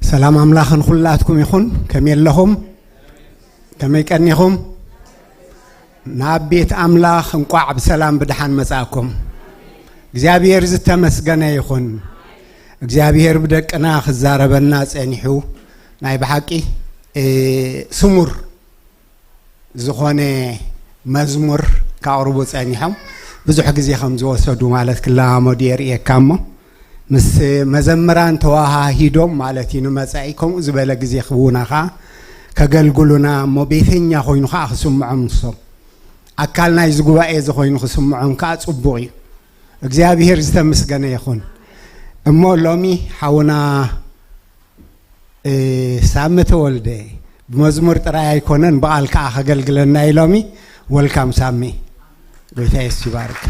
ሰላም ኣምላኽ ንኹላትኩም ይኹን። ከመይ ኣለኹም? ከመይ ቀኒኹም? ናብ ቤት ኣምላኽ እንቋዕ ብሰላም ብደሓን መጻእኩም። እግዚኣብሔር ዝተመስገነ ይኹን። እግዚኣብሔር ብደቅና ክዛረበና ጸኒሑ፣ ናይ ብሓቂ፣ እ፣ ስሙር ዝኾነ መዝሙር ካቕርቡ ጸኒሖም፣ ብዙሕ ግዜ ከም ዝወሰዱ ማለት ክለማመዱ የርእየካ። እሞ ምስ መዘምራን ተወሃሂዶም ማለት እዩ ንመጻኢ ከምኡ ዝበለ ግዜ ክህቡና ኸዓ ከገልግሉና፣ እሞ ቤተኛ ኮይኑ ኸዓ ክስምዖም፣ ንሶም ኣካል ናይዚ ጉባኤ እዚ ኮይኑ ክስምዖም ከኣ ጽቡቕ እዩ። እግዚኣብሔር ዝተመስገነ ይኹን። እሞ ሎሚ ሓውና፣ እ፣ ሳሚ ተወልደ ብመዝሙር ጥራይ ኣይኮነን፣ ብቓል ከኣ ከገልግለና እዩ ሎሚ። ወልካም ሳሚ። ጎይታ የሱስ ይባርክ።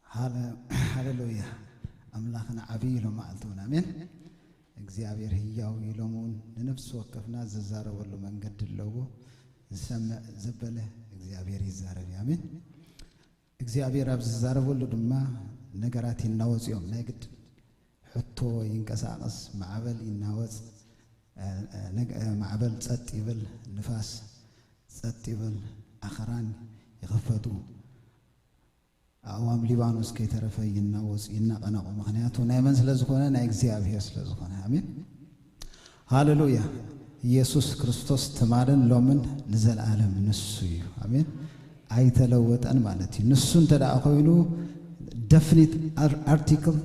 ሃለ-፣ ሃሌሉያ። ኣምላኽና ዓብዪ እዩ ሎም መዓልቲ እውን። ኣሜን። እግዚኣብሔር ህያው እዩ። ሎም እውን ንነፍሲ ወከፍና ዝዛረበሉ መንገዲ ኣለዎ። ዝሰምዕ ዘበለ እግዚኣብሔር ይዛረብ እዩ። ኣሜን። እግዚኣብሔር ኣብ ዝዛረበሉ ድማ ነገራት ይናወጹ እዮም። ናይ ግድን ሕቶ ይንቀሳቐስ፣ ማዕበል ይናወጽ፣ እ፣ እ፣ ነግ-፣ እ፣ ማዕበል ጸጥ ይብል፣ ንፋስ ጸጥ ይብል፣ ኣኽራን ይኽፈቱ፣ ኣእዋም ሊባኖስ ከይተረፈ ይናወጹ፣ ይናቐነቑ። ምኽንያቱ ናይ መን ስለ ዝኾነ? ናይ እግዚኣብሔር ስለ ዝኾነ። ኣሜን። ሃሌሉያ። ኢየሱስ ክርስቶስ ትማልን ሎምን ንዘለኣለም ንሱ እዩ። ኣሜን። ኣይተለወጠን ማለት እዩ። ንሱ እንተ ደኣ ኮይኑ፣ ደፍኒት ኣር-፣ ኣርቲክል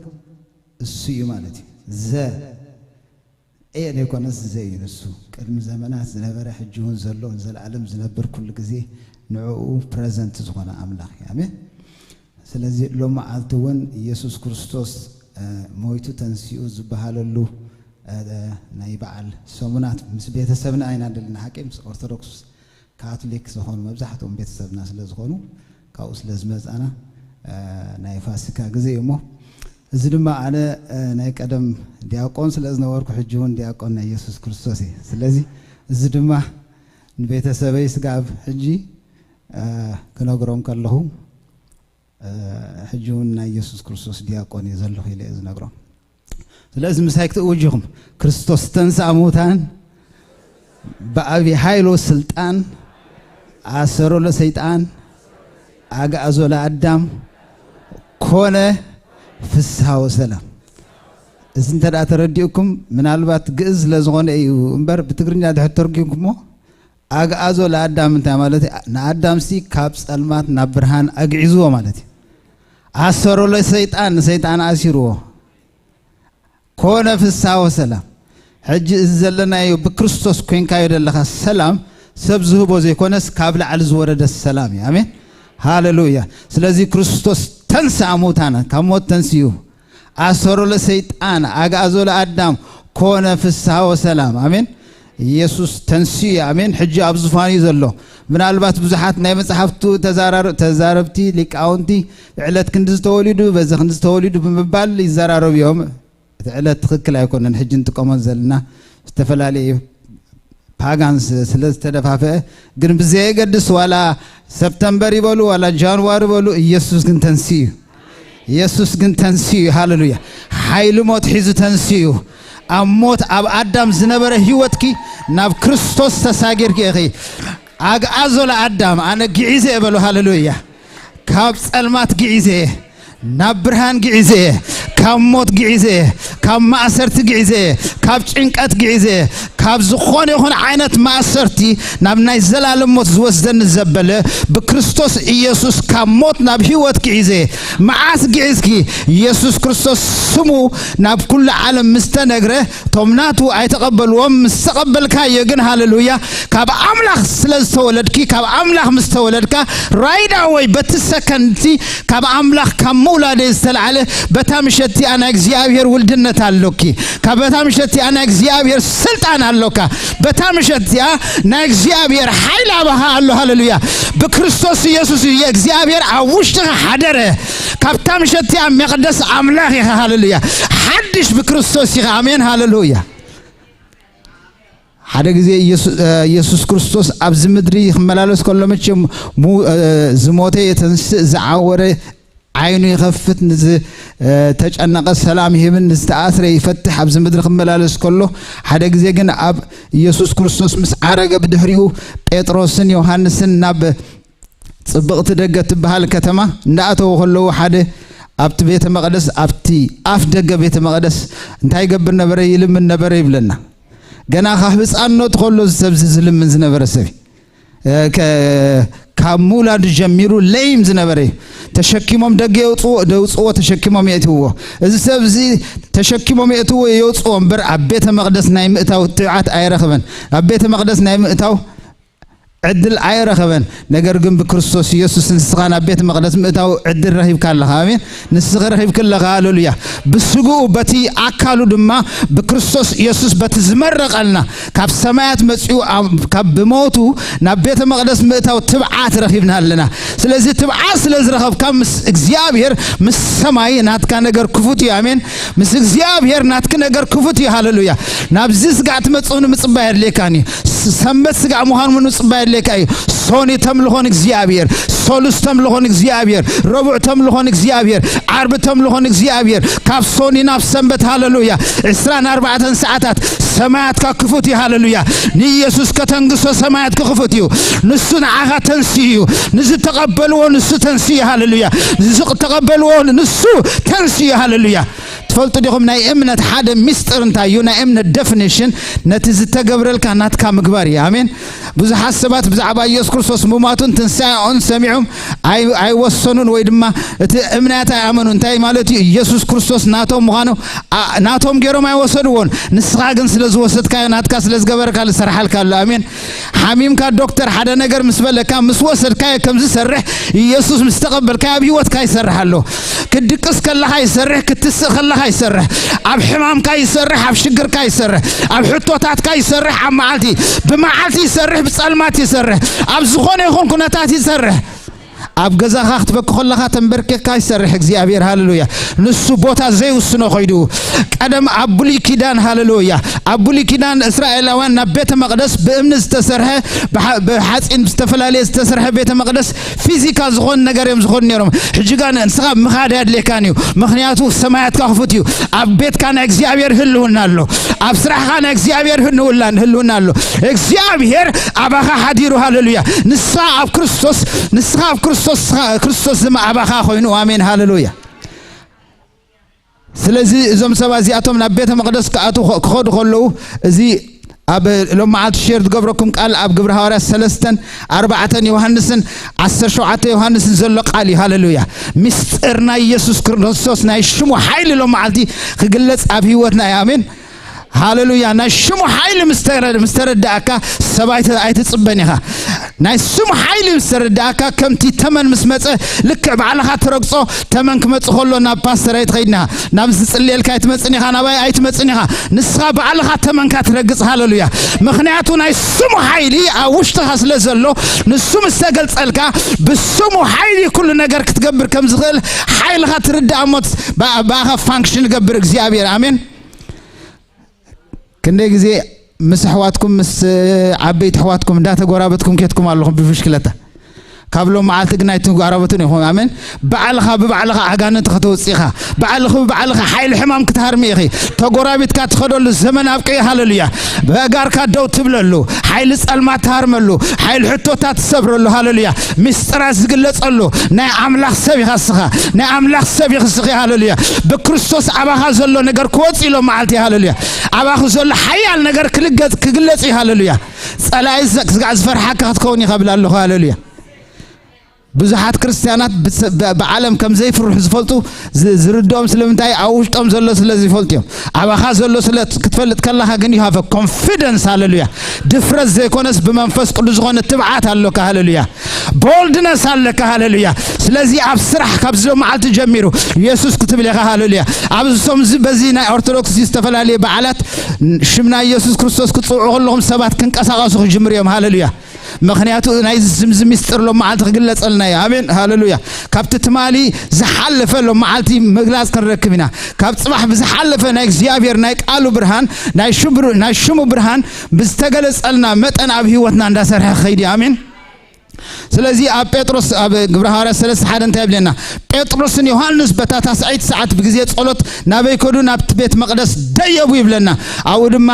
እሱ እዩ ማለት እዩ። ዘ ኤ ዘይኮነስ ዘ እዩ ንሱ። ቅድሚ ዘመናት ዝነበረ፣ ሕጂ እውን ዘሎ፣ ንዘለኣለም ዝነብር፣ ኩሉ ግዜ ንዕኡ ፕረዘንት ዝኾነ ኣምላኽ እዩ። ኣሜን። ስለዚ ሎመዓልቲ እውን ኢየሱስ ክርስቶስ፣ እ፣ ሞይቱ ተንሲኡ ዝበሃለሉ፣ እ፣ ናይ በዓል ሰሙናት ምስ ቤተሰብና ኢና ዘለና። ሓቂ ምስ ኦርቶዶክስ ካቶሊክ ዝኾኑ መብዛሕትኦም ቤተሰብና ስለ ዝኾኑ፣ ካብኡ ስለ ዝመጻና፣ እ፣ ናይ ፋሲካ ግዜ እዩ እሞ፣ እዚ ድማ ኣነ፣ እ፣ ናይ ቀደም ዲያቆን ስለ ዝነበርኩ፣ ሕጂ እውን ዲያቆን ናይ ኢየሱስ ክርስቶስ እየ። ስለዚ እዚ ድማ ንቤተሰበይ ስጋብ ሕጂ፣ እ፣ ክነግሮም ከለኹ፣ እ፣ ሕጂ እውን ናይ ኢየሱስ ክርስቶስ ዲያቆን እየ ዘለኹ ኢለ እየ ዝነግሮም። ስለዚ ምሳይ ክትእውጅኹም፣ ክርስቶስ ተንሥአ እሙታን በአቢ ኃይል ወስልጣን አሰሮ ለሰይጣን አግዓዞ ለአዳም ኮነ ፍስሐ ወሰላም። እዚ እንተ ደኣ ተረዲኡኩም፣ ምናልባት ግእዝ ስለ ዝኾነ እዩ እምበር፣ ብትግርኛ ድሕር ተርጉምኩሞ፣ ኣግዓዞ ለአዳም እንታይ ማለት እዩ? ንኣዳምሲ ካብ ጸልማት ናብ ብርሃን ኣግዒዝዎ ማለት እዩ። ኣሰሮ ለሰይጣን፣ ንሰይጣን ኣሲርዎ። ኮነ ፍስሐ ወሰላም። ሕጂ እዚ ዘለናዮ ብክርስቶስ ኮንካዮ ዘለኻ ሰላም ሰብ ዝህቦ ዘይኮነስ ካብ ላዕሊ ዝወረደ ሰላም እዩ። ኣሜን። ሃሌሉያ። ስለዚ ክርስቶስ ተንሥአ እሙታነ፣ ካብ ሞት ተንስኡ። ኣሰሮ ለሰይጣን፣ ኣግዓዞ ለአዳም፣ ኮነ ፍስሐ ወሰላም። ኣሜን። ኢየሱስ ተንስኡ እዩ። ኣሜን። ሕጂ ኣብ ዙፋን እዩ ዘሎ። ምናልባት ብዙሓት ናይ መጽሓፍቱ ተዛራር-፣ ተዛረብቲ፣ ሊቃውንቲ፣ ዕለት ክንዲ ዝተወሊዱ፣ በዚ ክንዲ ዝተወሊዱ ብምባል ይዘራረቡ እዮም። እቲ ዕለት ትኽክል ኣይኮነን። ሕጂ እንጥቀመሉ ዘለና ዝተፈላለየ ፓጋንስ ስለ ዝተደፋፈአ፣ ግን ብዘየገድስ፣ ዋላ ሰፕተምበር ይበሉ፣ ዋላ ጃንዋሪ ይበሉ፣ ኢየሱስ ግን ተንስኡ እዩ። ኢየሱስ ግን ተንስኡ እዩ። ሃሌሉያ። ሓይሊ ሞት ሒዙ ተንስኡ እዩ። ኣብ ሞት፣ ኣብ ኣዳም ዝነበረ ህይወትኪ ናብ ክርስቶስ ተሳጊርኪ ኢኺ። ኣግዓዞ ለኣዳም፣ ኣነ ግዒዘ እየ በሉ። ሃሌሉያ። ካብ ጸልማት ግዒዘ እየ፣ ናብ ብርሃን ግዒዘ እየ፣ ካብ ሞት ግዒዘ እየ፣ ካብ ማእሰርቲ ግዒዘ እየ፣ ካብ ጭንቀት ግዒዘ እየ፣ ካብ ዝኾነ ይኹን ዓይነት ማእሰርቲ ናብ ናይ ዘላለም ሞት ዝወስደኒ ዘበለ ብክርስቶስ ኢየሱስ ካብ ሞት ናብ ህይወት ግዒዘ እየ። መዓስ ግዒዝኪ? ኢየሱስ ክርስቶስ ስሙ ናብ ኩሉ ዓለም ምስ ተነግረ፣ እቶም ናቱ ኣይተቐበልዎም። ምስ ተቐበልካዮ ግን፣ ሃሌሉያ፣ ካብ ኣምላኽ ስለ ዝተወለድኪ፣ ካብ ኣምላኽ ምስ ተወለድካ፣ ራይዳ ወይ በቲ ሰከንድቲ ካብ ኣምላኽ ካብ ምውላደይ ዝተላዕለ በታ ምሸት እቲኣ ናይ እግዚኣብሔር ውልድነት ኣሎኪ። ካብ በታ ምሸት እቲኣ ናይ እግዚኣብሔር ስልጣን ኣሎካ። በታ ምሸት እቲኣ ናይ እግዚኣብሔር ሓይሊ ኣባኻ ኣሎ። ሃሌሉያ። ብክርስቶስ ኢየሱስ እዩ። የእግዚኣብሔር ኣብ ውሽጥኻ ሓደረ። ካብታ ምሸት እቲኣ መቕደስ ኣምላኽ ኢኻ። ሃሌሉያ። ሓድሽ ብክርስቶስ ኢኻ። ኣሜን። ሃሌሉያ። ሓደ ግዜ ኢየሱ-፣ እ፣ ኢየሱስ ክርስቶስ ኣብዚ ምድሪ ክመላለስ ከሎ፣ መቸም ሙ-፣ እ፣ ዝሞተ የተንስእ፣ ዝዓወረ ዓይኑ ይኸፍት፣ ንዝተጨነቐ ሰላም ይህብን ንዝተኣስረ ይፈትሕ ኣብዚ ምድሪ ክመላለስ ከሎ፣ ሓደ ግዜ ግን ኣብ ኢየሱስ ክርስቶስ ምስ ዓረገ፣ ብድሕሪኡ ጴጥሮስን ዮሃንስን ናብ ጽብቕቲ ደገ ትበሃል ከተማ እንዳኣተዉ ከለዉ፣ ሓደ ኣብቲ ቤተ መቕደስ፣ ኣብቲ ኣፍ ደገ ቤተ መቀደስ እንታይ ይገብር ነበረ? ይልምን ነበረ ይብለና። ገና ካብ ህፃንነቱ ከሎ እዚ ሰብ እዚ ዝልምን ዝነበረ ሰብ እዩ። እ፣ ከ-፣ ካብ ምውላዱ ጀሚሩ ለይም ዝነበረ እዩ። ተሸኪሞም ደገ የውፅዎ፣ ደውፅዎ፣ ተሸኪሞም የእትውዎ። እዚ ሰብ እዚ ተሸኪሞም የእትዎ፣ የውፅዎ እምበር ኣብ ቤተ መቕደስ ናይ ምእታው ትብዓት ኣይረኸበን። ኣብ ቤተ መቕደስ ናይ ምእታው ዕድል ኣይረኸበን። ነገር ግን ብክርስቶስ ኢየሱስ ንስኻ ናብ ቤተ መቕደስ ምእታው ዕድል ረኺብካ ኣለኻ። ኣሜን። ንስኺ ረኺብኪ ኣለኻ። ሃሌሉያ። ብስግኡ በቲ ኣካሉ ድማ ብክርስቶስ ኢየሱስ በቲ ዝመረቐልና ካብ ሰማያት መጺኡ ኣብ-፣ ካብ ብሞቱ ናብ ቤተ መቕደስ ምእታው ትብዓት ረኺብና ኣለና። ስለዚ ትብዓት ስለ ዝረኸብካ ምስ እግዚኣብሔር፣ ምስ ሰማይ ናትካ ነገር ክፉት እዩ። ኣሜን። ምስ እግዚኣብሔር ናትኪ ነገር ክፉት እዩ። ሃሌሉያ። ናብዚ ስጋዕ ትመጽእ ንምጽባይ ኣድልየካን እዩ። ስ-፣ ሰንበት ስጋዕ ምዃኑ ምጽባይ ኣድልየካ እዩ። ሶኒ ተምልኾን እግዚኣብሔር፣ ሶሉስ ተምልኾን እግዚኣብሔር፣ ረቡዕ ተምልኾን እግዚኣብሔር፣ ዓርቢ ተምልኾን እግዚኣብሔር፣ ካብ ሶኒ ናብ ሰንበት፣ ሃሌሉያ፣ ዕስራን ኣርባዕተን ሰዓታት ሰማያትካ ክፉት እዩ። ሃሌሉያ። ንኢየሱስ ከተንግሶ ሰማያት ክፉት እዩ። ንሱ ንዓኻ ተንስኡ እዩ። ንዝተቐበልዎ ንሱ ተንስኡ እዩ። ሃሌሉያ። ንዝተቐበልዎ ንሱ ተንስኡ እዩ። ሃሌሉያ። ትፈልጡ ዲኹም ናይ እምነት ሓደ ሚስጥር እንታይ እዩ? ናይ እምነት ደፊኒሽን ነቲ ዝተገብረልካ ናትካ ምግባር እዩ። ኣሜን። ብዙሓት ሰባት ብዛዕባ ኢየሱስ ክርስቶስ ምማቱን ትንሳኤኡን ሰሚዖም ኣይ-፣ ኣይወሰኑን ወይ ድማ እቲ እምነት ኣይኣመኑ። እንታይ ማለት እዩ? ኢየሱስ ክርስቶስ ናቶም ምዃኑ ኣ-፣ ናቶም ገይሮም ኣይወሰድዎን። ንስኻ ግን ስለ ዝወሰድካዮ፣ ናትካ ስለ ዝገበረካ ዝሰርሓልካ ኣሎ። ኣሜን። ሓሚምካ ዶክተር ሓደ ነገር ምስ በለካ፣ ምስ ወሰድካዮ ከም ዝሰርሕ፣ ኢየሱስ ምስ ተቐበልካዮ ኣብ ህይወትካ ይሰርሕ ኣሎ። ክትድቅስ ከለኻ ይሰርሕ፣ ክትስእ ከለኻ ይሰርሕ፣ ኣብ ሕማምካ ይሰርሕ፣ ኣብ ሽግርካ ይሰርሕ፣ ኣብ ሕቶታትካ ይሰርሕ፣ ኣብ መዓልቲ፣ ብመዓልቲ ይሰርሕ፣ ብጸልማት ይሰርሕ፣ ኣብ ዝኾነ ይኹን ኩነታት ይሰርሕ። ኣብ ገዛኻ ክትበኪ ከለኻ ተንበርኪኽካ ይሰርሕ እግዚኣብሔር። ሃሌሉያ። ንሱ ቦታ ዘይውስኖ ኮይዱ። ቀደም ኣብ ብሉይ ኪዳን፣ ሃሌሉያ፣ ኣብ ብሉይ ኪዳን እስራኤላውያን ናብ ቤተ መቕደስ ብእምኒ ዝተሰርሐ፣ ብሓ-፣ ብሓፂን ዝተፈላለየ ዝተሰርሐ ቤተ መቕደስ ፊዚካ ዝኾን ነገር እዮም ዝኾኑ ነይሮም። ሕጂ ጋር ንስኻ ምኻድ ኣየድልየካን እዩ። ምኽንያቱ ሰማያትካ ክፉት እዩ። ኣብ ቤትካ ናይ እግዚኣብሔር ህልውና ኣሎ። ኣብ ስራሕኻ ናይ እግዚኣብሔር ህልውና፣ ህልውና ኣሎ። እግዚኣብሔር ኣባኻ ሓዲሩ። ሃሌሉያ። ንስኻ ኣብ ክርስቶስ፣ ንስኻ ኣብ ክርስቶስ፣ ክርስቶስ ድማ ኣባኻ ኮይኑ። ኣሜን። ሃሌሉያ። ስለዚ እዞም ሰባት እዚኣቶም ናብ ቤተ መቕደስ ክኣትዉ፣ ክኸዱ ከለዉ፣ እዚ ኣብ ሎም መዓልቲ ሼር ዝገብረኩም ቃል ኣብ ግብረ ሃዋርያት ሰለስተን ኣርባዕተን ዮሃንስን ዓሰርተ ሸውዓተ ዮሃንስን ዘሎ ቃል እዩ። ሃሌሉያ። ምስጢር ናይ ኢየሱስ ክርስቶስ ናይ ሽሙ ሓይሊ ሎም መዓልቲ ክግለጽ ኣብ ህይወትና እዩ። ኣሜን። ሃሌሉያ። ናይ ሽሙ ሓይሊ ምስ ተረ-፣ ምስ ተረዳእካ ሰብ ኣይተ-፣ ኣይትጽበን ኢኻ። ናይ ሽሙ ሓይሊ ምስ ተረዳእካ ከምቲ ተመን ምስ መጸ ልክዕ ባዕልኻ ትረግጾ ተመን ክመጽእ ከሎ ናብ ፓስተር ኣይትኸይድን ኢኻ። ናብ ዝጽልየልካ ኣይትመጽን ኢኻ፣ ናባይ ኣይትመጽን ኢኻ። ንስኻ ባዕልኻ ተመንካ ትረግጽ። ሃሌሉያ። ምኽንያቱ ናይ ስሙ ሓይሊ ኣብ ውሽጥኻ ስለ ዘሎ ንሱ ምስ ተገልጸልካ ብስሙ ሓይሊ ኩሉ ነገር ክትገብር ከም ዝኽእል ሓይልኻ ትርዳእ እሞ ብ-፣ ብኣኻ ፋንክሽን ይገብር እግዚኣብሔር። ኣሜን። ክንደይ ግዜ ምስ ኣሕዋትኩም፣ ምስ ዓበይቲ ኣሕዋትኩም እንዳተጎራበትኩም ኬድኩም ኣለኹም ብብሽክለታ። ካብ ሎም መዓልቲ ግን ኣይትጓረበቱን ኢኹም። ኣሜን። ባዕልኻ ብባዕልኻ ኣጋንንቲ ከተውፅእ ኢኻ። ባዕልኺ ብባዕልኻ ሓይሊ ሕማም ክትሃርሚ ኢኺ። ተጎራቢትካ ትኸደሉ ዘመን ኣብቂዑ። ሃሌሉያ። ብኣጋርካ ደው ትብለሉ፣ ሓይሊ ጸልማት ትሃርመሉ፣ ሓይሊ ሕቶታት ትሰብረሉ። ሃሌሉያ። ምስጢራት ዝግለጸሉ ናይ ኣምላኽ ሰብ ኢኻ እስኻ። ናይ ኣምላኽ ሰብ ኢኺ እስኺ። ሃሌሉያ። ብክርስቶስ ኣባኻ ዘሎ ነገር ክወጽእ ኢሎ መዓልቲ። ሃሌሉያ። ኣባኺ ዘሎ ሓያል ነገር ክልገጽ፣ ክግለጽ እዩ። ሃሌሉያ። ጸላኢ ዘ-፣ ስጋዕ ዝፈርሓካ ክትከውን ኢኻ ብል ኣለኹ። ሃሌሉያ። ብዙሓት ክርስትያናት ብሰ-፣ ብ-፣ ብዓለም ከም ዘይፍርሑ ዝፈልጡ ዝ-፣ ዝርድኦም ስለምንታይ? ኣብ ውሽጦም ዘሎ ስለ ዝፈልጡ እዮም። ኣባኻ ዘሎ ስለ ክትፈልጥ ከለኻ ግን you have a confidence። ሃሌሉያ። ድፍረት ዘይኮነስ ብመንፈስ ቅዱስ ዝኾነ ትብዓት ኣሎካ። ሃሌሉያ። ቦልድነስ ኣለካ። ሃሌሉያ። ስለዚ ኣብ ስራሕ ካብዚ ሎም መዓልቲ ጀሚሩ የሱስ ክትብል ኢኻ። ሃሌሉያ። ኣብ እዞም እዚ በዚ ናይ ኦርቶዶክስ ዝተፈላለዩ በዓላት ሽም ናይ የሱስ ክርስቶስ ክትጽውዑ ከለኹም ሰባት ክንቀሳቐሱ ክጅምሩ እዮም። ሃሌሉያ። ምኽንያቱ ናይ ዝምዚ ምስጢር ሎም መዓልቲ ክግለጸልና እዩ። ኣሜን፣ ሃሌሉያ። ካብቲ ትማሊ ዝሓለፈ ሎም መዓልቲ ምግላጽ ክንረክብ ኢና። ካብ ጽባሕ ብዝሓለፈ ናይ እግዚኣብሔር ናይ ቃሉ ብርሃን፣ ናይ ሽሙ ብር-፣ ናይ ሽሙ ብርሃን ብዝተገለጸልና መጠን ኣብ ህይወትና እንዳሰርሐ ክኸይድ እዩ። ኣሜን። ስለዚ ኣብ ጴጥሮስ፣ ኣብ ግብረ ሃዋርያት ሰለስተ ሓደ እንታይ ይብለና? ጴጥሮስን ዮሃንስ በታ ታስዐይቲ ሰዓት ብግዜ ጸሎት ናበይ ከዱ? ናብቲ ቤት መቕደስ ደየቡ ይብለና። ኣብኡ ድማ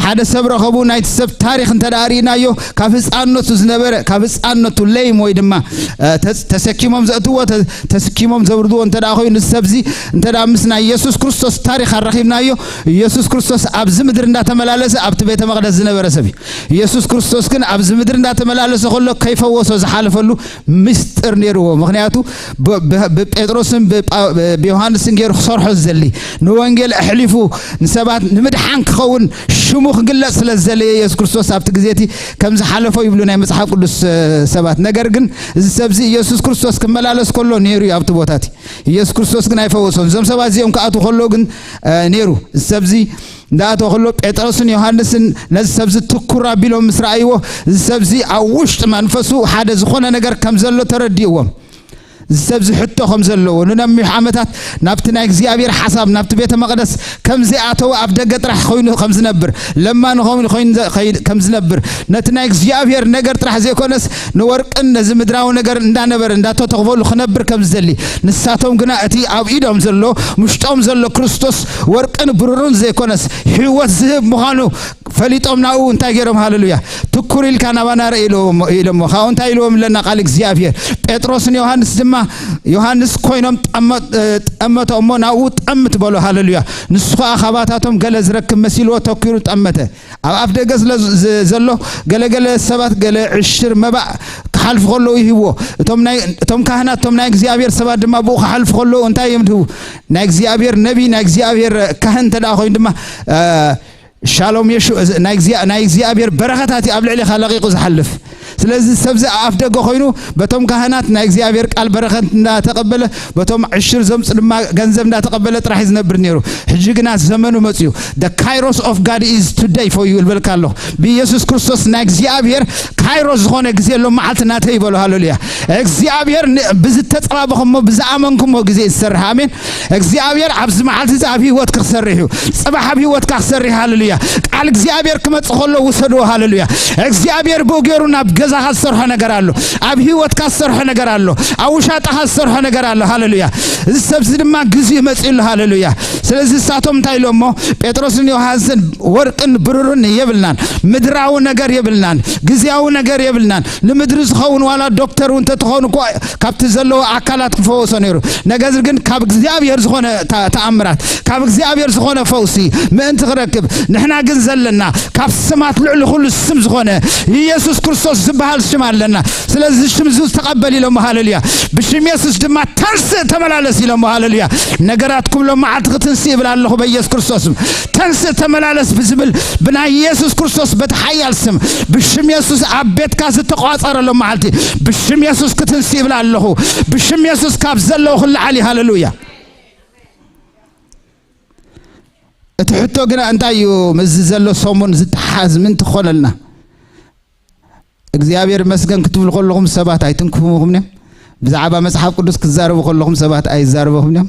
ሓደ ሰብ ረኸቡ። ናይቲ ሰብ ታሪኽ እንተ ደኣ ርኢናዮ፣ ካብ ህፃንነቱ ዝነበረ፣ ካብ ህፃንነቱ ለይም ወይ ድማ እ፣ ተስ-፣ ተሰኪሞም ዘእትዎ፣ ተ-፣ ተሰኪሞም ዘውርድዎ እንተ ደኣ ኮይኑ፣ እዚ ሰብዚ እንተ ደኣ ምስ ናይ የሱስ ክርስቶስ ታሪኽ ኣረኺብናዮ፣ የሱስ ክርስቶስ ኣብዚ ምድሪ እንዳተመላለሰ ኣብቲ ቤተ መቕደስ ዝነበረ ሰብ እዩ። የሱስ ክርስቶስ ግን ኣብዚ ምድሪ እንዳተመላለሰ ከሎ ከይፈወሶ ዝሓለፈሉ ምስጢር ነይርዎ። ምኽንያቱ ብ-፣ ብ-፣ ብጴጥሮስን ብጳ-፣ ብዮሃንስን ገይሩ ክሰርሖ ዝደሊ፣ ንወንጌል ኣሕሊፉ ንሰባት ንምድሓን ክኸውን ሽሙ ክግለጽ ስለ ዝደለየ፣ የሱስ ክርስቶስ ኣብቲ ግዜ እቲ ከም ዝሓለፎ ይብሉ ናይ መጽሓፍ ቅዱስ፣ እ፣ ሰባት። ነገር ግን እዚ ሰብዚ የሱስ ክርስቶስ ክመላለስ ከሎ ነይሩ እዩ ኣብቲ ቦታ እቲ። የሱስ ክርስቶስ ግን ኣይፈወሶን። እዞም ሰባት እዚኦም ክኣትዉ ከለዉ ግን፣ እ፣ ነይሩ። እዚ ሰብዚ እንዳኣተወ ከሎ ጴጥሮስን ዮሃንስን ነዚ ሰብዚ ትኩር ኣቢሎም ምስ ረኣይዎ፣ እዚ ሰብዚ ኣብ ውሽጢ መንፈሱ ሓደ ዝኾነ ነገር ከም ዘሎ ተረዲእዎም። እዚ ሰብዚ ሕቶ ከም ዘለዎ፣ ንነሚሕ ዓመታት ናብቲ ናይ እግዚኣብሔር ሓሳብ፣ ናብቲ ቤተ መቕደስ ከም ዘይኣተወ፣ ኣብ ደገ ጥራሕ ኮይኑ ከም ዝነብር፣ ለማኒ ኮይኑ፣ ኮይኑ ዘ-፣ ከይ-፣ ከም ዝነብር፣ ነቲ ናይ እግዚኣብሔር ነገር ጥራሕ ዘይኮነስ፣ ንወርቅን ነዚ ምድራዊ ነገር እንዳነበረ፣ እንዳተተኽፈሉ ክነብር ከም ዝደሊ፣ ንሳቶም ግና እቲ ኣብ ኢዶም ዘሎ፣ ውሽጦም ዘሎ ክርስቶስ ወርቅን ብሩርን ዘይኮነስ፣ ህይወት ዝህብ ምዃኑ ፈሊጦም ናብኡ እንታይ ገይሮም? ሃሌሉያ። ትኩር ኢልካ ናባና ርኢ ኢሎም-፣ ኢሎሞ። ካብኡ እንታይ ኢልዎም ኣለና ቃል እግዚኣብሔር? ጴጥሮስን ዮሃንስ ድማ፣ ዮሃንስ ኮይኖም ጠመ-፣ እ፣ ጠመቶ እሞ ናብኡ ጠምት በሎ። ሃሌሉያ። ንሱ ኸኣ ካባታቶም ገለ ዝረክብ መሲልዎ ተኪሩ ጠመተ። ኣብ ኣፍ ደገ ስለ ዝ-፣ ዝ-፣ ዘሎ ገለገለ ሰባት ገለ ዕሽር መባእ ክሓልፉ ከለዉ ይህብዎ። እቶም ናይ፣ እቶም ካህናት፣ እቶም ናይ እግዚኣብሔር ሰባት ድማ ብኡ ክሓልፉ ከለዉ እንታይ እዮም ዝህቡ? ናይ እግዚኣብሔር ነቢ፣ ናይ እግዚኣብሔር ካህን እንተ ደኣ ኮይኑ ድማ፣ እ፣ ሻሎም የሹ-፣ እዚ ናይ እግዚኣብ-፣ ናይ እግዚኣብሔር በረኸታት እዩ ኣብ ልዕሌኻ ለቒቑ ዝሓልፍ። ስለዚ ሰብዚ ኣብ ኣፍ ደገ ኮይኑ በቶም ካህናት ናይ እግዚኣብሔር ቃል በረኸት እንዳተቐበለ፣ በቶም ዕሽር ዘምፁ ድማ ገንዘብ እንዳተቐበለ ጥራሕ እዩ ዝነብር ነይሩ። ሕጂ ግና ዘመኑ መፅዩ። The kairos of God is today for you ይብለካ ኣለኹ። ብኢየሱስ ክርስቶስ ናይ እግዚኣብሔር ካይሮስ ዝኾነ ግዜ ኣሎ መዓልቲ ናተይ ይበሉ። ሃሌሉያ። እግዚኣብሔር ን-፣ ብዝተፀባበኹሞ ብዝኣመንኩሞ ግዜ እዩ ዝሰርሕ። ኣሜን። እግዚኣብሔር ኣብዚ መዓልቲ እዚ ኣብ ህይወትካ ክሰርሕ እዩ። ጽባሕ ኣብ ህይወትካ ክሰርሕ። ሃሌሉያ። ቃል እግዚኣብሔር ክመጽእ ከሎ ውሰድዎ። ሃሌሉያ። እግዚኣብሔር ብኡ ገይሩ ናብ ገዛኻ ዝሰርሖ ነገር ኣሎ። ኣብ ህይወትካ ዝሰርሖ ነገር ኣሎ። ኣብ ውሻጠኻ ዝሰርሖ ነገር ኣሎ። ሃሌሉያ። እዚ ሰብዚ ድማ ግዜኡ መጺኡ ኣሎ። ሃሌሉያ። ስለዚ ንሳቶም እንታይ ኢሎሞ? ጴጥሮስን ዮሃንስን፣ ወርቅን ብሩርን የብልናን፣ ምድራዊ ነገር የብልናን፣ ግዜያዊ ነገር የብልናን። ንምድሪ ዝኸውን ዋላ ዶክተር እውን እንተትኾኑ እኮ ካብቲ ዘለዎ ኣካላት ክፈወሶ ነይሩ። ነገር ግን ካብ እግዚኣብሔር ዝኾነ ተ-፣ ተኣምራት፣ ካብ እግዚኣብሔር ዝኾነ ፈውሲ ምእንቲ ክረክብ፣ ንሕና ግን ዘለና ካብ ስማት ልዕሊ ኩሉ ስም ዝኾነ ኢየሱስ ክርስቶስ ዝበሃል ሽም ኣለና። ስለዚ ሽም እዚ ተቐበል ኢሎሞ። ሃሌሉያ። ብሽም የሱስ ድማ ተንስእ ተመላለስ ኢሎሞ። ሃሌሉያ። ነገራት ኩሎም መዓልቲ ክትንስእ ይብል ኣለኹ በኢየሱስ ክርስቶስ ስም። ተንስእ ተመላለስ ብዝብል ብናይ የሱስ ክርስቶስ በቲ ሓያል ስም ብሽም የሱስ ኣብ ቤትካ ዝተቋጸረሎም መዓልቲ ብሽም የሱስ ክትንስእ ይብል ኣለኹ። ብሽም የሱስ ካብ ዘለዉ ክለዓል እዩ። ሃሌሉያ። እቲ ሕቶ ግና እንታይ እዩ? ምስዚ ዘሎ ሰሙን ዝተሓዝ ምእንቲ ክኾነልና እግዚኣብሔር ይመስገን ክትብሉ ከለኹም ሰባት ኣይትንክፉኹም እዮም። ብዛዕባ መጽሓፍ ቅዱስ ክትዛረቡ ከለኹም ሰባት ኣይዛረበኹም እዮም።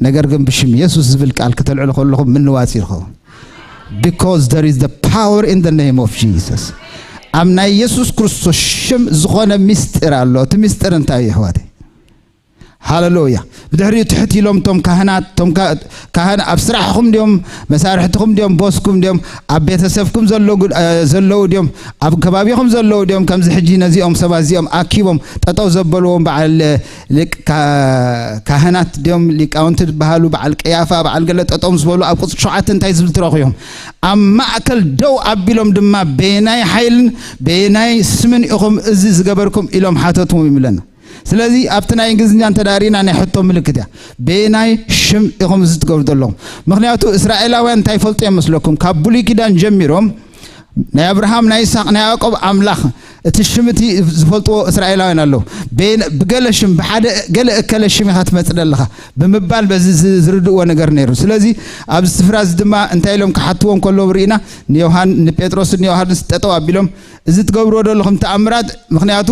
ነገር ግን ብሽም የሱስ ዝብል ቃል ክተልዕሉ ከለኹም ምንዋጽ እዩ ዝኸውን። Because there is the power in the name of Jesus። ኣብ ናይ የሱስ ክርስቶስ ሽም ዝኾነ ምስጢር ኣሎ። እቲ ምስጢር እንታይ እዩ ኣሕዋተይ? ሃሌሉያ። ብድሕሪኡ ትሕት ኢሎም እቶም ካህናት፣ እቶም ካ-፣ ካህን ኣብ ስራሕኹም ድዮም፣ መሳርሕትኹም ድዮም፣ ቦስኩም ድዮም፣ ኣብ ቤተሰብኩም ዘለዉ ግ-፣ እ፣ ዘለዉ ድዮም፣ ኣብ ከባቢኹም ዘለዉ ድዮም፣ ከምዚ ሕጂ ነዚኦም ሰባት እዚኦም ኣኪቦም ጠጠው ዘበልዎም በዓል፣ እ፣ ሊቅ ካ-፣ ካህናት ድዮም፣ ሊቃውንቲ ዝበሃሉ በዓል ቀያፋ፣ በዓል ገለ ጠጠው ምስ በሉ ኣብ ቁጽሪ ሸውዓተ እንታይ ዝብል ትረኽቡ እዮም? ኣብ ማእከል ደው ኣቢሎም ድማ በየናይ ሓይልን በየናይ ስምን ኢኹም እዚ ዝገበርኩም ኢሎም ሓተትዎም ይብለና። ስለዚ ኣብቲ ናይ እንግሊዝኛ እንተ ደኣ ርኢና ናይ ሕቶ ምልክት እያ። በየናይ ሽም ኢኹም እዚ ትገብሩ ዘለኹም? ምኽንያቱ እስራኤላውያን እንታይ ይፈልጡ እዮም መስለኩም? ካብ ብሉይ ኪዳን ጀሚሮም ናይ ኣብርሃም፣ ናይ ይስሐቅ፣ ናይ ያዕቆብ ኣምላኽ፣ እቲ ሽም እቲ ዝፈልጥዎ እስራኤላውያን ኣለዉ። ብገለ ሽም፣ ብሓደ ገለ እከለ ሽም ኢኻ ትመጽእ ዘለኻ ብምባል በዚ ዝርድእዎ ነገር ነይሩ። ስለዚ ኣብዚ ስፍራ እዚ ድማ እንታይ ኢሎም ክሓትዎም ከለዉ ርኢና፣ ንዮሃን ንጴጥሮስን ንዮሃንስ ጠጠው ኣቢሎም፣ እዚ ትገብርዎ ዘለኹም ተኣምራት፣ ምኽንያቱ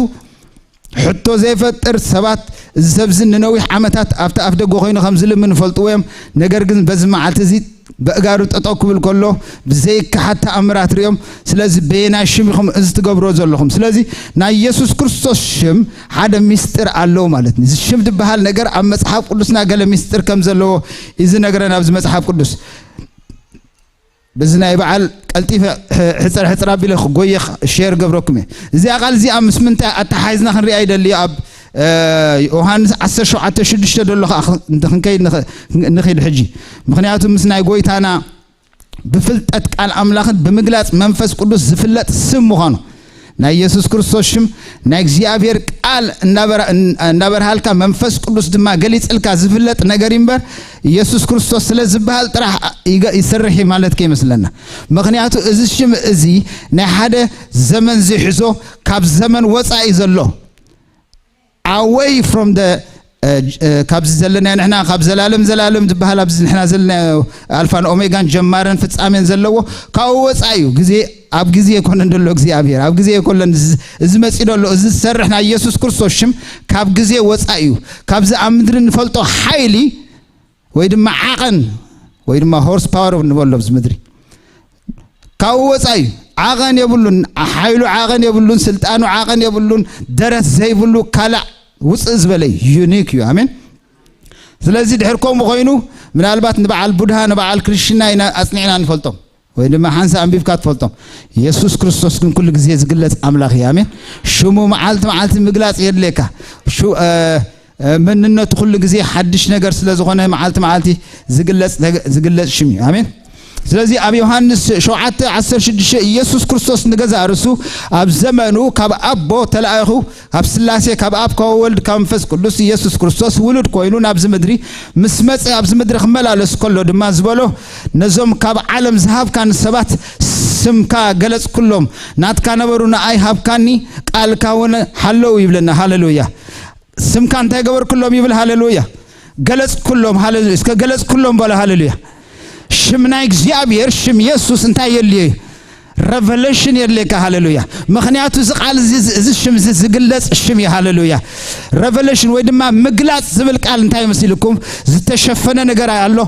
ሕቶ ዘይፈጥር፣ ሰባት እዚ ሰብዚ ንነዊሕ ዓመታት ኣብቲ ኣፍ ደገ ኮይኑ ከም ዝልምን ይፈልጥዎ እዮም። ነገር ግን በዚ መዓልቲ እዚ በእጋሩ ጠጠው ክብል ከሎ ብዘይከሓድ ተኣምራት ሪኦም። ስለዚ በየናይ ሽም ኢኹም እዚ ትገብሮ ዘለኹም? ስለዚ ናይ የሱስ ክርስቶስ ሽም ሓደ ሚስጥር ኣለዎ ማለት እዩ። እዚ ሽም ዝበሃል ነገር ኣብ መጽሓፍ ቅዱስና ገለ ሚስጥር ከም ዘለዎ እዩ ዝነግረና ኣብዚ መጽሓፍ ቅዱስ። በዚ ናይ በዓል ቀልጢፈ ሕፅር ሕፅር ኣቢለ ክጎየ ሼር ገብረኩም እየ። እዚኣ ቃል እዚኣ ምስ ምንታይ ኣተሓሒዝና ክንሪኣ ይደሊ? ኣብ ዮሃንስ ዓሰርተ ሸውዓተ ሽዱሽተ ደሎ ከዓ ክንከይድ ንኽእል ሕጂ። ምክንያቱ ምስ ናይ ጎይታና ብፍልጠት ቃል ኣምላኽን ብምግላጽ መንፈስ ቅዱስ ዝፍለጥ ስም ምዃኑ፣ ናይ የሱስ ክርስቶስ ሽም ናይ እግዚኣብሔር ቃል እንዳበርሃልካ መንፈስ ቅዱስ ድማ ገሊጽልካ ዝፍለጥ ነገር እምበር፣ የሱስ ክርስቶስ ስለ ዝበሃል ጥራሕ ይሰርሕ ማለት ከይመስለና። ምክንያቱ እዚ ሽም እዚ ናይ ሓደ ዘመን ዝሕዞ፣ ካብ ዘመን ወፃኢ ዘሎ፣ away from the ካብዚ ዘለና ንሕና ካብ ዘላለም ዘላለም ዝበሃል ኣብዚ ንሕና ዘለና ኣልፋን ኦሜጋን ጀማረን ፍጻሜን ዘለዎ ካብኡ ወፃኢ እዩ። ግዜ ኣብ ግዜ ኣይኮነን ዘሎ እግዚኣብሔር፣ ኣብ ግዜ ኣይኮነን እዚ መፂ ዘሎ። እዚ ዝሰርሕ ናይ የሱስ ክርስቶስ ሽም ካብ ግዜ ወፃኢ እዩ። ካብዚ ኣብ ምድሪ ንፈልጦ ሓይሊ ወይ ድማ ዓቐን ወይ ድማ ሆርስ ፓወር ንበሎ ኣብዚ ምድሪ ካብኡ ወፃኢ እዩ። ዓቐን የብሉን፣ ሓይሉ ዓቐን የብሉን፣ ስልጣኑ ዓቐን የብሉን። ደረት ዘይብሉ ካልእ ውፅእ ዝበለ ዩኒክ እዩ። ኣሜን። ስለዚ ድሕር ከምኡ ኮይኑ ምናልባት ንበዓል ቡድሃ ንበዓል ክርሽና ኢና ኣፅኒዕና ንፈልጦም ወይ ድማ ሓንሳ ኣንቢብካ ትፈልጦም። የሱስ ክርስቶስ ግን ኩሉ ግዜ ዝግለፅ ኣምላኽ እዩ። ኣሜን። ሽሙ መዓልቲ መዓልቲ ምግላፅ የድልየካ። መንነቱ ኩሉ ግዜ ሓድሽ ነገር ስለ ዝኾነ መዓልቲ መዓልቲ ዝግለፅ ዝግለፅ ሽም እዩ። ኣሜን። ስለዚ ኣብ ዮሃንስ ሸውዓተ ዓሰርተ ሽዱሽተ ኢየሱስ ክርስቶስ ንገዛእ ርእሱ ኣብ ዘመኑ ካብ ኣቦ ተላኢኹ ካብ ስላሴ ካብ ኣብ ካብ ወልድ ካብ መንፈስ ቅዱስ ኢየሱስ ክርስቶስ ውሉድ ኮይኑ ናብዚ ምድሪ ምስ መጸ ኣብዚ ምድሪ ክመላለስ ከሎ ድማ ዝበሎ ነዞም ካብ ዓለም ዝሃብካን ሰባት ስምካ ገለጽኩሎም ናትካ ነበሩ ንኣይ ሃብካኒ ቃልካ እውን ሓለው ይብለና። ሃሌሉያ። ስምካ እንታይ ገበርኩሎም ይብል። ሃሌሉያ። ገለጽኩሎም። ሃሌሉያ። እስከ ገለጽኩሎም በለ። ሃሌሉያ። ሽም ናይ እግዚኣብሔር ሽም የሱስ እንታይ የድልዮ እዩ? ረቨሌሽን የድልየካ። ሃሌሉያ። ምክንያቱ እዚ ቃል እዚ እዚ ሽም እዚ ዝግለጽ ሽም እዩ። ሃሌሉያ። ረቨሌሽን ወይ ድማ ምግላጽ ዝብል ቃል እንታይ መሲልኩም? ዝተሸፈነ ነገር ኣሎ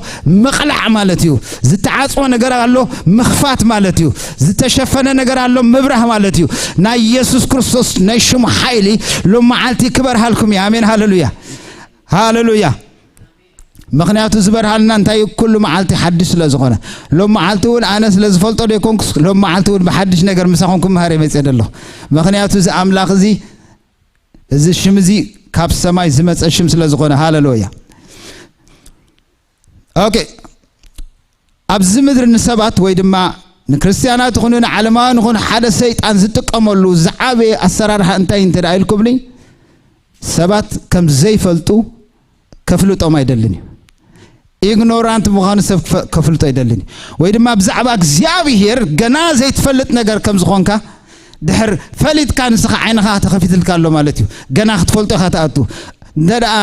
ምቕላዕ ማለት እዩ። ዝተዓጽወ ነገር ኣሎ ምኽፋት ማለት እዩ። ዝተሸፈነ ነገር ኣሎ ምብራህ ማለት እዩ። ናይ ኢየሱስ ክርስቶስ ናይ ሽሙ ሓይሊ ሎም መዓልቲ ክበርሃልኩም እዩ። ኣሜን። ሃሌሉያ። ሃሌሉያ። ምክንያቱ ዝበርሃልና እንታይ እዩ? ኩሉ መዓልቲ ሓድሽ ስለ ዝኾነ። ሎም መዓልቲ እውን ኣነ ስለ ዝፈልጦ ዶ ይኮንኩስ ሎም መዓልቲ እውን ብሓድሽ ነገር ምሳኹም ክመሃር የመፅእ ደሎ። ምክንያቱ እዚ ኣምላኽ እዚ እዚ ሽም እዚ ካብ ሰማይ ዝመፀ ሽም ስለ ዝኾነ። ሃሌሉያ። ኦኬ። ኣብዚ ምድሪ ንሰባት ወይ ድማ ንክርስትያናት ይኹኑ ንዓለማውያን ይኹኑ ሓደ ሰይጣን ዝጥቀመሉ ዝዓበየ ኣሰራርሓ እንታይ እንተ ደኣ ኢልኩምኒ ሰባት ከም ዘይፈልጡ ከፍልጦም ኣይደልን እዩ። ኢግኖራንት ምዃኑ ሰብ ከፍልጦ ኣይደልን እዩ። ወይ ድማ ብዛዕባ እግዚኣብሔር ገና ዘይትፈልጥ ነገር ከም ዝኾንካ ድሕር ፈሊጥካ ንስኻ ዓይንኻ ተኸፊትልካ ኣሎ ማለት እዩ። ገና ክትፈልጦ ኢኻ ትኣቱ። እንተ ደኣ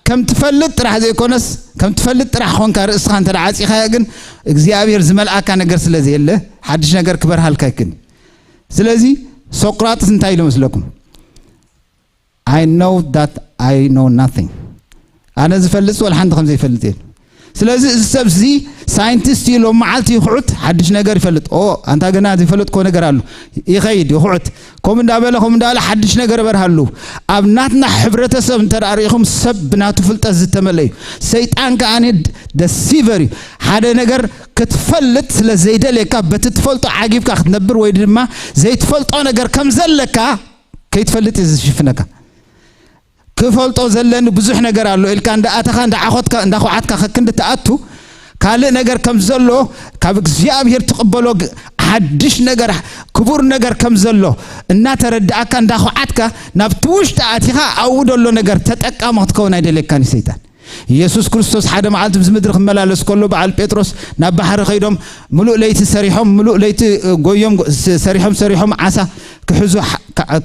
ከም ትፈልጥ ጥራሕ ዘይኮነስ ከም ትፈልጥ ጥራሕ ኾንካ ርእስኻ እንተ ደኣ ዓጺኻዮ ግን እግዚኣብሔር ዝመልኣካ ነገር ስለ ዘየለ ሓድሽ ነገር ክበርሃልካ ይክን። ስለዚ ሶቅራጥስ እንታይ ኢሉ መስለኩም? I know that I know nothing። ኣነ ዝፈልጥ ወላ ሓንቲ ከም ዘይፈልጥ እየ። ስለዚ እዚ ሰብ እዚ ሳይንቲስት እዩ። ሎም መዓልቲ ይኽዑት ሓድሽ ነገር ይፈልጥ። ኦ ኣንታ ገና ዘይፈለጥኮ ነገር ኣሎ። ይኸይድ ይኽዑት። ከምኡ እንዳበለ ከምኡ እንዳበለ ሓድሽ ነገር ይበርሃሉ። ኣብ ናትና ሕብረተሰብ እንተ ደኣ ርኢኹም ሰብ ብናቱ ፍልጠት ዝተመለ እዩ። ሰይጣን ከኣ ደሲቨር እዩ። ሓደ ነገር ክትፈልጥ ስለ ዘይደልየካ በቲ ትፈልጦ ዓጊብካ ክትነብር ወይ ድማ ዘይትፈልጦ ነገር ከም ዘለካ ከይትፈልጥ እዩ ዝሽፍነካ። ክፈልጦ ዘለኒ ብዙሕ ነገር ኣሎ ኢልካ እንዳኣተኻ እንዳዓኾትካ እንዳኹዓትካ ከክንዲ ትኣቱ ካልእ ነገር ከም ዘሎ ካብ እግዚኣብሔር ትቕበሎ ሓድሽ ነገር ክቡር ነገር ከም ዘሎ እናተረዳእካ እንዳኹዓትካ ናብቲ ውሽጢ ኣቲኻ ኣብኡ ዘሎ ነገር ተጠቃሚ ክትከውን ኣይደልየካን እዩ ሰይጣን። ኢየሱስ ክርስቶስ ሓደ መዓልቲ ኣብዚ ምድሪ ክመላለስ ከሎ በዓል ጴጥሮስ ናብ ባሕሪ ከይዶም ምሉእ ለይቲ ሰሪሖም ምሉእ ለይቲ ጎዮም ሰሪሖም ሰሪሖም ዓሳ ክሕዙ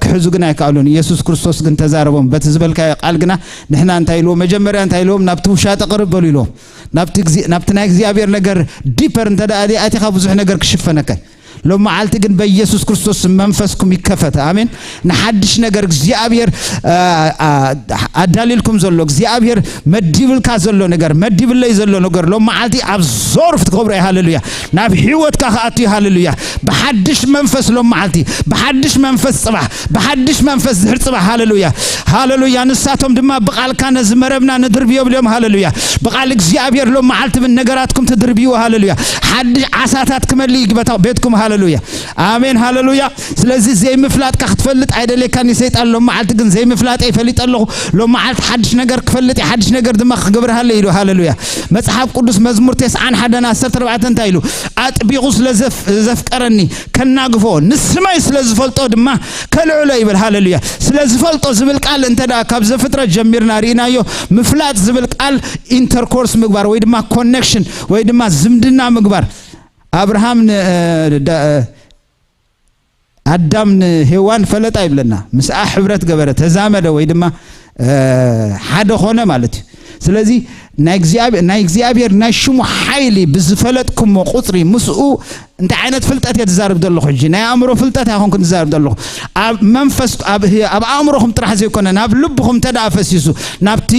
ክሕዙ ግን ኣይከኣሉን። ኢየሱስ ክርስቶስ ግን ተዛረቦም። በቲ ዝበልካዮ ቃል ግና ንሕና እንታይ ኢልዎም? መጀመርያ እንታይ ኢልዎም? ናብቲ ውሻጠ ቅርብ በሉ ኢልዎም። ናብቲ ናብቲ ናይ እግዚኣብሔር ነገር ዲፐር እንተ ደኣ ኣቲኻ ብዙሕ ነገር ክሽፈነከ። ሎም መዓልቲ ግን በኢየሱስ ክርስቶስ መንፈስኩም ይከፈት። ኣሜን። ንሓድሽ ነገር እግዚኣብሔር ኣዳልልኩም ዘሎ፣ እግዚኣብሔር መዲብልካ ዘሎ ነገር፣ መዲብለይ ዘሎ ነገር ሎም መዓልቲ ኣብ ዞርፍ ትገብሮ። ሃሌሉያ። ናብ ህይወትካ ክኣቱ። ሃሌሉያ። ብሓድሽ መንፈስ ሎም መዓልቲ፣ ብሓድሽ መንፈስ ጽባሕ፣ ብሓድሽ መንፈስ ድሕር ጽባሕ። ሃሌሉያ፣ ሃሌሉያ። ንሳቶም ድማ ብቓልካ ነዚ መረብና ንድርብዮ ብሎም። ሃሌሉያ። ብቓል እግዚኣብሔር ሎም መዓልቲ ምን ነገራትኩም ትድርብዩ። ሃሌሉያ። ሓድሽ ዓሳታት ክመልእ ይግበታ ቤትኩም። ሃሌሉያ፣ ኣሜን፣ ሃሌሉያ። ስለዚ ዘይምፍላጥካ ክትፈልጥ ኣይደለካን ሰይጣን። ሎም መዓልቲ ግን ዘይምፍላጠ ይፈልጥ ኣለኹ። ሎም መዓልቲ ሓድሽ ነገር ክፈልጥ፣ ሓድሽ ነገር ድማ ክገብርሃለ ኢሉ። ሃሌሉያ። መጽሓፍ ቅዱስ መዝሙር ተስዓን ሓደን ዓሰርተ ኣርባዕተ እንታይ ኢሉ? ኣጥቢቑ ስለ ዘፍቀረኒ ከናግፎ፣ ንስመይ ስለ ዝፈልጦ ድማ ከልዕሎ ይብል። ሃሌሉያ። ስለ ዝፈልጦ ዝብል ቃል እንተ ደኣ ካብ ዘፍጥረት ጀሚርና ርኢናዮ። ምፍላጥ ዝብል ቃል ኢንተርኮርስ ምግባር ወይ ድማ ኮኔክሽን ወይ ድማ ዝምድና ምግባር። ኣብርሃም ን ኣዳም ንሄዋን ፈለጣ ይብለና። ምስኣ ሕብረት ገበረ፣ ተዛመደ ወይ ድማ ሓደ ኾነ ማለት እዩ። ስለዚ ናይ እግዚኣብሔር ናይ ሽሙ ሓይሊ ብዝፈለጥኩሞ ቁፅሪ ምስኡ እንታይ ዓይነት ፍልጠት እየ ዝዛርብ ዘለኹ? ሕጂ ናይ ኣእምሮ ፍልጠት ኣይኮንኩን ዝዛርብ ዘለኹ። ኣብ መንፈስ ኣብ ኣእምሮኹም ጥራሕ ዘይኮነ ናብ ልብኹም እንተ ደኣ ፈሲሱ ናብቲ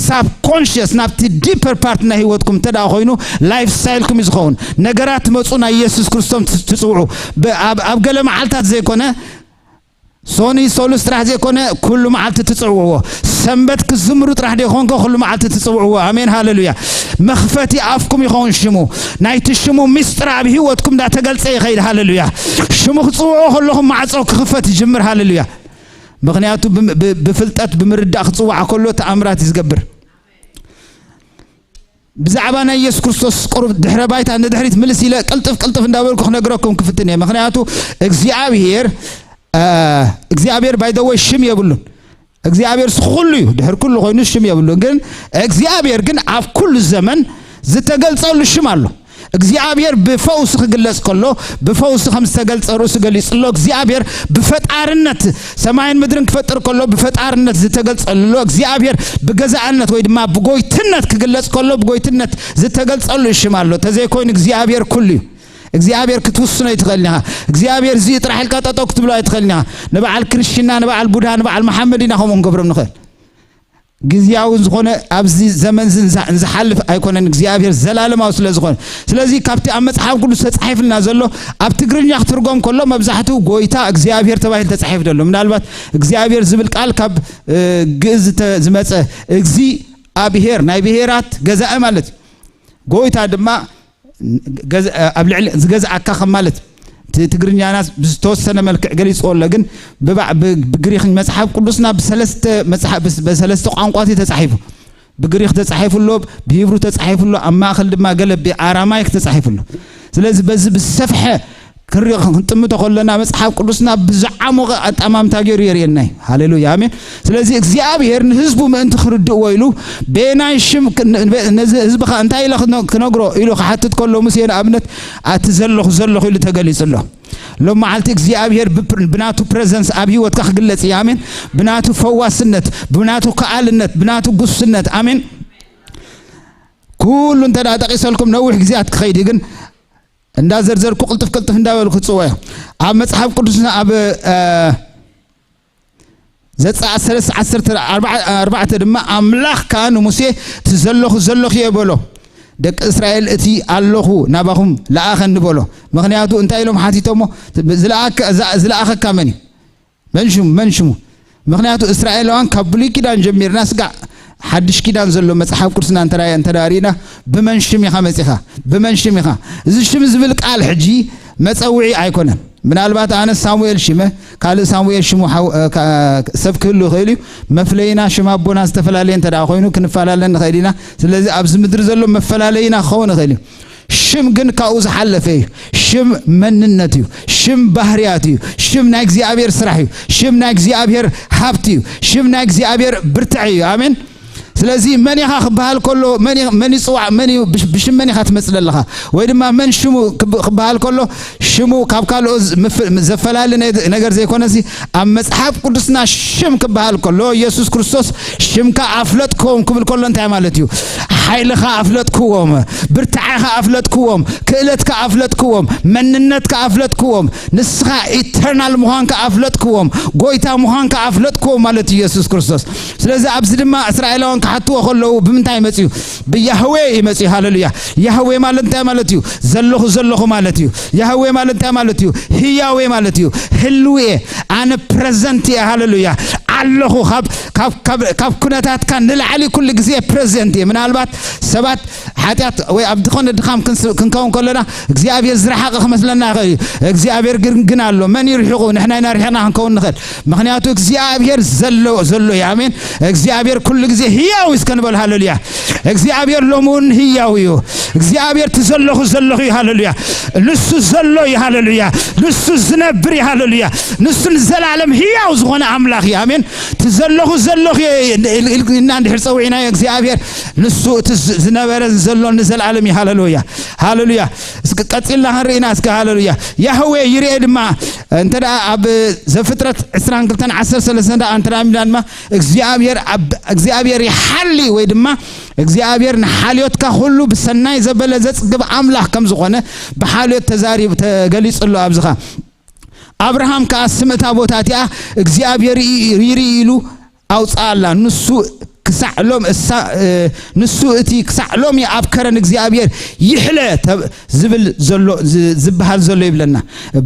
ሳብኮንሽስ ናብቲ ዲፐር ፓርት ናይ ህይወትኩም እንተ ደኣ ኮይኑ ላይፍ ስታይልኩም እዩ ዝኸውን። ነገራት መፁ ናይ ኢየሱስ ክርስቶስ ትፅውዑ። ኣብ ገለ መዓልታት ዘይኮነ ሶኒ ሶሉስ ጥራሕ ዘይኮነ ኩሉ መዓልቲ ትፅውዕዎ። ሰንበት ክዝምሩ ጥራሕ ዘይኮንኮ ኩሉ መዓልቲ ትፅውዕዎ። ኣሜን ሃሌሉያ። መኽፈቲ ኣፍኩም ይኸውን ሽሙ። ናይቲ ሽሙ ሚስጥር ኣብ ህይወትኩም እንዳተገልፀ ይኸይድ። ሃሌሉያ። ሽሙ ክፅውዖ ከለኹም ማዕፆ ክኽፈት ይጅምር። ሃሌሉያ። ምኽንያቱ ብፍልጠት ብምርዳእ ክፅዋዕ ከሎ ተኣምራት እዩ ዝገብር። ብዛዕባ ናይ ኢየሱስ ክርስቶስ ቁሩብ ድሕረ ባይታ ንድሕሪት ምልስ ኢለ ቅልጥፍ ቅልጥፍ እንዳበልኩ ክነግረኩም ክፍትን እየ። ምኽንያቱ እግዚኣብሔር እግዚኣብሔር ባይደወይ ሽም የብሉን። እግዚኣብሔር ስኹ ኩሉ እዩ፣ ድሕር ኩሉ ኮይኑ ሽም የብሉን። ግን እግዚኣብሔር ግን ኣብ ኩሉ ዘመን ዝተገልጸሉ ሽም ኣሎ። እግዚኣብሔር ብፈውሲ ክግለጽ ከሎ ብፈውሲ ከም ዝተገልጸ ርእሱ ገሊጹ ኣሎ። እግዚኣብሔር ብፈጣርነት ሰማይን ምድርን ክፈጥር ከሎ ብፈጣርነት ዝተገልጸሉ ኣሎ። እግዚኣብሔር ብገዛእነት ወይ ድማ ብጎይትነት ክግለጽ ከሎ ብጎይትነት ዝተገልጸሉ ሽም ኣሎ። ተዘይኮይኑ እግዚኣብሔር ኩሉ እዩ። እግዚኣብሔር ክትውስኖ ኣይትኽእልን ኢኻ። እግዚኣብሔር እዚ ጥራሕ ኢልካ ጠጠው ክትብሎ ኣይትኽእልን ኢኻ። ንበዓል ክርስትና፣ ንበዓል ቡድሃ፣ ንበዓል መሓመድ ኢና ከምኡ ንገብሮም ንኽእል። ግዝያዊ ዝኾነ ኣብዚ ዘመን እዚ እንዝሓልፍ ኣይኮነን። እግዚኣብሔር ዘላለማዊ ስለ ዝኾነ ስለዚ ካብቲ ኣብ መጽሓፍ ቅዱስ ተጻሒፍልና ዘሎ ኣብ ትግርኛ ክትርጎም ከሎ መብዛሕትኡ ጎይታ እግዚኣብሔር ተባሂሉ ተጻሒፉ ዘሎ። ምናልባት እግዚኣብሔር ዝብል ቃል ካብ ግእዝ ዝመጸ እግዚ ኣብሔር ናይ ብሔራት ገዛኢ ማለት እዩ። ጎይታ ድማ ኣብ ልዕሊ ዝገዝኣካ ከም ማለት እቲ ትግርኛና ብዝተወሰነ መልክዕ ገሊፅዎ ኣሎ። ግን ብግሪክ መፅሓፍ ቅዱስና ብሰለስተ ቋንቋት እዩ ተፃሒፉ። ብግሪክ ተፃሒፉ ኣሎ፣ ብሂብሩ ተፃሒፉ ኣሎ፣ ኣብ ማእኸል ድማ ገለ ብኣራማይክ ተፃሒፉ ኣሎ። ስለዚ በዚ ብዝሰፍሐ ክንሪኦ ክንጥምቶ ከለና መፅሓፍ ቅዱስና ብዝዓሞቐ ኣጠማምታ ገይሩ የርእየና እዩ። ሃሌሉያ ኣሜን። ስለዚ እግዚኣብሔር ንህዝቡ ምእንቲ ክርድእዎ ኢሉ በየናይ ሽም ነዚ ህዝብኻ እንታይ ኢለ ክነግሮ ኢሉ ክሓትት ከሎ ሙሴ ንኣብነት ኣቲ ዘለኹ ዘለኹ ኢሉ ተገሊጹ ኣሎ። ሎም መዓልቲ እግዚኣብሔር ብናቱ ፕሬዘንስ ኣብ ህይወትካ ክግለጽ እዩ። ኣሜን። ብናቱ ፈዋስነት፣ ብናቱ ከኣልነት፣ ብናቱ ጉስነት። ኣሜን። ኩሉ እንተ ደኣ ጠቂሰልኩም ነዊሕ ግዜያት ክኸይድ እዩ፣ ግን እንዳዘርዘርኩ ቅልጥፍ ቅልጥፍ እንዳበሉ ክጽወ ኣብ መጽሓፍ ቅዱስና ኣብ ዘጸኣት ሰለስተ ዓሰርተ ኣርባዕተ ድማ ኣምላኽ ከኣ ንሙሴ እቲ ዘለኹ ዘለኹ እየ በሎ። ደቂ እስራኤል እቲ ኣለኹ ናባኹም ለኣኸኒ በሎ። ምኽንያቱ እንታይ ኢሎም ሓቲቶሞ? ዝለኣኸካ መን እዩ? መን ሽሙ መን ሽሙ? ምኽንያቱ እስራኤላውያን ካብ ብሉይ ኪዳን ጀሚርና ስጋዕ ሓድሽ ኪዳን ዘሎ መጽሓፍ ቅዱስና እንተራየ እንተዳሪና ብመን ሽም ኢኻ መጺኻ? ብመን ሽም ኢኻ? እዚ ሽም ዝብል ቃል ሕጂ መጸውዒ ኣይኮነን። ምናልባት ኣነ ሳሙኤል ሽመ ካልእ ሳሙኤል ሽሙ ሰብ ክህሉ ይኽእል እዩ። መፍለይና ሽም ኣቦና ዝተፈላለየ እንተ ኮይኑ ክንፈላለ ንኽእል ኢና። ስለዚ ኣብዚ ምድሪ ዘሎ መፈላለይና ክኸውን ይኽእል እዩ። ሽም ግን ካብኡ ዝሓለፈ እዩ። ሽም መንነት እዩ። ሽም ባህርያት እዩ። ሽም ናይ እግዚኣብሔር ስራሕ እዩ። ሽም ናይ እግዚኣብሔር ሃብቲ እዩ። ሽም ናይ እግዚኣብሔር ብርትዐ እዩ። ኣሜን። ስለዚ መን ኢኻ ክበሃል ከሎ፣ መን ኢ-፣ መን ይጽዋዕ፣ መን እዩ፣ ብሽ-፣ ብሽም መን ኢኻ ትመጽእ ዘለኻ? ወይ ድማ መን ሽሙ ክብ-፣ ክበሃል ከሎ፣ ሽሙ ካብ ካልኦ ዝ-፣ ምፍ-፣ ዘፈላሊ ነ-፣ ነገር ዘይኮነሲ፣ ኣብ መጽሓፍ ቅዱስና ሽም ክበሃል ከሎ፣ ኢየሱስ ክርስቶስ ሽምካ ኣፍለጥክዎም ክብል ከሎ እንታይ ማለት እዩ? ሓይልኻ ኣፍለጥክዎም፣ ብርታዕኻ ኣፍለጥክዎም፣ ክእለትካ ኣፍለጥክዎም፣ መንነትካ ኣፍለጥክዎም፣ ንስኻ ኢተርናል ምዃንካ ኣፍለጥክዎም፣ ጎይታ ምዃንካ ኣፍለጥክዎም ማለት እዩ ኢየሱስ ክርስቶስ። ስለዚ ኣብዚ ድማ እስራኤላውያን ክሓትዎ ከለዉ ብምንታይ መጽዩ? ብያህዌ ይመጽዩ። ሃሌሉያ። ያህዌ ማለት እንታይ ማለት እዩ? ዘለኹ፣ ዘለኹ ማለት እዩ። ያህዌ ማለት እንታይ ማለት እዩ? ህያዌ ማለት እዩ። ህልዌ፣ ኣነ ፕረዘንት እየ። ሃሌሉያ። ኣለኹ። ካብ፣ ካብ፣ ካብ፣ ካብ ኩነታትካ ንላዕሊ ኩሉ ግዜ ፕረዘንት እየ። ምናልባት ሰባት ሓጢኣት ወይ ኣብ ዝኾነ ድኻም ክንስ-፣ ክንከውን ከለና እግዚኣብሔር ዝረሓቐ ክመስለና ይኽእል እዩ። እግዚኣብሔር ግን፣ ግን ኣሎ። መን ይርሕቑ? ንሕና ኢና ርሒቕና ክንከውን ንኽእል። ምኽንያቱ እግዚኣብሔር ዘሎ፣ ዘሎ እዩ። ኣሜን። እግዚኣብሔር ኩሉ ግዜ ህያው እዩ እስከ ንበል። ሃሌሉያ። እግዚኣብሔር ሎሚ እውን ህያው እዩ። እግዚኣብሔር እቲ ዘለኹ ዘለኹ እዩ። ሃሌሉያ። ንሱ ዘሎ እዩ። ሃሌሉያ። ንሱ ዝነብር እዩ። ሃሌሉያ። ንሱ ንዘላለም ህያው ዝኾነ ኣምላኽ እዩ። ኣሜን። እቲ ዘለኹ ዘለኹ እየ ኢል-፣ ኢል-፣ ኢልና እንድሕር ጸዊዕናዮ እግዚኣብሔር፣ ንሱ እቲ ዝ-፣ ዝነበረን ዘሎን ንዘላለም እዩ። ሃሌሉያ። ሃሌሉያ። እስኪ ቀጺልና ክንርኢና እስኪ። ሃሌሉያ። ያህዌ ይርኤ ድማ እንተ ደኣ ኣብ ዘፍጥረት ዕስራን ክልተን ዓሰርተ ሰለስተን ደኣ እንተ ደኣ ሚና ድማ እግዚኣብሔር ኣብ-፣ እግዚኣብሔር ይሓሊ ወይ ድማ እግዚኣብሔር ንሓልዮትካ ኩሉ ብሰናይ ዘበለ ዘጽግብ ኣምላኽ ከም ዝኾነ ብሓልዮት ተዛሪቡ ተገሊጹ ኣሎ። ኣብዚ ኸኣ ኣብርሃም ከኣ ስም እታ ቦታ እቲኣ እግዚኣብሔር ይርኢ፣ ይርኢ ኢሉ ኣውጽኣላ። ንሱ ክሳዕ ሎም እሳ-፣ እ፣ ንሱ እቲ ክሳዕ ሎሚ ኣብ ከረን እግዚኣብሔር ይሕለ ተብ-፣ ዝብል ዘሎ፣ ዝ-፣ ዝበሃል ዘሎ ይብለና።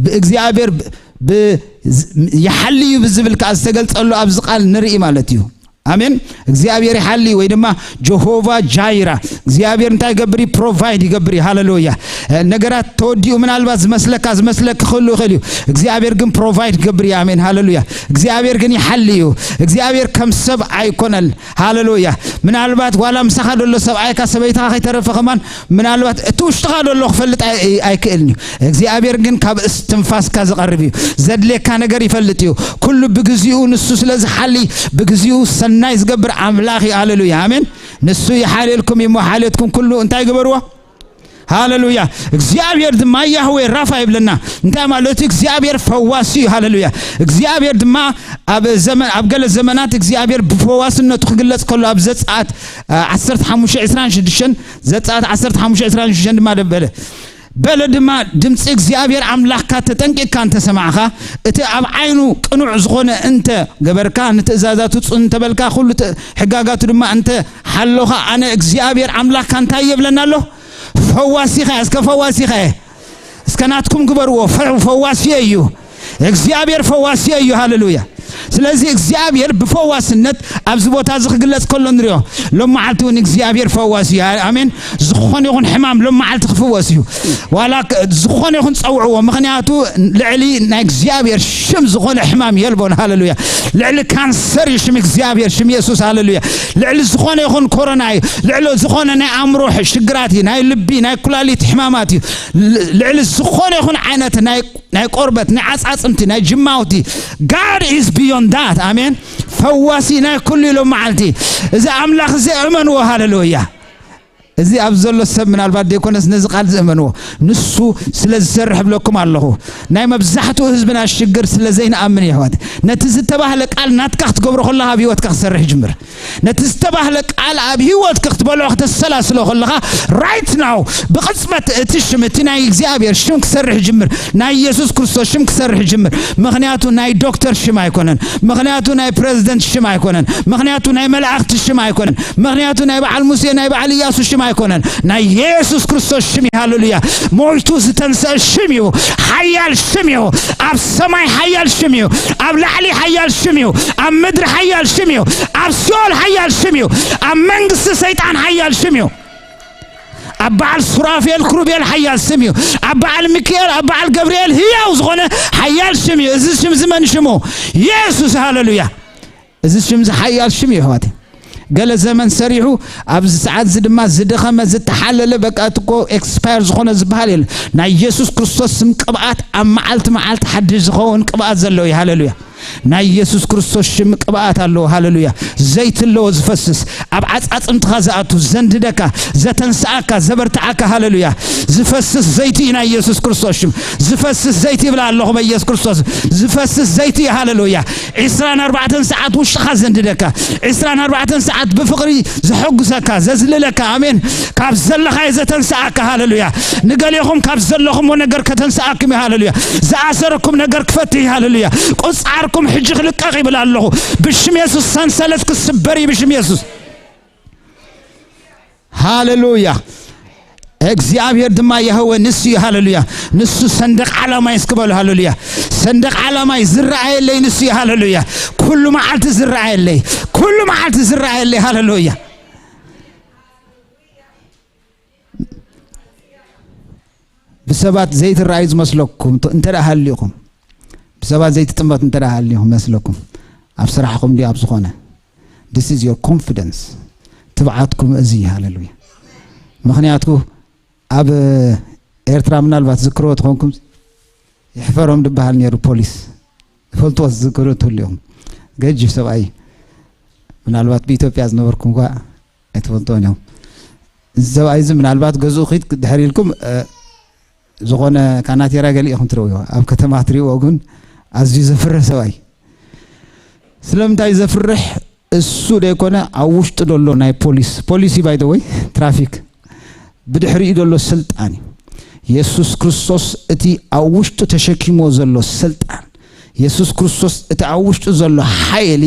ብእግዚኣብሔር ብ-፣ ብ-፣ ዝ-፣ ይሓሊ እዩ ብዝብል ከኣ ዝተገልጸሉ ኣብዚ ቃል ንርኢ ማለት እዩ። ኣሜን። እግዚኣብሔር ይሓሊ ወይ ድማ ጀሆቫ ጃይራ። እግዚኣብሔር እንታይ ይገብር እዩ? ፕሮቫይድ ይገብር እዩ። ሃሌሉያ። እ፣ ነገራት ተወዲኡ ምናልባት ዝመስለካ፣ ዝመስለክ ክህሉ ይኽእል እዩ። እግዚኣብሔር ግን ፕሮቫይድ ይገብር እዩ። ኣሜን። ሃሌሉያ። እግዚኣብሔር ግን ይሓሊ እዩ። እግዚኣብሔር ከም ሰብ ኣይኮነን። ሃሌሉያ። ምናልባት ዋላ ምሳኻ ዘሎ ሰብኣይካ ሰበይትኻ ከይተረፈ ከማን ምናልባት እቲ ውሽጥኻ ዘሎ ክፈልጥ ኣይ-፣ ኣይክእልን እዩ። እግዚኣብሔር ግን ካብ እስትንፋስካ ዝቐርብ እዩ። ዘድልየካ ነገር ይፈልጥ እዩ። ኩሉ ብግዚኡ ንሱ ስለ ዝሓሊ ብግዚኡ ሰናይ ዝገብር ኣምላኽ እዩ። ሃሌሉያ። ኣሜን። ንሱ ይሓልየልኩም እዩ እሞ ሓልየትኩም ኩሉ እንታይ ግበርዎ? ሃሌሉያ። እግዚኣብሔር ድማ ያህዌ ራፋ ይብለና። እንታይ ማለት እዩ? እግዚኣብሔር ፈዋሲ እዩ። ሃሌሉያ። እግዚኣብሔር ድማ ኣብ ዘመን፣ ኣብ ገለ ዘመናት እግዚኣብሔር ብፈዋስነቱ ክግለጽ ከሎ ኣብ ዘጸኣት፣ አ፣ ዓሰርተ ሓሙሽተ ዕስራን ሽዱሽተን፣ ዘጸኣት ዓሰርተ ሓሙሽተ ዕስራን ሽዱሽተን ድማ ደበለ። በለ ድማ ድምፂ እግዚኣብሔር ኣምላኽካ ተጠንቂቕካ እንተሰማዕኻ፣ እቲ ኣብ ዓይኑ ቅኑዕ ዝኾነ እንተ ገበርካ፣ ንትእዛዛቱ ጽን እንተበልካ፣ ኩሉ ት-፣ ሕጋጋቱ ድማ እንተ ሓሎኻ፣ ኣነ እግዚኣብሔር ኣምላኽካ እንታይ እየ እብለና ኣሎ? ፈዋሲኻ እየ። እስከ ፈዋሲኻ እየ። እስከ ናትኩም ግበርዎ። ፈ-፣ ፈዋሲ እዩ። እግዚኣብሔር ፈዋሲ እዩ። ሃሌሉያ። ስለዚ እግዚኣብሔር ብፈዋስነት ኣብዚ ቦታ እዚ ክግለጽ ከሎ ንሪኦ። ሎም መዓልቲ እውን እግዚኣብሔር ፈዋሲ እዩ። ኣሜን። ዝኾነ ይኹን ሕማም ሎም መዓልቲ ክፍወስ እዩ። ዋላ ክ-፣ ዝኾነ ይኹን ጸውዕዎ። ምኽንያቱ ልዕሊ ናይ እግዚኣብሔር ሽም ዝኾነ ሕማም የልቦን። ሃሌሉያ። ልዕሊ ካንሰር እዩ ሽም እግዚኣብሔር፣ ሽም የሱስ። ሃሌሉያ። ልዕሊ ዝኾነ ይኹን ኮሮና እዩ። ልዕሊ ዝኾነ ናይ ኣእምሮ ሕ-፣ ሽግራት እዩ። ናይ ልቢ፣ ናይ ኩላሊት ሕማማት እዩ። ል-፣ ልዕሊ ዝኾነ ይኹን ዓይነት ናይ፣ ናይ ቆርበት፣ ናይ ዓጻጽምቲ፣ ናይ ጅማውቲ። God is beyond that። ኣሜን። ፈዋሲ ናይ ኩሉ ኢሎም መዓልቲ። እዚ ኣምላኽ እዚ እመንዎ። ሃሌሉያ። እዚ ኣብ ዘሎ ሰብ ምናልባት ደይኮነስ ነዚ ቃል ዝእመንዎ። ንሱ ስለ ዝሰርሕ እብለኩም ኣለኹ። ናይ መብዛሕትኡ ህዝብና ሽግር ስለ ዘይንኣምን እዩ፣ ኣሕዋት። ነቲ ዝተባህለ ቃል ናትካ ክትገብሮ ከለኻ ኣብ ህይወትካ ክሰርሕ ይጅምር። ነቲ ዝተባህለ ቃል ኣብ ህይወትካ ክትበልዖ፣ ክተሰላስሎ ከለኻ፣ right now፣ ብቕጽበት እቲ ሽም፣ እቲ ናይ እግዚኣብሔር ሽም ክሰርሕ ይጅምር። ናይ ኢየሱስ ክርስቶስ ሽም ክሰርሕ ይጅምር። ምኽንያቱ ናይ ዶክተር ሽም ኣይኮነን። ምኽንያቱ ናይ ፕረዚደንት ሽም ኣይኮነን። ምኽንያቱ ናይ መላእኽቲ ሽም ኣይኮነን። ምኽንያቱ ናይ በዓል ሙሴ፣ ናይ በዓል ኢያሱ ሽም ኣይኮነን። ናይ የሱስ ክርስቶስ ሽም እዩ። ሃሌሉያ። ሞይቱ ዝተንስአ ሽም እዩ። ሓያል ሽም እዩ። ኣብ ሰማይ ሓያል ሽም እዩ። ኣብ ላዕሊ ሓያል ሽም እዩ። ኣብ ምድሪ ሓያል ሽም እዩ። ኣብ ሲኦል ሓያል ሽም እዩ። ኣብ መንግስቲ ሰይጣን ሓያል ሽም እዩ። ኣብ በዓል ሱራፌል ክሩቤል ሓያል ስም እዩ። ኣብ በዓል ሚካኤል፣ ኣብ በዓል ገብርኤል ህያው ዝኾነ ሓያል ሽም እዩ። እዚ ሽም እዚ መን ሽሙ? የሱስ። ሃሌሉያ። እዚ ሽም እዚ ሓያል ሽም እዩ፣ ኣሕዋተይ። ገለ ዘመን ሰሪሑ፣ ኣብዚ ሰዓት እዚ ድማ ዝደኸመ፣ ዝተሓለለ፣ በቃ፣ እቲ እኮ ኤክስፓየር ዝኾነ ዝበሃል የለ። ናይ የሱስ ክርስቶስ ስም ቅብኣት ኣብ መዓልቲ መዓልቲ ሓድሽ ዝኸውን ቅብኣት ዘለዎ እዩ። ሃሌሉያ። ናይ ኢየሱስ ክርስቶስ ሽም ቅብኣት ኣለዎ። ሃሌሉያ። ዘይቲ ኣለዎ ዝፈስስ፣ ኣብ ዓጻጽምትኻ ዝኣቱ፣ ዘንድደካ፣ ዘተንስኣካ፣ ዘበርትዓካ። ሃሌሉያ። ዝፈስስ ዘይቲ እዩ ናይ ኢየሱስ ክርስቶስ ሽም። ዝፈስስ ዘይቲ ይብላ ኣለኹ በኢየሱስ ክርስቶስ። ዝፈስስ ዘይቲ እዩ። ሃሌሉያ። ዕስራን ኣርባዕተን ሰዓት ውሽጥኻ ዘንድደካ፣ ዕስራን ኣርባዕተን ሰዓት ብፍቕሪ ዘሐጉሰካ፣ ዘዝልለካ። ኣሜን። ካብ ዘለኻዮ ዘተንስኣካ። ሃሌሉያ። ንገሌኹም ካብ ዘለኹምዎ ነገር ከተንስኣኩም እዩ። ሃሌሉያ። ዝኣሰረኩም ነገር ክፈትሕ እዩ። ሃሌሉያ። ቁጻርኩም ሕጂ ክልቀቕ ይብል ኣለኹ። ብሽም የሱስ ሰንሰለት ክስበር እዩ ብሽም የሱስ። ሃሌሉያ። እግዚኣብሔር ድማ የህወ ንሱ እዩ። ሃሌሉያ። ንሱ ሰንደቕ ዓላማይ እስኪ በሉ። ሃሌሉያ። ሰንደቕ ዓላማይ ዝረኣየለይ ንሱ እዩ። ሃሌሉያ። ኩሉ መዓልቲ ዝረኣየለይ፣ ኩሉ መዓልቲ ዝረኣየለይ። ሃሌሉያ። ብሰባት ዘይትረኣዩ ዝመስለኩም እንተ ደኣ ሃሊኹም፣ ብሰባት ዘይትጥመቱ እንተ ደኣ ሃሊኹም መስለኩም፣ ኣብ ስራሕኹም ድዩ ኣብ ዝኾነ፣ this is your confidence፣ ትብዓትኩም እዚ እዩ። ሃሌሉያ። ምኽንያቱ ኣብ ኤርትራ ምናልባት ዝክርዎ ትኾንኩም፣ ይሕፈሮም ድበሃል ነይሩ ፖሊስ። ዝፈልጥዎ ዝዝክሩ ትህሉ ኢኹም። ገጅፍ ሰብኣይ፣ ምናልባት ብኢትዮጵያ ዝነበርኩም እኳ ኣይትፈልጥዎን ኢኹም። እዚ ሰብኣይ እዚ ምናልባት ገዝኡ ኺድ ድሕር ኢልኩም፣ እ፣ ዝኾነ ካናቴራ ገሊኡ ኢኹም ትርእይዎ። ኣብ ከተማ ትርእይዎ ግን ኣዝዩ ዘፍርህ ሰብኣይ። ስለምንታይ ዘፍርሕ? እሱ ደይኮነ ኣብ ውሽጡ ደሎ ናይ ፖሊስ፣ ፖሊሲ ባይ ዘ ወይ ትራፊክ፣ ብድሕሪኡ ደሎ ስልጣን እዩ። የሱስ ክርስቶስ እቲ ኣብ ውሽጡ ተሸኪሞ ዘሎ ስልጣን፣ የሱስ ክርስቶስ እቲ ኣብ ውሽጡ ዘሎ ሓይሊ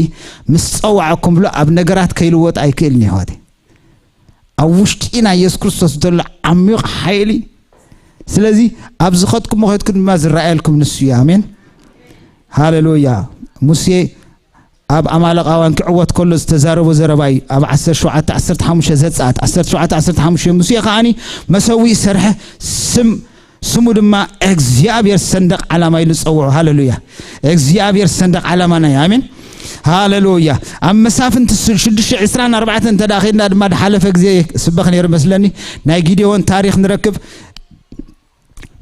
ምስ ጸዋዕኩም ብሎ ኣብ ነገራት ከይልወጥ ኣይክእልን እዩ ኣሕዋተይ። ኣብ ውሽጢ ናይ የሱስ ክርስቶስ ዘሎ ዓሚቕ ሓይሊ። ስለዚ ኣብ ዝኸድኩሞ ኸድኩ ድማ ዝረኣየልኩም ንሱ እዩ። ኣሜን። ሃሌሉያ። ሙሴ ኣብ ኣማለቃውያን ክዕወት ከሎ ዝተዛረቦ ዘረባ እዩ። ኣብ ዓሰርተ ሸውዓተ ዓሰርተ ሓሙሽተ ዘጸኣት ዓሰርተ ሸውዓተ ዓሰርተ ሓሙሽተ ሙሴ ከኣኒ መሰውኢ ሰርሐ፣ ስም፣ ስሙ ድማ እግዚኣብሔር ሰንደቕ ዓላማ ኢሉ ጸውዑ። ሃሌሉያ። እግዚኣብሔር ሰንደቕ ዓላማና እዩ። ኣሜን። ሃሌሉያ። ኣብ መሳፍንቲ ስ-፣ ሽዱሽተ ዕስራን ኣርባዕተን እንተ ደኣ ኸድና ድማ ድሓለፈ ግዜ ስበኽ ነይሩ መስለኒ፣ ናይ ጊዴዎን ታሪኽ ንረክብ።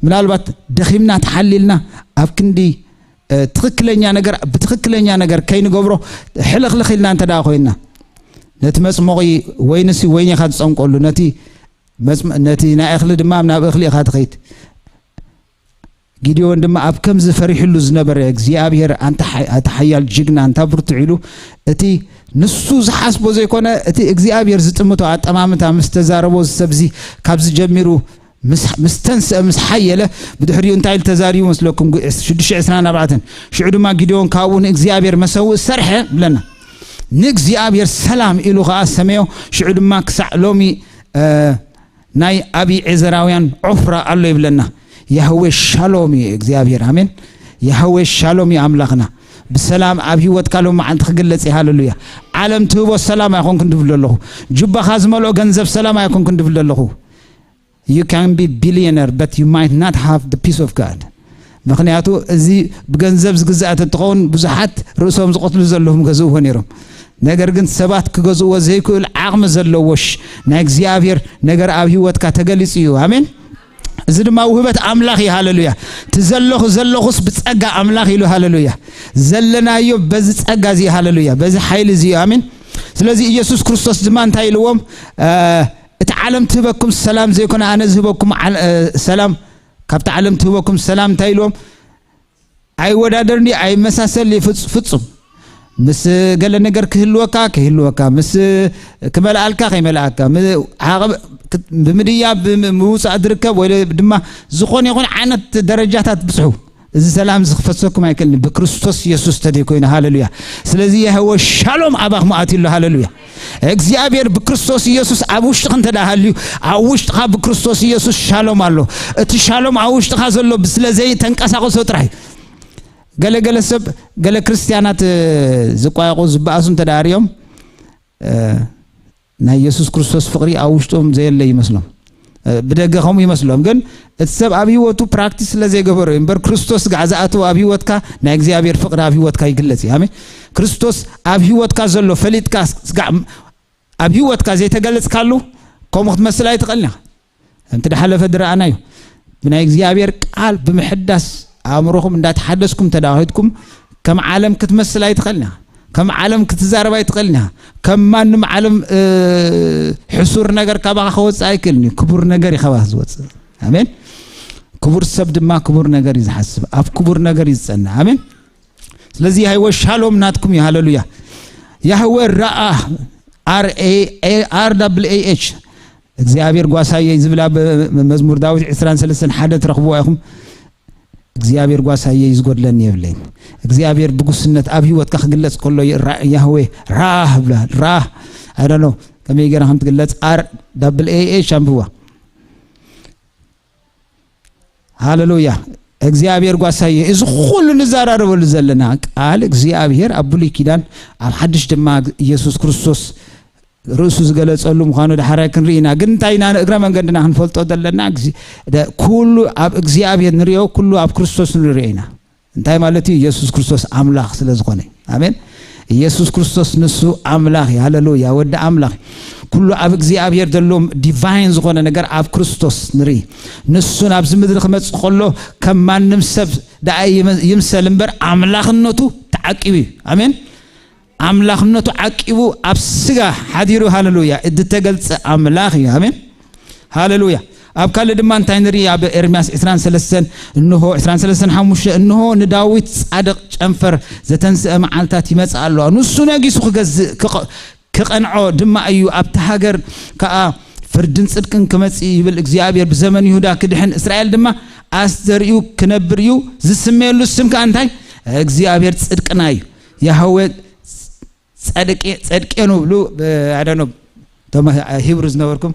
ምናልባት ደኺምና ተሓሊልና ኣብ ክንዲ፣ እ፣ ትኽክለኛ ነገር፣ ብትኽክለኛ ነገር ከይንገብሮ ሕልኽልኽ ኢልና እንተ ደኣ ኮይንና፣ ነቲ መጽሞቒ ወይንሲ ወይኒ ኢኻ ትጸምቀሉ፣ ነቲ መጽም-፣ ነቲ ናይ እኽሊ ድማ ናብ እኽሊ ኢኻ ትኸይድ። ጊዴዎን ድማ ኣብ ከምዚ ፈሪሕሉ ዝነበረ እግዚኣብሔር፣ ኣንታ ሓይ-፣ ኣንታ ሓያል ጅግና፣ ኣንታ ብርቱዕ ኢሉ፣ እቲ ንሱ ዝሓስቦ ዘይኮነ፣ እቲ እግዚኣብሔር ዝጥምቶ ኣጠማምታ ምስ ተዛረቦ፣ እዚ ሰብዚ ካብዚ ጀሚሩ ምስ፣ ምስ ተንስአ፣ ምስ ሓየለ፣ ብድሕሪኡ እንታይ ኢሉ ተዛሪቡ መስለኩም? ጉ-፣ ሽዱሽተ ዕስራን ኣርባዕተን። ሽዑ ድማ ጊዴዎን ካብኡ ንእግዚኣብሔር መሰውእ ሰርሐ ብለና። ንእግዚኣብሔር ሰላም ኢሉ ኸዓ ሰመዮ። ሽዑ ድማ ክሳዕ ሎሚ፣ እ፣ ናይ ኣቢዔዘራውያን ዖፍራ ኣሎ ይብለና። ያህዌ ሻሎም እዩ እግዚኣብሔር። ኣሜን። ያህዌ ሻሎም እዩ ኣምላኽና። ብሰላም ኣብ ህይወትካ ሎም መዓልቲ ክግለጽ እዩ። ሃሌሉያ። ዓለም ትህቦ ሰላም ኣይኮንኩን ትብል ኣለኹ። ጁባኻ ዝመልኦ ገንዘብ ሰላም ኣይኮንኩን ትብል ኣለኹ። You can be billionaire, but you might not have the peace of God. ምኽንያቱ እዚ ብገንዘብ ዝግዛእ ተትኸውን ብዙሓት ርእሶም ዝቐትሉ ዘለዎም ገዝእዎ ነይሮም። ነገር ግን ሰባት ክገዝእዎ ዘይክእል ዓቕሚ ዘለዎ ሽ-፣ ናይ እግዚኣብሔር ነገር ኣብ ህይወትካ ተገሊጹ እዩ። ኣሜን። እዚ ድማ ውህበት ኣምላኽ እዩ። ሃሌሉያ። እቲ ዘለኹ፣ ዘለኹስ ብጸጋ ኣምላኽ ኢሉ። ሃሌሉያ። ዘለናዮ በዚ ጸጋ እዚ እዩ። ሃሌሉያ። በዚ ሓይሊ እዚ እዩ። ኣሜን። ስለዚ ኢየሱስ ክርስቶስ ድማ እንታይ ኢልዎም? እ፣ እቲ ዓለም ትህበኩም ሰላም ዘይኮነ ኣነ ዝህበኩም ዓል-፣ እ፣ ሰላም፣ ካብቲ ዓለም ትህበኩም ሰላም እንታይ ኢልዎም? ኣይወዳደርኒ፣ ኣይመሳሰል ፍጹ-፣ ፍጹም። ምስ ገለ ነገር ክህልወካ፣ ከይህልወካ፣ ምስ ክመልኣልካ፣ ከይመልኣካ፣ ም-፣ ዓቐብ-፣ ክ-፣ ብምድያ፣ ብም-፣ ምውጻእ ዝርከብ ወይ ድማ ዝኾነ ይኹን ዓይነት ደረጃታት ብጽሑ። እዚ ሰላም እዚ ክፈሰኩም ኣይክእልን ብክርስቶስ ኢየሱስ ተደይ ኮይኑ። ሃሌሉያ። ስለዚ የህወ ሻሎም ኣባኹም ኣትዩ ኣሎ። ሃሌሉያ። እግዚኣብሔር ብክርስቶስ ኢየሱስ ኣብ ውሽጥኻ እንተ ደኣ ሃልዩ፣ ኣብ ውሽጥኻ ብክርስቶስ ኢየሱስ ሻሎም ኣሎ። እቲ ሻሎም ኣብ ውሽጥኻ ዘሎ ስለ ዘይተንቀሳቐሶ ጥራይ። ገለ ገለ ሰብ፣ ገለ ክርስትያናት፣ እ፣ ዝቋየቑ ዝበኣሱ እንተ ደኣ ርዮም፣ እ፣ ናይ የሱስ ክርስቶስ ፍቕሪ ኣብ ውሽጦም ዘየለ ይመስሎም። እ፣ ብደገ ከምኡ ይመስሎም። ግን እቲ ሰብ ኣብ ህይወቱ ፕራክቲስ ስለ ዘይገበሮ እዩ እምበር፣ ክርስቶስ ጋዕ ዝኣተወ ኣብ ህይወትካ ናይ እግዚኣብሔር ፍቕሪ ኣብ ህይወትካ ይግለጽ እዩ። ኣሜን። ክርስቶስ ኣብ ህይወትካ ዘሎ ፈሊጥካ ስጋዕ ኣብ ህይወትካ ዘይተገለጽካሉ፣ ከምኡ ክትመስል ኣይትኽእልን ኢኻ። ከምቲ ድሓለፈ ዝረኣናዮ፣ ብናይ እግዚኣብሔር ቃል ብምሕዳስ ኣእምሮኹም እንዳተሓደስኩም እንተ ደኣ ኸድኩም፣ ከም ዓለም ክትመስል ኣይትኽእልን ኢኻ። ከም ዓለም ክትዛረብ ኣይትኽእልን ኢኻ። ከም ማንም ዓለም፣ እ፣ ሕሱር ነገር ካባኻ ክወጽእ ኣይክእልን እዩ። ክቡር ነገር እዩ ካባኻ ዝወጽእ። ኣሜን። ክቡር ሰብ ድማ ክቡር ነገር እዩ ዝሓስብ። ኣብ ክቡር ነገር እዩ ዝጸንዕ። ኣሜን። ስለዚ ያህወ ሻሎም ናትኩም እዩ። ሃሌሉያ። ያህወ ራኣ፣ R A A R double A H። እግዚኣብሔር ጓሳየይ ዝብል ኣብ መዝሙር ዳዊት ዕስራን ሰለስተን ሓደ ትረኽብዎ ኢኹም። እግዚኣብሔር ጓሳየይ ዝጎድለኒ የብለይን። እግዚኣብሔር ብጉስነት ኣብ ህይወትካ ክግለጽ ከሎ ራ-፣ ያህዌ ራህ ብላ፣ ራህ፣ I don't know ከመይ ገይራ ከም ትግለጽ፣ R double A H ኣንብብዋ። ሃሌሉያ። እግዚኣብሔር ጓሳየ፣ እዚ ኩሉ ንዘራረበሉ ዘለና ቃል እግዚኣብሔር ኣብ ብሉይ ኪዳን፣ ኣብ ሓድሽ ድማ ኢየሱስ ክርስቶስ ርእሱ ዝገለጸሉ ምዃኑ ዳሕራይ ክንርኢ ኢና። ግን እንታይ ኢና እግረ መንገድና ክንፈልጦ ዘለና? እግዚ-፣ ደ-፣ ኩሉ ኣብ እግዚኣብሔር ንሪኦ፣ ኩሉ ኣብ ክርስቶስ ንሪኦ ኢና። እንታይ ማለት እዩ? ኢየሱስ ክርስቶስ ኣምላኽ ስለ ዝኾነ። ኣሜን። ኢየሱስ ክርስቶስ ንሱ ኣምላኽ እዩ። ሃሌሉያ። ወዲ ኣምላኽ እዩ። ኩሉ ኣብ እግዚኣብሔር ዘሎ ዲቫይን ዝኾነ ነገር ኣብ ክርስቶስ ንርኢ። ንሱ ናብዚ ምድሪ ክመጽእ ከሎ ከም ማንም ሰብ ደኣ ይመ-፣ ይምሰል እምበር ኣምላኽነቱ ተዓቂቡ እዩ። ኣሜን። ኣምላኽነቱ ዓቂቡ ኣብ ስጋ ሓዲሩ፣ ሃሌሉያ፣ እተገልጸ ኣምላኽ እዩ። ኣሜን። ሃሌሉያ። ኣብ ካልእ ድማ እንታይ ንርኢ? ኣብ ኤርምያስ ዕስራን ሰለስተን፣ እንሆ፣ ዕስራን ሰለስተን ሓሙሽተ፣ እንሆ ንዳዊት ጻድቕ ጨንፈር ዘተንስአ መዓልታት ይመጽእ ኣሎ። ንሱ ነጊሱ ክገዝእ፣ ክቐ-፣ ክቐንዖ ድማ እዩ። ኣብታ ሃገር ከኣ ፍርድን ጽድቅን ክመጽእ ይብል እግዚኣብሔር። ብዘመን ይሁዳ ክድሕን፣ እስራኤል ድማ ኣስደሪኡ ክነብር እዩ። ዝስመየሉ ስም ከኣ እንታይ? እግዚኣብሔር ጽድቅና እዩ። ያህወ ጸድቄ-፣ ጸድቄኑ ብሉ፣ ብ-፣ I don't know፣ እቶም ሂብሩ ዝነበርኩም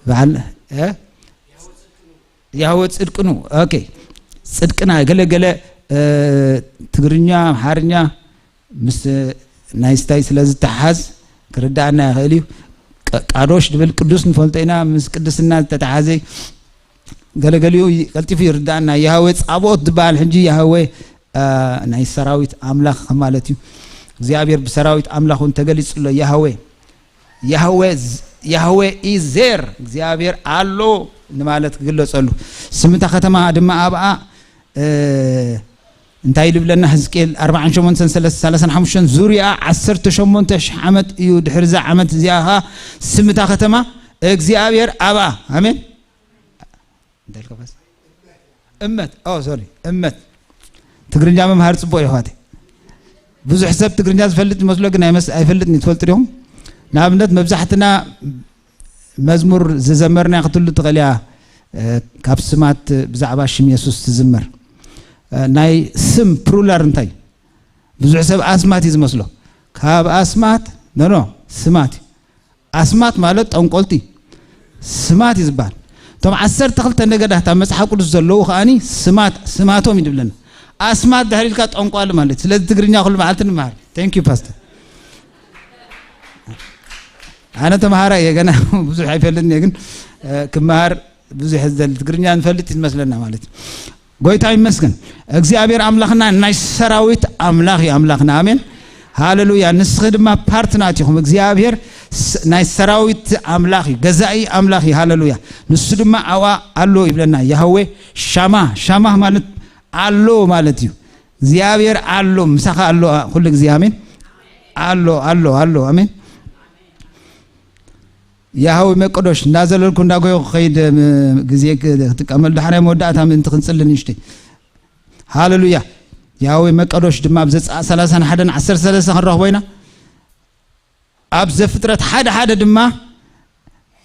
በዓል፣ እ? ያህወ ጽድቅኑ። ኦኬ። ጽድቅና ገለ ገለ፣ እ፣ ትግርኛ፣ ኣምሓርኛ ምስ ናይ ስታይ ስለ ዝተሓዝ ክርዳእና ይኽእል እዩ። ቃ-፣ ቃዶሽ ድብል ቅዱስ ንፈልጦ ኢና፣ ምስ ቅድስና ዝተተሓዘ ገለገሊኡ ይ-፣ ቀልጢፉ ይርዳእና። ያህዌ ጻብኦት ዝበሃል ሕጂ ያህዌ፣ አ፣ ናይ ሰራዊት ኣምላኽ ማለት እዩ። እግዚኣብሔር ብሰራዊት ኣምላኽ እውን ተገሊጹ ኣሎ። ያህዌ፣ ያህዌ ዝ-፣ ያህዌ ኢዜር፣ እግዚኣብሔር ኣሎ ንማለት ክግለጸሉ። ስም እታ ከተማ ድማ ኣብኣ፣ እ፣ እንታይ ይብል ብለና? ህዝቅኤል ኣርባዓን ሸሞንተን ሰለስተ፣ ሰላሳን ሓሙሽተን፣ ዙርያ ዓሰርተ ሸሞንተ ሽሕ ዓመት እዩ። ድሕሪ እዛ ዓመት እዚኣ ኸኣ ስም እታ ከተማ እግዚኣብሔር ኣብኣ። ኣሜን። እንታይ ኢልካ ፓስተር? እመት። ኦ፣ ሶሪ፣ እመት። ትግርኛ ምምሃር ጽቡቕ እዩ፣ ኣሕዋተይ። ብዙሕ ሰብ ትግርኛ ዝፈልጥ ይመስሎ፣ ግን ኣይመስ-፣ ኣይፈልጥን እዩ። ትፈልጡ ዲኹም? ንኣብነት፣ መብዛሕትና መዝሙር ዝዘመርና ክትህሉ ትኽእል እያ፣ እ፣ ካብ ስማት ብዛዕባ ሽም የሱስ ትዝመር። እ፣ ናይ ስም ፕሉራል እንታይ? ብዙሕ ሰብ ኣስማት እዩ ዝመስሎ። ካብ ኣስማት፣ ኖ፣ ኖ፣ ስማት እዩ። ኣስማት ማለት ጠንቆልቲ፣ ስማት እዩ ዝበሃል። እቶም ዓሰርተ ክልተ ነገዳት ኣብ መጽሓፍ ቅዱስ ዘለዉ ከኣኒ ስማት፣ ስማቶም እዩ ዝብለና። ኣስማት ድሕሪ ኢልካ ጠንቋሊ ማለት እዩ። ስለዚ ትግርኛ ኩሉ መዓልቲ ንመሃር። Thank you ፓስተር። ኣነ ተምሃራይ እየ፣ ገና ብዙሕ ኣይፈልጥን እየ፣ ግን፣ እ፣ ክመሃር ብዙሕ ዝደሊ ትግርኛ ንፈልጥ እዩ ዝመስለና ማለት እዩ። ጎይታ ይመስገን። እግዚኣብሔር ኣምላኽና ናይ ሰራዊት ኣምላኽ እዩ ኣምላኽና። ኣሜን። ሃሌሉያ። ንስኺ ድማ ፓርት ናት ኢኹም። እግዚኣብሔር ስ-፣ ናይ ሰራዊት ኣምላኽ እዩ፣ ገዛኢ ኣምላኽ እዩ። ሃሌሉያ። ንሱ ድማ ኣብኣ ኣሎ ይብለና። ያህዌ ሻማ፣ ሻማ ማለት ኣሎ ማለት እዩ። እግዚኣብሔር ኣሎ፣ ምሳኻ ኣሎ ኩሉ ግዜ። ኣሜን። ኣሎ፣ ኣሎ፣ ኣሎ። ኣሜን። ያህዌ መቀዶሽ እንዳዘለልኩ እንዳጎየኹ ክኸይድ፣ ም-፣ ግዜ ክ-፣ ክጥቀመሉ ዳሕራይ መወዳእታ ምእንቲ ክንጽሊ ንእሽተይ። ሃሌሉያ። ያህዌ መቀዶሽ ድማ ኣብ ዘጸኣት ሰላሳን ሓደን ዓሰርተ ሰለስተ ክንረኽቦ ኢና። ኣብ ዘፍጥረት ሓደ ሓደ ድማ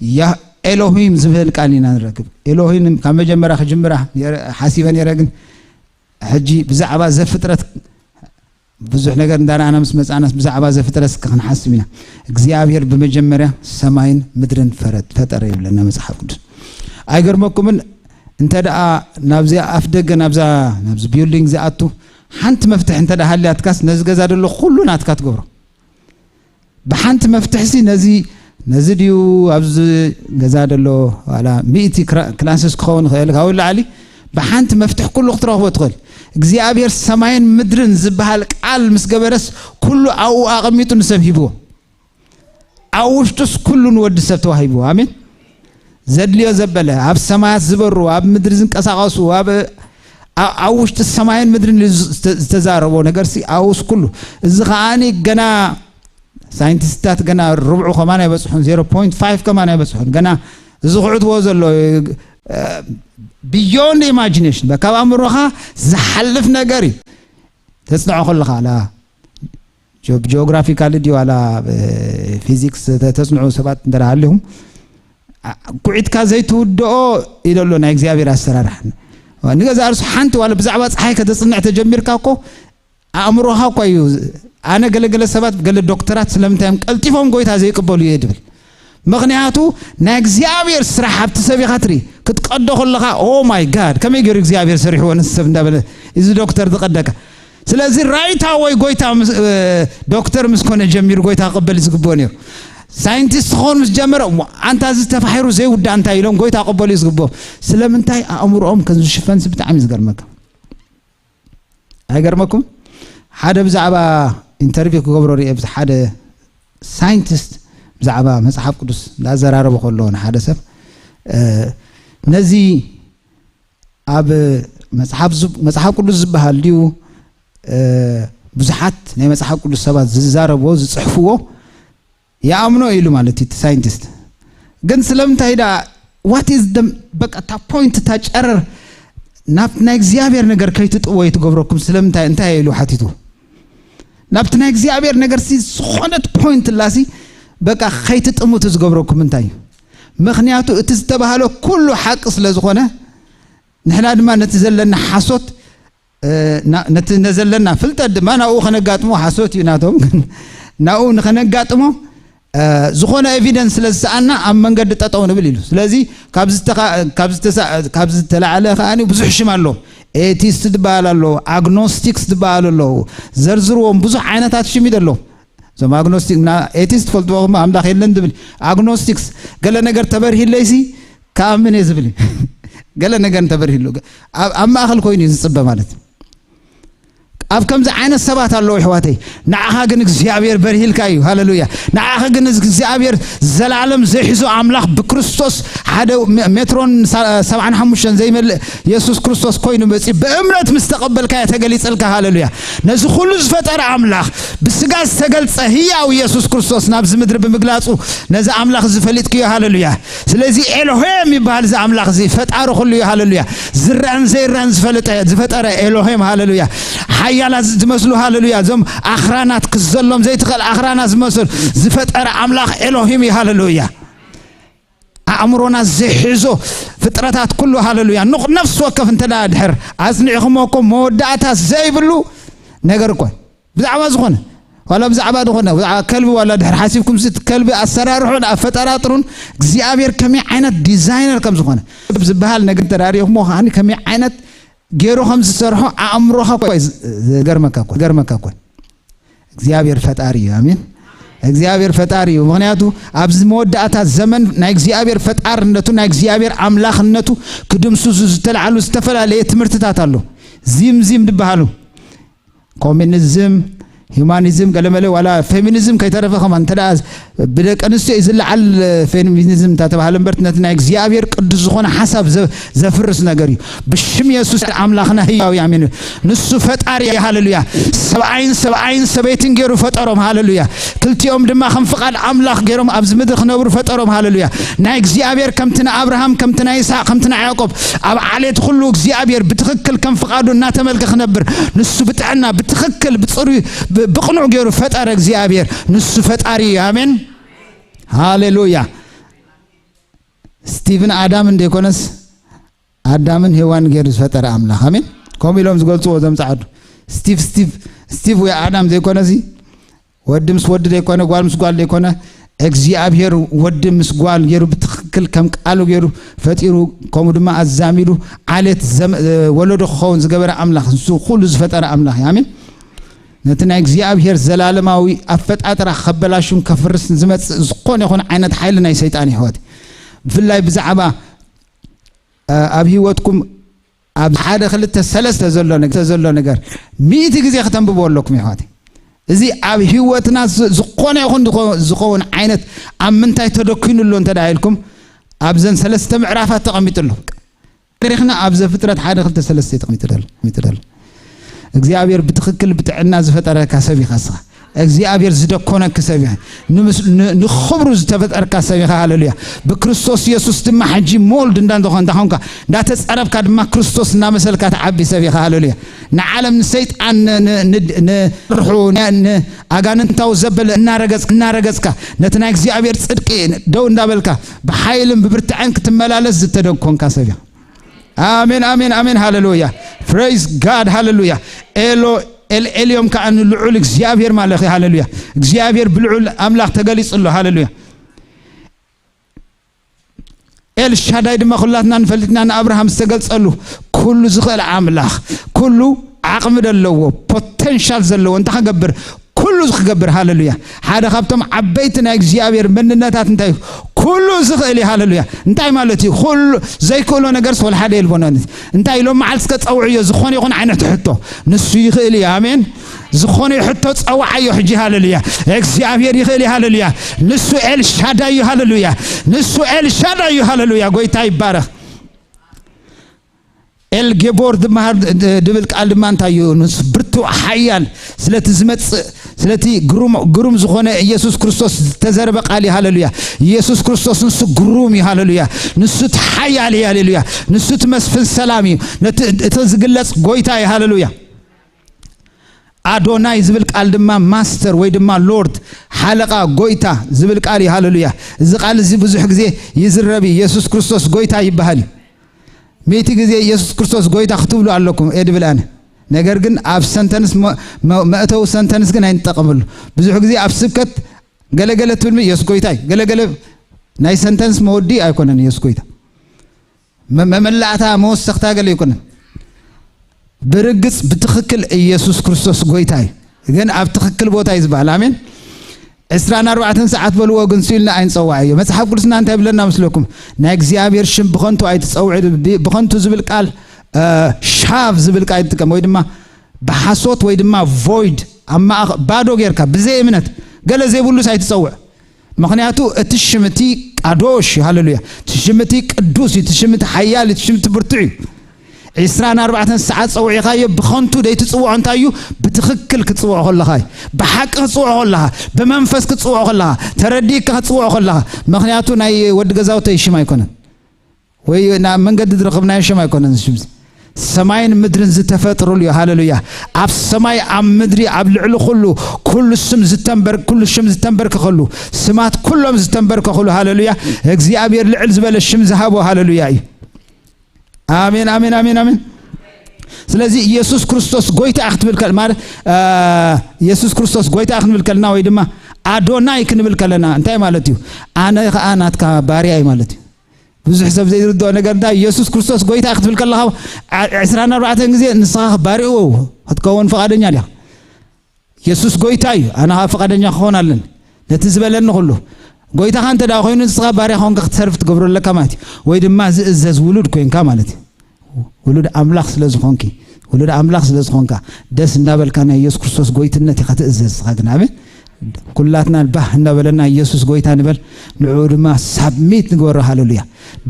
ያ-፣ ኤሎሂም ዝብል ቃል ኢና ንረክብ። ኤሎሂም ካብ መጀመርያ ክጅምራ ነረ-፣ ሓሲበ ነረ፣ ግን ሕጂ ብዛዕባ ዘፍጥረት ብዙሕ ነገር እንዳረኣና ምስ መጻናስ ብዛዕባ ዘፍጥረት እስከ ክንሓስብ ኢና። እግዚኣብሔር ብመጀመርያ ሰማይን ምድርን ፈረ-፣ ፈጠረ ይብለና መጽሓፍ ቅዱስ። ኣይገርመኩምን? እንተ ደኣ ናብዚ ኣፍ ደገ፣ ናብዛ፣ ናብዚ ቢልዲንግ ዝኣቱ ሓንቲ መፍትሒ እንተ ደኣ ሃልያትካስ ነዚ ገዛ ዘሎ ኩሉ ናትካ ትገብሮ። ብሓንቲ መፍትሕሲ ነዚ፣ ነዚ ድዩ ኣብዚ ገዛ ዘሎ ዋላ ሚእቲ ክራ-፣ ክላስስ ክኸውን ይኽእል፣ ካብኡ ንላዕሊ ብሓንቲ መፍትሕ ኩሉ ክትረኽቦ ትኽእል። እግዚኣብሔር ሰማይን ምድርን ዝበሃል ቃል ምስ ገበረስ ኩሉ ኣብኡ ኣቐሚጡ ንሰብ ሂብዎ። ኣብ ውሽጡስ ኩሉ ንወዲ ሰብ ተዋሂብዎ። ኣሜን። ዘድልዮ ዘበለ፣ ኣብ ሰማያት ዝበሩ፣ ኣብ ምድሪ ዝንቀሳቐሱ፣ ኣብ ኣብ ውሽጢ ሰማይን ምድርን ዝተዛረቦ ነገር ሲ ኣውስ ኩሉ። እዚ ከዓኒ ገና ሳይንቲስትታት ገና ርብዑ ከማን ኣይበፅሑን፣ ዜሮ ፖይንት ፋይቭ ከማን ኣይበፅሑን። ገና እዚ ክዕትዎ ዘሎ ብዮንድ ኢማጂኔሽን፣ ካብ ኣእምሮኻ ዝሓልፍ ነገር እዩ። ተፅንዖ ከለኻ ላ ጂኦግራፊካሊ ድዩ ዋላ ፊዚክስ ተፅንዑ ሰባት እንተ ሃሊኹም፣ ኩዒትካ ዘይትውድኦ ኢለ ኣሎ ናይ እግዚኣብሔር ኣሰራርሓ። ንገዛ ርሱ ሓንቲ ዋላ ብዛዕባ ፀሓይ ከተፅንዕ ተጀሚርካ እኮ ኣእምሮኻ እኳ እዩ። ኣነ ገለገለ ሰባት ገለ ዶክተራት ስለምንታይ እዮም ቀልጢፎም ጎይታ ዘይቅበሉ እየ ድብል። ምኽንያቱ ናይ እግዚኣብሔር ስራሕ ኣብቲ ሰብ ኢኻ ትርኢ። ክትቀዶ ከለኻ ኦ ማይ ጋድ ከመይ ገይሩ እግዚኣብሔር ሰሪሕዎ ንሰብ እንዳበለ እዚ ዶክተር ዝቀደካ። ስለዚ ራይታ ወይ ጎይታ ዶክተር ምስ ኮነ ጀሚሩ ጎይታ ክቕበል ዝግብኦ ነይሩ። ሳይንቲስት ክኸውን ምስ ጀመረ ኣንታ እዚ ተፋሒሩ ዘይውዳ እንታይ ኢሎም ጎይታ ክቕበሉ እዩ ዝግብኦም። ስለምንታይ ኣእምሮኦም ከም ዝሽፈንሲ ብጣዕሚ ዝገርመካ። ኣይገርመኩም? ሓደ ብዛዕባ ኢንተርቪው ክገብሮ ርእ ሓደ ሳይንቲስት ብዛዕባ መፅሓፍ ቅዱስ እንዳዘራረቡ ከለዎ ንሓደ ሰብ ነዚ ኣብ መፅሓፍ ቅዱስ ዝበሃል ድዩ ብዙሓት ናይ መፅሓፍ ቅዱስ ሰባት ዝዛረብዎ ዝፅሕፍዎ ይኣምኖ ኢሉ ማለት እዩ እቲ ሳይንቲስት። ግን ስለምንታይ ዳ what is the በቃ እታ ፖይንት እታ ጨረር ናብቲ ናይ እግዚኣብሔር ነገር ከይትጥዎ ይትገብረኩም ስለምንታይ እንታይ ኢሉ ሓቲቱ? ናብቲ ናይ እግዚኣብሔር ነገር ሲ ዝኾነት ፖይንት ላሲ በቃ ከይትጥሙት ዝገብረኩም እንታይ እዩ? ምኽንያቱ እቲ ዝተባህለ ኩሉ ሓቂ ስለ ዝኾነ ንሕና ድማ ነቲ ዘለና ሓሶት ነቲ ነዘለና ፍልጠት ድማ ናብኡ ከነጋጥሞ ሓሶት እዩ ናቶም ግን ናብኡ ንኸነጋጥሞ ዝኾነ ኤቪደንስ ስለ ዝሰኣና ኣብ መንገዲ ጠጠው ንብል ኢሉ። ስለዚ ካብ ዝተላዕለ ከዓ ብዙሕ ሽም ኣሎ። ኤቲስት ዝበሃል ኣሎ፣ ኣግኖስቲክስ ዝበሃል ኣለዉ። ዘርዝርዎም ብዙሕ ዓይነታት ሽም እዩ ኣሎ። እዞም ኣግኖስቲክ ኤቲስት ፈልጥዎም ኣምላኽ የለን ዝብል ኣግኖስቲክስ ገለ ነገር ተበርሂለይሲ ክኣምን እየ ዝብል እዩ። ገለ ነገር እንተበርሂሉ ኣብ ማእኸል ኮይኑ እዩ ዝፅበ ማለት እዩ። ኣብ ከምዚ ዓይነት ሰባት ኣለዉ ኣሕዋተይ። ንዓኻ ግን እግዚኣብሔር በርሂልካ እዩ። ሃለሉያ። ንዓኻ ግን እግዚኣብሔር ዘላለም ዘይሕዞ ኣምላኽ ብክርስቶስ ሓደ ሜትሮን ሰብዓን ሓሙሽተን ዘይመልእ የሱስ ክርስቶስ ኮይኑ መፂኡ ብእምነት ምስ ተቐበልካዮ ተገሊፀልካ። ሃለሉያ። ነዚ ኩሉ ዝፈጠረ ኣምላኽ ብስጋ ዝተገልፀ ህያው የሱስ ክርስቶስ ናብዚ ምድሪ ብምግላፁ ነዚ ኣምላኽ እዚ ፈሊጥክዮ። ሃለሉያ። ስለዚ ኤሎሄም ይበሃል እዚ ኣምላኽ እዚ ፈጣሪ ኩሉ እዩ። ሃለሉያ። ዝረአን ዘይረአን ዝፈለጠ ዝፈጠረ ኤሎሄም። ሃለሉያ። ሓያላት ዝመስሉ ሃለሉያ እዞም ኣኽራናት ክዘሎም ዘይትኽእል ኣኽራናት ዝመስሉ ዝፈጠረ ኣምላኽ ኤሎሂም እዩ። ሃለሉያ። ኣእምሮና ዘይሕዞ ፍጥረታት ኩሉ ሃለሉያ ንቕ ነፍሲ ወከፍ እንተ ድሕር ኣጽኒዕኹሞ እኮ መወዳእታ ዘይብሉ ነገር እኮ ብዛዕባ ዝኾነ ዋላ ብዛዕባ ዝኾነ ብዛዕባ ከልቢ ዋላ ድሕር ሓሲብኩም ስ ከልቢ ኣሰራርሑን ኣፈጠራጥሩን እግዚኣብሔር ከመይ ዓይነት ዲዛይነር ከም ዝኾነ ዝበሃል ነገር ተራሪኹሞ ከዓኒ ከመይ ዓይነት ገይሩ ከም ዝሰርሖ ኣእምሮኻ እኮ እዩ ዝገርመካ እኮ ገርመካ እኮ። እግዚኣብሔር ፈጣሪ እዩ። ኣሜን። እግዚኣብሔር ፈጣሪ እዩ። ምክንያቱ ኣብዚ መወዳእታ ዘመን ናይ እግዚኣብሔር ፈጣርነቱ ናይ እግዚኣብሔር ኣምላኽነቱ ክድምስሱ ዝተልዓሉ ዝተፈላለየ ትምህርትታት ኣሎ። ዚም ዚም ዝበሃሉ ኮሚኒዝም፣ ሂማኒዝም፣ ገለመለ ዋላ ፌሚኒዝም ከይተረፈ ከማ እንተ ብደቂ ኣንስትዮ እዩ ዝለዓል። ፌሚኒዝም እንተተባሃለ እምበርቲ ነቲ ናይ እግዚኣብሔር ቅዱስ ዝኾነ ሓሳብ ዘፍርስ ነገር እዩ። ብሽም የሱስ ኣምላኽና ህያው ኣሜን። ንሱ ፈጣሪ ሃለሉያ። ሰብኣይን ሰብኣይን ሰበይትን ገይሩ ፈጠሮም ሃለሉያ። ክልቲኦም ድማ ከም ፍቓድ ኣምላኽ ገይሮም ኣብዚ ምድሪ ክነብሩ ፈጠሮም ሃለሉያ። ናይ እግዚኣብሔር ከምቲ ንኣብርሃም ከምቲ ናይ ይስሓቅ ከምቲ ናይ ያዕቆብ ኣብ ዓሌት ኩሉ እግዚኣብሔር ብትኽክል ከም ፍቓዱ እናተመልከ ክነብር ንሱ ብጥዕና ብትኽክል ብፅሩይ ብቕኑዕ ገይሩ ፈጠረ እግዚኣብሔር። ንሱ ፈጣሪ እዩ። ኣሜን ሃሌሉያ። ስቲቭን ኣዳምን ዘይኮነስ ኣዳምን ሄዋን ገይሩ ዝፈጠረ ኣምላኽ ኣሜን። ከምኡ ኢሎም ዝገልፅዎ እዞም ፃዓዱ ስቲቭ ስቲቭ ስቲቭ ወይ ኣዳም ዘይኮነሲ ወዲ ምስ ወዲ ዘይኮነ ጓል ምስ ጓል ዘይኮነ እግዚኣብሔር ወዲ ምስ ጓል ገይሩ ብትኽክል ከም ቃሉ ገይሩ ፈጢሩ ከምኡ ድማ ኣዛሚዱ ዓሌት ወለዶ ክኸውን ዝገበረ ኣምላኽ ንሱ ኩሉ ዝፈጠረ ኣምላኽ እዩ። ኣሜን። ነቲ ናይ እግዚኣብሔር ዘላለማዊ ኣፈጣጥራ ከበላሹን ከፍርስን ዝመፅእ ዝኾነ ይኹን ዓይነት ሓይሊ ናይ ሰይጣን ይሕወት ብፍላይ ብዛዕባ ኣብ ህይወትኩም ኣብ ሓደ ክልተ ሰለስተ ዘሎ ነገር ዘሎ ነገር ሚእቲ ግዜ ከተንብቦ ኣለኩም ይሕዋት። እዚ ኣብ ህይወትና ዝኾነ ይኹን ዝኸውን ዓይነት ኣብ ምንታይ ተደኪኑ ኣሎ እንተ ኢልኩም ኣብዘን ሰለስተ ምዕራፋት ተቐሚጡ ኣሎ። ተሪኽና ኣብ ዘፍጥረት ሓደ ክልተ ሰለስተ ተቐሚጡ ደሎ፣ ተቐሚጡ ደሎ። እግዚኣብሔር ብትኽክል ብጥዕና ዝፈጠረካ ሰብ ኢኻ እስኻ። እግዚኣብሔር ዝደኮነክ ሰብ ኢኻ። ንምስ-፣ ን-፣ ንኽብሩ ዝተፈጠርካ ሰብ ኢኻ። ሃሌሉያ። ብክርስቶስ ኢየሱስ ድማ ሕጂ ሞልድ እንዳ-፣ እንዳ-፣ እንዳኾንካ፣ እንዳተጸረብካ ድማ ክርስቶስ እናመሰልካ ትዓቢ ሰብ ኢኻ። ሃሌሉያ። ንዓለም ንሰይጣን ን-፣ ን-፣ ን-፣ ንርሑ፣ ን-፣ ንኣጋንንታዊ ዘበለ እናረገጽ-፣ እናረገጽካ፣ ነቲ ናይ እግዚኣብሔር ጽድቂ ደው እንዳበልካ፣ ብሓይልን ብብርትዐን ክትመላለስ ዝተደኮንካ ሰብ ኢኻ። ኣሜን፣ ኣሜን፣ ኣሜን። ሃሌሉያ። Praise God። ሃሌሉያ። ኤሎ-፣ ኤል ኤልዮም ከኣ ንልዑል እግዚኣብሔር ማለት እዩ። ሃሌሉያ። እግዚኣብሔር ብልዑል ኣምላኽ ተገሊጹ ኣሎ። ሃሌሉያ። ኤል ሻዳይ ድማ ኩላትና ንፈልጥና ንኣብርሃም ዝተገልጸሉ ኩሉ ዝኽእል ኣምላኽ፣ ኩሉ ዓቕሚ ዘለዎ፣ ፖቴንሻል ዘለዎ፣ እንታይ ክገብር? ኩሉ ዝክገብር። ሃሌሉያ። ሓደ ካብቶም ዓበይቲ ናይ እግዚኣብሔር መንነታት እንታይ እዩ? ኩሉ ዝኽእል እዩ። ሃሌሉያ። እንታይ ማለት እዩ? ኩሉ ዘይክእሎ ነገርስ ወላ ሓደ የልቦን። እንታይ ኢሎም መዓልቲ እስከ ጸውዕዮ፣ ዝኾነ ይኹን ዓይነት ሕቶ ንሱ ይኽእል እዩ። ኣሜን። ዝኾነ ሕቶ ጸውዓዮ ሕጂ። ሃሌሉያ። እግዚኣብሔር ይኽእል እዩ። ሃሌሉያ። ንሱ ኤልሻዳይ እዩ። ሃሌሉያ። ንሱ ኤልሻዳይ እዩ። ሃሌሉያ። ጎይታ ይባረኽ። ኤልጌቦር ዝበሃል ድብል ቃል ድማ እንታይ እዩ? ንሱ ብርቱዕ ሓያል፣ ስለቲ ዝመጽእ፣ ስለቲ ግሩም፣ ግሩም ዝኾነ ኢየሱስ ክርስቶስ ዝተዘረበ ቃል እዩ። ሃሌሉያ። ኢየሱስ ክርስቶስ ንሱ ግሩም እዩ። ሃሌሉያ። ንሱ እቲ ሓያል እዩ። ሃሌሉያ። ንሱ እቲ መስፍን ሰላም እዩ። ነቲ፣ እቲ ዝግለጽ ጎይታ እዩ። ሃሌሉያ። ኣዶናይ ዝብል ቃል ድማ ማስተር ወይ ድማ ሎርድ፣ ሓለቓ፣ ጎይታ ዝብል ቃል እዩ። ሃሌሉያ። እዚ ቃል እዚ ብዙሕ ግዜ ይዝረብ እዩ። ኢየሱስ ክርስቶስ ጎይታ ይበሃል እዩ። ሚእቲ ግዜ ኢየሱስ ክርስቶስ ጎይታ ክትብሉ ኣለኩም እየ ድብል ኣነ። ነገር ግን ኣብ ሰንተንስ መ-፣ መ-፣ መእተዊ ሰንተንስ ግን ኣይንጠቐመሉ። ብዙሕ ግዜ ኣብ ስብከት ገለገለ ትብል ኢየሱስ ጎይታ እዩ። ገለገለ ናይ ሰንተንስ መወዲ ኣይኮነን ኢየሱስ ጎይታ። መ-፣ መመላእታ መወሰኽታ ገለ ኣይኮነን። ብርግጽ ብትኽክል ኢየሱስ ክርስቶስ ጎይታ እዩ። ግን ኣብ ትኽክል ቦታ እዩ ዝበሃል። ኣሜን። ዕስራን ኣርባዕተን ሰዓት በልዎ ግን ስኢልና ኣይንጸዋዕ እዩ። መጽሓፍ ቅዱስና እንታይ ይብለና መስለኩም? ናይ እግዚኣብሔር ሽም ብኸንቱ ኣይትጸውዕ፣ ብ-፣ ብኸንቱ ዝብል ቃል፣ እ፣ ሻቭ ዝብል ቃል ይጥቀም፣ ወይ ድማ ብሓሶት ወይ ድማ ቮይድ፣ ኣብ ማእኸ-፣ ባዶ ጌርካ፣ ብዘይ እምነት፣ ገለ ዘይብሉስ ኣይትጸውዕ። ምኽንያቱ እቲ ሽም እቲ ቃዶሽ እዩ። ሃሌሉያ። እቲ ሽም እቲ ቅዱስ እዩ። እቲ ሽም እቲ ሓያል እዩ። እቲ ሽም እቲ ብርቱዕ እዩ። ዕስራን ኣርባዕተን ሰዓት ጸውዒኻዮ ብኸንቱ ደይትጽውዖ እንታይ እዩ? ብትኽክል ክትጽውዖ ከለኻ እዩ። ብሓቂ ክትጽውዖ ከለኻ፣ ብመንፈስ ክትጽውዖ ከለኻ፣ ተረዲእካ ክትጽውዖ ከለኻ። ምኽንያቱ ናይ ወዲ ገዛውተይ ሽም ኣይኮነን። ወይ ናብ መንገዲ ዝረኸብናዮ ሽም ኣይኮነን። ሽም ሰማይን ምድርን ዝተፈጥሩሉ እዩ። ሃሌሉያ። ኣብ ሰማይ ኣብ ምድሪ ኣብ ልዕሊ ኩሉ፣ ኩሉ ስም ዝተንበር-፣ ኩሉ ሽም ዝተንበርከኸሉ፣ ስማት ኩሎም ዝተንበርከኸሉ። ሃሌሉያ። እግዚኣብሔር ልዕል ዝበለ ሽም ዝሃቦ። ሃሌሉያ እዩ። ኣሜን፣ ኣሜን፣ ኣሜን፣ ኣሜን። ስለዚ ኢየሱስ ክርስቶስ ጎይታ ክትብል ከል-፣ ማለት፣ አ፣ ኢየሱስ ክርስቶስ ጎይታ ክንብል ከለና ወይ ድማ ኣዶናይ ክንብል ከለና እንታይ ማለት እዩ? ኣነ ኸኣ ናትካ ባርያ እዩ ማለት እዩ። ብዙሕ ሰብ ዘይርድኦ ነገር እንታይ፣ ኢየሱስ ክርስቶስ ጎይታ ክትብል ከለኻ ዓ-፣ ዕስራን ኣርባዕተን ግዜ ንስኻ ባርያኡ ክትከውን ፍቓደኛ ዲኻ? ኢየሱስ ጎይታ እዩ። ኣነ ኸኣ ፍቓደኛ ክኸውን ኣለኒ። ነቲ ዝበለኒ ኩሉ። ጎይታኻ እንተ ደኣ ኮይኑ ንስኻ ባርያ ኮንካ ክትሰርፍ ትገብሮ ኣለካ ማለት እዩ። ወይ ድማ ዝእዘዝ ውሉድ ኮንካ ማለት እዩ። ውሉድ ኣምላኽ ስለ ዝኾንኪ፣ ውሉድ ኣምላኽ ስለ ዝኾንካ፣ ደስ እንዳበልካ ናይ ኢየሱስ ክርስቶስ ጎይትነት ኢኻ ትእዘዝ። ንስኻ ግን ኣሜን። ኩላትና ባህ እንዳበለና ኢየሱስ ጎይታ ንበል፣ ንዕኡ ድማ ሳብሚት ንግበሮ። ሃሌሉያ።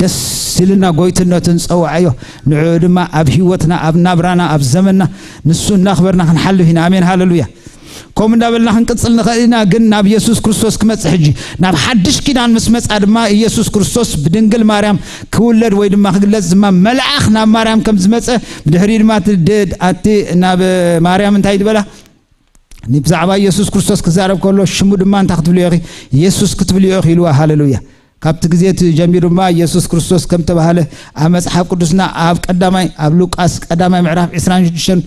ደስ ኢልና ጎይትነቱ ንጸውዓዮ። ንዕኡ ድማ ኣብ ህይወትና፣ ኣብ ናብራና፣ ኣብ ዘመንና ንሱ እናኽበርና ክንሓልፍ ኢና። ኣሜን። ሃሌሉያ። ከምኡ እንዳበልና ክንቅጽል ንኽእል ኢና፣ ግን ናብ ኢየሱስ ክርስቶስ ክመጽእ ሕጂ፣ ናብ ሓድሽ ኪዳን ምስ መጻ ድማ ኢየሱስ ክርስቶስ ብድንግል ማርያም ክውለድ ወይ ድማ ክግለጽ ድማ መልኣኽ ናብ ማርያም ከም ዝመጸ፣ ብድሕሪ ድማ እቲ ድ-፣ ኣቲ ናብ ማርያም እንታይ ዝበላ? ብዛዕባ ኢየሱስ ክርስቶስ ክዛረብ ከሎ ሽሙ ድማ እንታይ ክትብልዮ ኢኺ? ኢየሱስ ክትብልዮ ኢኺ ኢልዋ። ሃሌሉያ። ካብቲ ግዜ እቲ ጀሚሩ ድማ ኢየሱስ ክርስቶስ ከም ተባህለ ኣብ መጽሓፍ ቅዱስና ኣብ ቀዳማይ፣ ኣብ ሉቃስ ቀዳማይ ምዕራፍ ዕስራን ሽዱሽተን፣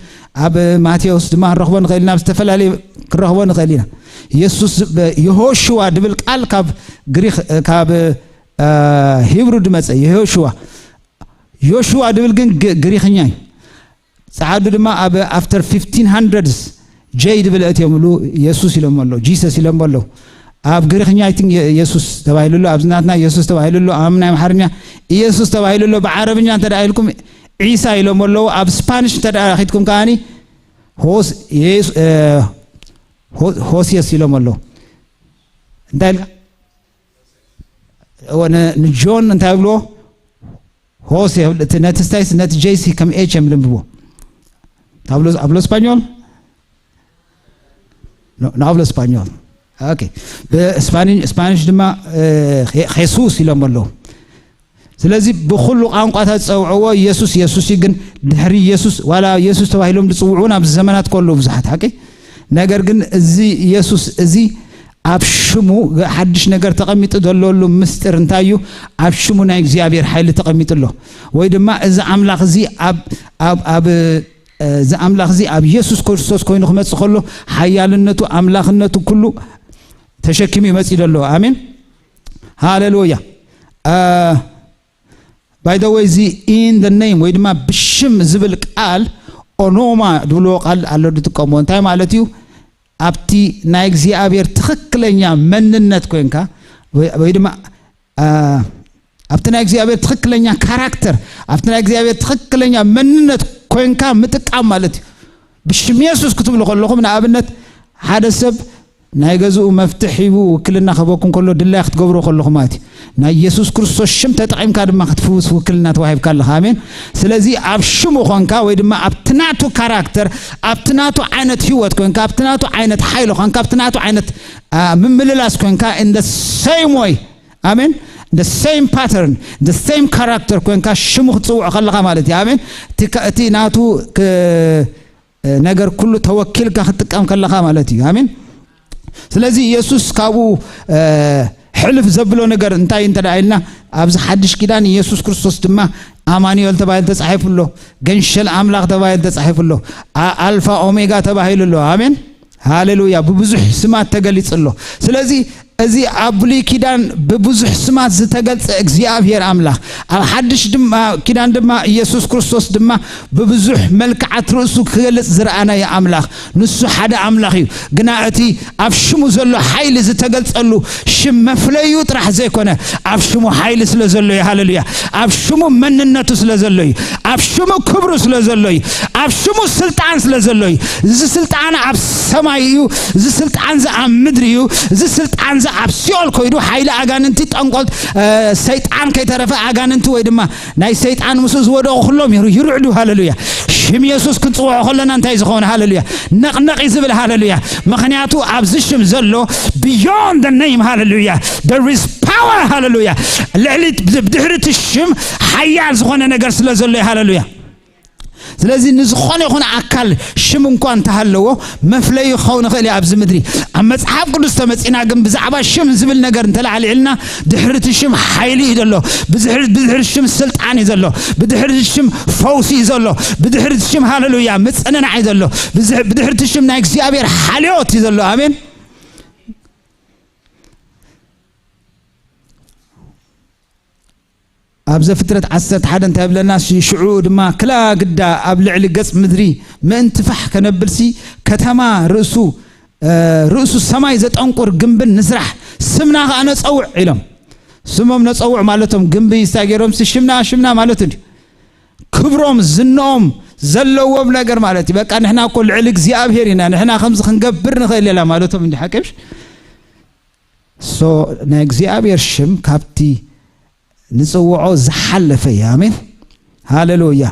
ኣብ ማቴዎስ ድማ ክንረኽቦ ንኽእል ኢና፣ ኣብ ዝተፈላለየ ክንረኽቦ ንኽእል ኢና። ኢየሱስ ብ-፣ የሆሽዋ ድብል ቃል ካብ ግሪኽ፣ ካብ፣ እ፣ ሂብሩ ድመጸ። የሆሽዋ፣ ዮሽዋ ድብል ግን ግ-፣ ግሪኽኛ እዩ። ጸዓዱ ድማ ኣብ ኣፍተር ፊፍቲን ሃንድረድስ ጀይ ድብል እትዮምሉ የሱስ ኢሎም ኣለዉ፣ ጂሰስ ኢሎም ኣለዉ። ኣብ ግሪኽኛ ኣይ ቲንክ የ-፣ የሱስ ተባሂሉ ኣሎ፣ ኣብዚ ናትና የሱስ ተባሂሉ ኣሎ፣ ኣብ ናይ ኣምሓርኛ ኢየሱስ ተባሂሉ ኣሎ። ብዓረብኛ እንተ ደኣ ኢልኩም ዒሳ ኢሎም ኣለዉ። ኣብ ስፓኒሽ እንተ ደኣ ኺድኩም ከኣኒ ሆስ-፣ የሱ-፣ እ፣ ሆ-፣ ሆስየስ ኢሎም ኣለዉ። እንታይ ኢልካ? እወ፣ ን-፣ ንጆን እንታይ ይብልዎ? ሆሴ፣ እቲ ነቲ ስታይስ ነቲ ጄሲ ከም ኤች እዮም ልንብቦ። ታብሎ ኣብሎ ስፓኞል? No, no hablo español. Okay. ብስፓኒሽ ድማ ሄሱስ ኢሎም ኣለዉ። ስለዚ ብኩሉ ቋንቋታት ዝጸውዕዎ ኢየሱስ ኢየሱስ እዩ። ግን ድሕሪ ኢየሱስ ዋላ ኢየሱስ ተባሂሎም ዝጽውዑ ኣብዚ ዘመናት ከለዉ ብዙሓት ሓቂ። ነገር ግን እዚ ኢየሱስ እዚ ኣብ ሽሙ ሓድሽ ነገር ተቐሚጡ ዘለሉ ምስጢር እንታይ እዩ? ኣብ ሽሙ ናይ እግዚኣብሔር ሓይሊ ተቐሚጡ ኣሎ። ወይ ድማ እዚ ኣምላኽ እዚ ኣብ ኣብ ኣብ እዚ ኣምላኽ እዚ ኣብ ኢየሱስ ክርስቶስ ኮይኑ ክመጽእ ከሎ ሓያልነቱ ኣምላኽነቱ ኩሉ ተሸኪሙ ይመጽእ ዘሎ። ኣሜን ሃሌሉያ። ባይ ዘ ወይ እዚ in the name ወይ ድማ ብሽም ዝብል ቃል ኦኖማ ዝብልዎ ቃል ኣሎ ዝጥቀምዎ እንታይ ማለት እዩ? ኣብቲ ናይ እግዚኣብሔር ትኽክለኛ መንነት ኮይንካ ወይ ወይ ድማ አ፣ ኣብቲ ናይ እግዚኣብሔር ትኽክለኛ ካራክተር ኣብቲ ናይ እግዚኣብሔር ትኽክለኛ መንነት ኮይንካ ምጥቃም ማለት እዩ። ብሽም የሱስ ክትብሉ ከለኹም ንኣብነት ሓደ ሰብ ናይ ገዝኡ መፍትሕ ሂቡ ውክልና ክህበኩም ከሎ ድላይ ክትገብሮ ከለኹም ማለት እዩ። ናይ የሱስ ክርስቶስ ሽም ተጠቒምካ ድማ ክትፍውስ ውክልና ተዋሂብካ ኣለኻ። ኣሜን። ስለዚ ኣብ ሽሙ ኾንካ ወይ ድማ ኣብቲ ናቱ ካራክተር ኣብቲ ናቱ ዓይነት ህይወት ኮይንካ ኣብቲ ናቱ ዓይነት ሓይሊ ኾንካ ኣብቲ ናቱ ዓይነት አ፣ ምምልላስ ኮይንካ in the same way ኣሜን። The same pattern, the same character ኮይንካ ሽሙ ክትፅውዖ ከለኻ ማለት እዩ። ኣሜን። እቲ ካ- እቲ ናቱ ክ- ነገር ኩሉ ተወኪልካ ክትጥቀም ከለኻ ማለት እዩ። ኣሜን። ስለዚ ኢየሱስ ካብኡ እ፣ ሕልፍ ዘብሎ ነገር እንታይ እንተ ደኣ ኢልና ኣብዚ ሓድሽ ኪዳን ኢየሱስ ክርስቶስ ድማ ኣማኑኤል ተባሂሉ ተጻሒፉ ኣሎ። ገንሸል ኣምላኽ ተባሂሉ ተጻሒፉ ኣሎ። ኣ- ኣልፋ ኦሜጋ ተባሂሉ ኣሎ። ኣሜን። ሃሌሉያ። ብብዙሕ ስማት ተገሊጹ ኣሎ። ስለዚ እዚ ኣብ ብሉይ ኪዳን ብብዙሕ ስማት ዝተገልጸ እግዚኣብሔር ኣምላኽ ኣብ ሓድሽ ድማ ኪዳን ድማ ኢየሱስ ክርስቶስ ድማ ብብዙሕ መልክዓት ርእሱ ክገልጽ ዝረኣናዮ ኣምላኽ ንሱ ሓደ ኣምላኽ እዩ። ግና እቲ ኣብ ሽሙ ዘሎ ሓይሊ ዝተገልጸሉ ሽም መፍለዩ ጥራሕ ዘይኮነ ኣብ ሽሙ ሓይሊ ስለ ዘሎ እዩ። ሃሌሉያ። ኣብ ሽሙ መንነቱ ስለ ዘሎ እዩ። ኣብ ሽሙ ክብሩ ስለ ዘሎ እዩ። ኣብ ሽሙ ስልጣን ስለ ዘሎ እዩ። እዚ ስልጣን ኣብ ሰማይ እዩ። እዚ ስልጣን እዚ ኣብ ምድሪ እዩ። እዚ ስልጣን እዚ ኣብ ሲኦል ኮይዱ ሓይሊ ኣጋንንቲ ጠንቆልት እ፣ ሰይጣን ከይተረፈ ኣጋንንቲ ወይ ድማ ናይ ሰይጣን ምስኡ ዝወደቑ ኩሎም ይር- ይርዕዱ። ሃሌሉያ። ሽም የሱስ ክንፅውዖ ከለና እንታይ ዝኾነ ሃሌሉያ ነቕነቕ እዩ ዝብል። ሃሌሉያ። ምክንያቱ ኣብዚ ሽም ዘሎ beyond the name ሃሌሉያ there is power ሃሌሉያ ልዕሊ ብድሕሪ እቲ ሽም ሓያል ዝኾነ ነገር ስለ ዘሎ እዩ። ሃሌሉያ። ስለዚ ንዝኾነ ይኹን ኣካል ሽም እንኳ እንተሃለዎ መፍለዩ ክኸውን ይኽእል እዩ ኣብዚ ምድሪ። ኣብ መጽሓፍ ቅዱስ ተመጺና ግን ብዛዕባ ሽም ዝብል ነገር እንተላዕሊዕልና ድሕርቲ ሽም ሓይሊ እዩ ዘሎ። ብድሕሪ ብድሕሪ ሽም ስልጣን እዩ ዘሎ። ብድሕርቲ ሽም ፈውሲ እዩ ዘሎ። ብድሕርቲ ሽም ሃሌሉያ ምጽንናዕ እዩ ዘሎ። ብዝሕ- ብድሕርቲ ሽም ናይ እግዚኣብሔር ሓልዮት እዩ ዘሎ። ኣሜን። ኣብ ዘፍጥረት ዓሰርተ ሓደ እንታይ ይብለና? ሽ- ሽዑ ድማ ክላ ግዳ ኣብ ልዕሊ ገጽ ምድሪ ምእንቲ ፋሕ ከነብልሲ ከተማ ርእሱ እ፣ ርእሱ ሰማይ ዘጠንቁር ግንብን ንስራሕ ስምና ከኣ ነጸውዕ ኢሎም። ስሞም ነጸውዕ ማለቶም ግንቢ እንታይ ገይሮምሲ ሽምና ሽምና ማለት እንዲ ክብሮም ዝናኦም ዘለዎም ነገር ማለት እዩ። በቃ ንሕና እኮ ልዕሊ እግዚኣብሔር ኢና ንሕና ከምዚ ክንገብር ንኽእል የላ ማለቶም እንዲ ሓቀምሽ ሶ ናይ እግዚኣብሔር ሽም ካብቲ ንጽውዖ ዝሓለፈ እዩ። ኣሜን ሃሌሉያ።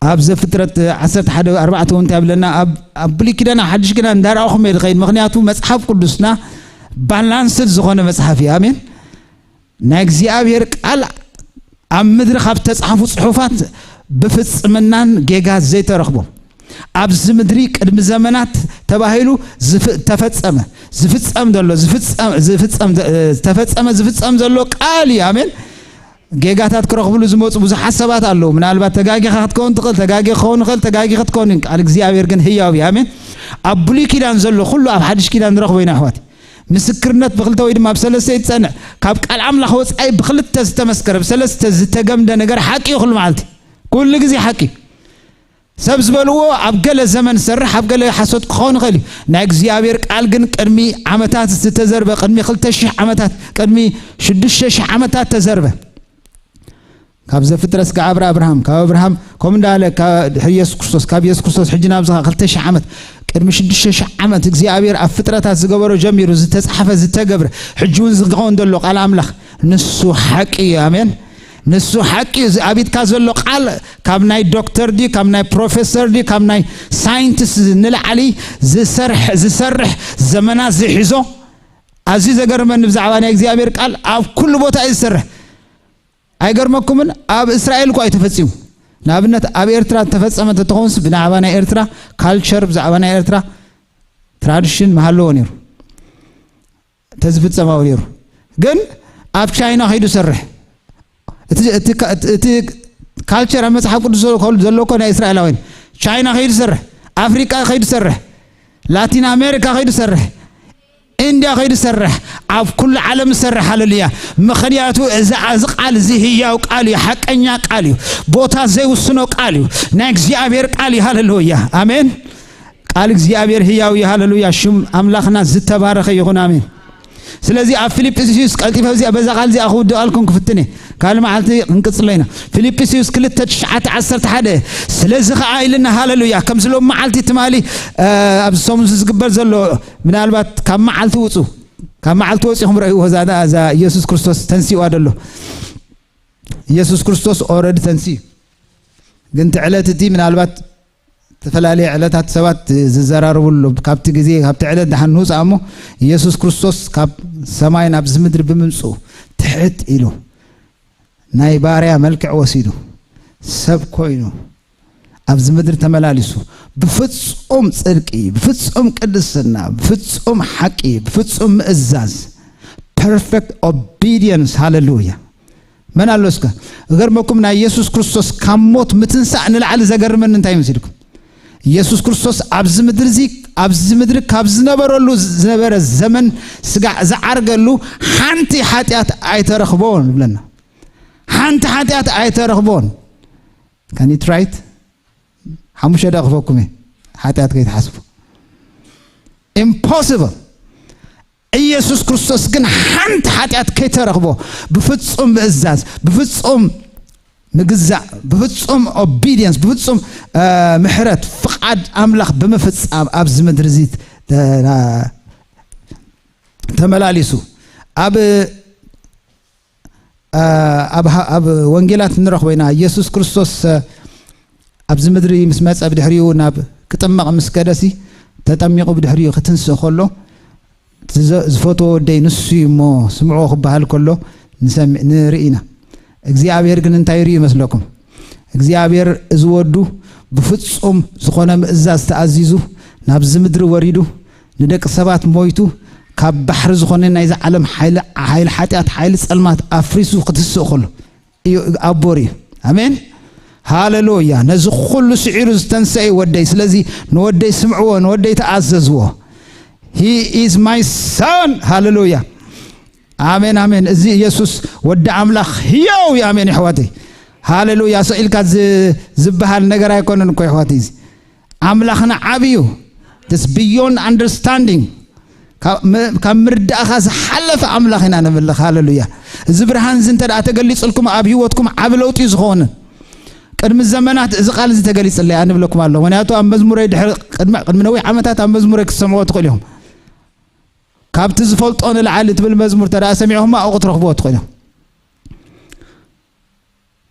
ኣብ ዘፍጥረት ዓሰርተ ሓደ ኣርባዕተ እውን እንታይ ብለና? ኣብ ኣብ ብሉይ ኪዳን ኣብ ሓድሽ ኪዳን እንዳረኣኹም እየ ዝኸይድ። ምክንያቱ መጽሓፍ ቅዱስና ባላንስድ ዝኾነ መጽሓፍ እዩ። ኣሜን። ናይ እግዚኣብሔር ቃል ኣብ ምድሪ ካብ ተጻሕፉ ጽሑፋት ብፍጽምናን ጌጋ ዘይተረኽቦ ኣብዚ ምድሪ ቅድሚ ዘመናት ተባሂሉ ዝፍ- ተፈጸመ ዝፍጸም ዘሎ ዝፍጸም ዝፍጸም እ፣ ዝተፈጸመ ዝፍጸም ዘሎ ቃል እዩ። ኣሜን። ጌጋታት ክረኽብሉ ዝመፁ ብዙሓት ሰባት ኣለዉ። ምናልባት ተጋጊኻ ክትከውን ትኽእል፣ ተጋጊ ክኸውን ይኽእል፣ ተጋጊ ክትከውን እዩ። ቃል እግዚኣብሔር ግን ህያው እዩ። ኣሜን። ኣብ ብሉይ ኪዳን ዘሎ ኩሉ ኣብ ሓድሽ ኪዳን ንረኽቦ ኢና ኣሕዋት። ምስክርነት ብክልተ ወይ ድማ ብሰለስተ እዩ ዝጸንዕ። ካብ ቃል ኣምላኽ ወጻኢ ብክልተ ዝተመስከረ ብሰለስተ ዝተገምደ ነገር ሓቂ እዩ። ኩሉ መዓልቲ ኩሉ ግዜ ሓቂ እዩ። ሰብ ዝበልዎ ኣብ ገለ ዘመን ዝሰርሕ ኣብ ገለ ሓሶት ክኸውን ይኽእል እዩ። ናይ እግዚኣብሔር ቃል ግን ቅድሚ ዓመታት ዝተዘርበ ቅድሚ ክልተ ሽሕ ዓመታት ቅድሚ ሽዱሽተ ሽሕ ዓመታት ተዘርበ። ካብ ዘፍጥረት እስከ ኣብረ ኣብርሃም ካብ ኣብርሃም ከምኡ እንዳለ ድሕሪ የሱስ ክርስቶስ ካብ የሱስ ክርስቶስ ሕጂ ናብዚ ክልተ ሽሕ ዓመት ቅድሚ ሽዱሽተ ሽሕ ዓመት እግዚኣብሔር ኣብ ፍጥረታት ዝገበሮ ጀሚሩ ዝተፃሕፈ ዝተገብረ ሕጂ እውን ዝኸውን ዘሎ ቃል ኣምላኽ ንሱ ሓቂ እዩ። ኣሜን። ንሱ ሓቂ እዩ። እዚ ኣብ ኢድካ ዘሎ ቃል ካብ ናይ ዶክተር ድዩ፣ ካብ ናይ ፕሮፌሰር ድዩ፣ ካብ ናይ ሳይንቲስት ንላዕሊ ዝሰርሕ፣ ዝሰርሕ፣ ዘመናት ዝሕዞ፣ ኣዝዩ ዘገርመኒ ብዛዕባ ናይ እግዚኣብሔር ቃል፣ ኣብ ኩሉ ቦታ እዩ ዝሰርሕ። ኣይገርመኩምን? ኣብ እስራኤል እኮ እዩ ተፈጺሙ። ንኣብነት ኣብ ኤርትራ ተፈጸመ እንተትኾንስ፣ ብዛዕባ ናይ ኤርትራ ካልቸር፣ ብዛዕባ ናይ ኤርትራ ትራዲሽን ምሃለዎ ነይሩ። ተዝፍጸም ኣብኡ ነይሩ። ግን ኣብ ቻይና ከይዱ ሰርሕ። እቲ፣ እቲ፣ እቲ ካልቸር ኣብ መጽሓፍ ቅዱስ ዘሎ፣ ዘሎ እኮ ናይ እስራኤላውያን። ቻይና ከይዱ ሰርሕ፣ ኣፍሪቃ ከይዱ ሰርሕ፣ ላቲን ኣሜሪካ ከይዱ ሰርሕ፣ ኢንድያ ከይዱ ሰርሕ፣ ኣብ ኩሉ ዓለም ሰርሕ። ሃሌሉያ! ምኽንያቱ እዚ፣ እዚ ቃል እዚ ህያው ቃል እዩ፣ ሓቀኛ ቃል እዩ፣ ቦታ ዘይውስኖ ቃል እዩ፣ ናይ እግዚኣብሔር ቃል እዩ። ሃሌሉያ! ኣሜን። ቃል እግዚኣብሔር ህያው እዩ። ሃሌሉያ! ሽም ኣምላኽና ዝተባረኸ ይኹን። ኣሜን። ስለዚ ኣብ ፊልጵስዩስ፣ ቀልጢፈ እዚኣ፣ በዛ ቃል እዚኣ ክውድቐልኩም ክፍትን እየ። ካልእ መዓልቲ ክንቅጽሎ ኢና። ፊልጵስዩስ ክልተ፣ ትሽዓተ፣ ዓሰርተ ሓደ፣ ስለዚ ኸዓ ኢልና፣ ሃሌሉያ፣ ከምዚ ሎም መዓልቲ ትማሊ፣ እ፣ ኣብዚ ሰሙን እዚ ዝግበር ዘሎ፣ ምናልባት ካብ መዓልቲ ውጹ፣ ካብ መዓልቲ ወጺኹም ረእይዎ፣ እዛ፣ እዛ ኢየሱስ ክርስቶስ ተንሲእዋ ደሎ። ኢየሱስ ክርስቶስ ኦረዲ ተንሲኡ። ግን እቲ ዕለት እቲ ምናልባት ዝተፈላለየ ዕለታት ሰባት ዝዘራረብሉ፣ ካብቲ ግዜ፣ ካብቲ ዕለት ደሓን ንውፃእ እሞ፣ ኢየሱስ ክርስቶስ ካብ ሰማይ ናብዚ ምድሪ ብምምፅኡ፣ ትሕት ኢሉ፣ ናይ ባርያ መልክዕ ወሲዱ፣ ሰብ ኮይኑ፣ ኣብዚ ምድሪ ተመላሊሱ፣ ብፍጹም ጽድቂ፣ ብፍጹም ቅድስና፣ ብፍጹም ሓቂ፣ ብፍጹም ምእዛዝ፣ perfect obedience። ሃሌሉያ። መን ኣሎ እስከ? እገርመኩም፣ ናይ ኢየሱስ ክርስቶስ ካብ ሞት ምትንሳእ ንላዕሊ ዘገርመኒ እንታይ መሲልኩም? ኢየሱስ ክርስቶስ ኣብዚ ምድሪ እዚ፣ ኣብዚ ምድሪ ካብ ዝነበረሉ ዝነበረ ዘመን ስጋዕ ዝዓርገሉ ሓንቲ ሓጢኣት ኣይተረኽቦን ይብለና። ሓንቲ ሓጢኣት ኣይተረኽቦን። Can you try it? ሓሙሽተ ደቂቕ ክህበኩም እየ፣ ሓጢኣት ከይትሓስቡ። Impossible። ኢየሱስ ክርስቶስ ግን ሓንቲ ሓጢኣት ከይተረኽቦ፣ ብፍጹም ምእዛዝ፣ ብፍጹም ምግዛእ፣ ብፍጹም ኦቢዲየንስ፣ ብፍጹም፣ እ፣ ምሕረት፣ ፍቓድ ኣምላኽ ብምፍጻም ኣብዚ ምድሪ እዚ ተ-፣ ተመላሊሱ። ኣብ እ፣ ኣብ ሃ-፣ ኣብ ወንጌላት እንረኽቦ ኢና። ኢየሱስ ክርስቶስ፣ እ፣ ኣብዚ ምድሪ ምስ መጸ፣ ብድሕሪኡ ናብ ክጥመቕ ምስ ከደሲ፣ ተጠሚቑ ብድሕሪኡ ክትንስእ ከሎ፣ ዝዘ-፣ ዝፈትዎ ወደይ ንሱ እዩ እሞ ስምዕዎ ክበሃል ከሎ ንሰሚ-፣ ንርኢ ኢና። እግዚኣብሔር ግን እንታይ ይርኢ ይመስለኩም? እግዚኣብሔር እዚ ወዱ ብፍጹም ዝኾነ ምእዛዝ ተኣዚዙ ናብዚ ምድሪ ወሪዱ ንደቂ ሰባት ሞይቱ ካብ ባሕሪ ዝኾነ ናይዚ ዓለም ሓይሊ፣ ሓይሊ ሓጢኣት፣ ሓይሊ ጸልማት ኣፍሪሱ ክትስእ ከሎ እዩ ኣቦር እዩ። ኣሜን። ሃሌሉያ። ነዚ ኩሉ ስዒሩ ዝተንሰአ እዩ ወደይ። ስለዚ ንወደይ ስምዕዎ፣ ንወደይ ተኣዘዝዎ። He is my son። ሃሌሉያ። ኣሜን፣ ኣሜን። እዚ ኢየሱስ ወዲ ኣምላኽ ህያው እዩ። ኣሜን፣ የሕዋተይ። ሃሌሉያ። ስቕ ኢልካ ዝ-፣ ዝበሃል ነገር ኣይኮነን እኮ፣ የሕዋተይ። እዚ ኣምላኽና ዓቢ እዩ። This beyond understanding። ካብ ም-፣ ካብ ምርዳእኻ ዝሓለፈ ኣምላኽ ኢና ነምልኽ። ሃሌሉያ። እዚ ብርሃን እዚ እንተ ደኣ ተገሊጹልኩም፣ ኣብ ህይወትኩም ዓቢ ለውጢ እዩ ዝኸውን። ቅድሚ ዘመናት እዚ ቃል እዚ ተገሊጽለይ ኣንብለኩም ኣለኹ። ምኽንያቱ ኣብ መዝሙረይ ድሕሪ፣ ቅድሚ፣ ቅድሚ ነዊሕ ዓመታት ኣብ መዝሙረይ ክትሰምዕዎ ትኽእሉ ኢኹም። ካብቲ ዝፈልጦ ንላዕሊ ትብል መዝሙር እንተ ደኣ ሰሚዕኹማ፣ ኣብኡ ክትረኽብዎ ትኽእሉ ኢኹም።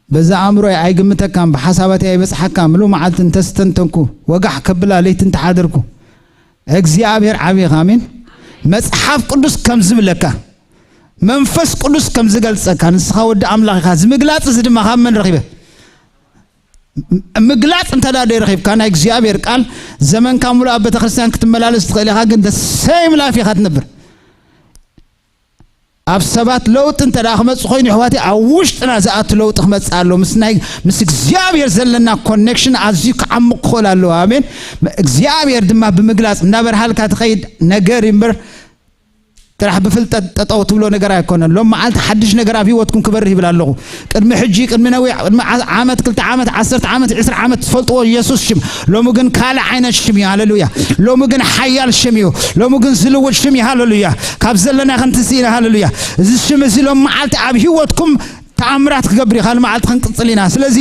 በዛ ኣእምሮይ ኣይግምተካን፣ ብሓሳባተይ ኣይበጽሓካን፣ ምሉእ መዓልቲ እንተስተንተንኩ፣ ወጋሕ ከብላ ለይቲ እንተሓደርኩ፣ እግዚኣብሔር ዓብዪ ኢኻ። ኣሜን። መጽሓፍ ቅዱስ ከም ዝብለካ፣ መንፈስ ቅዱስ ከም ዝገልጸካ፣ ንስኻ ወዲ ኣምላኽ ኢኻ። እዚ ምግላጽ እዚ ድማ ካብ መን ረኺበ? ም-፣ ምግላጽ እንተ ደኣ ዘይረኺብካ፣ ናይ እግዚኣብሔር ቃል፣ ዘመንካ ሙሉእ ኣብ ቤተ ክርስቲያን ክትመላለስ ትኽእል ኢኻ፣ ግን the same life ኢኻ ትነብር። ኣብ ሰባት ለውጢ እንተ ደኣ ክመጽእ ኮይኑ፣ ኣሕዋተይ፣ ኣብ ውሽጥና ዝኣቱ ለውጢ ክመጽእ ኣሎ። ምስ ናይ፣ ምስ እግዚኣብሔር ዘለና ኮኔክሽን ኣዝዩ ክዓምቕ ክኽእል ኣለዎ። ኣሜን። እግዚኣብሔር ድማ ብምግላጽ እናበርሃልካ ትኸይድ ነገር እዩ እምበር፣ ጥራሕ ብፍልጠት ጠጠው ትብሎ ነገር ኣይኮነን። ሎም መዓልቲ ሓድሽ ነገር ኣብ ህይወትኩም ክበርህ ይብል ኣለኹ። ቅድሚ ሕጂ፣ ቅድሚ ነዊሕ፣ ቅድሚ ዓ-፣ ዓመት፣ ክልተ ዓመት፣ ዓሰርተ ዓመት፣ ዕስራ ዓመት ትፈልጥዎ ኢየሱስ ሽም፣ ሎሚ ግን ካልእ ዓይነት ሽም እዩ። ሃሌሉያ። ሎሚ ግን ሓያል ሽም እዩ። ሎሚ ግን ዝልውጥ ሽም እዩ። ሃሌሉያ። ካብ ዘለና ክንትንስእ ኢና። ሃሌሉያ። እዚ ሽም እዚ ሎም መዓልቲ ኣብ ህይወትኩም ተኣምራት ክገብር እዩ። ካልእ መዓልቲ ክንቅጽል ኢና። ስለዚ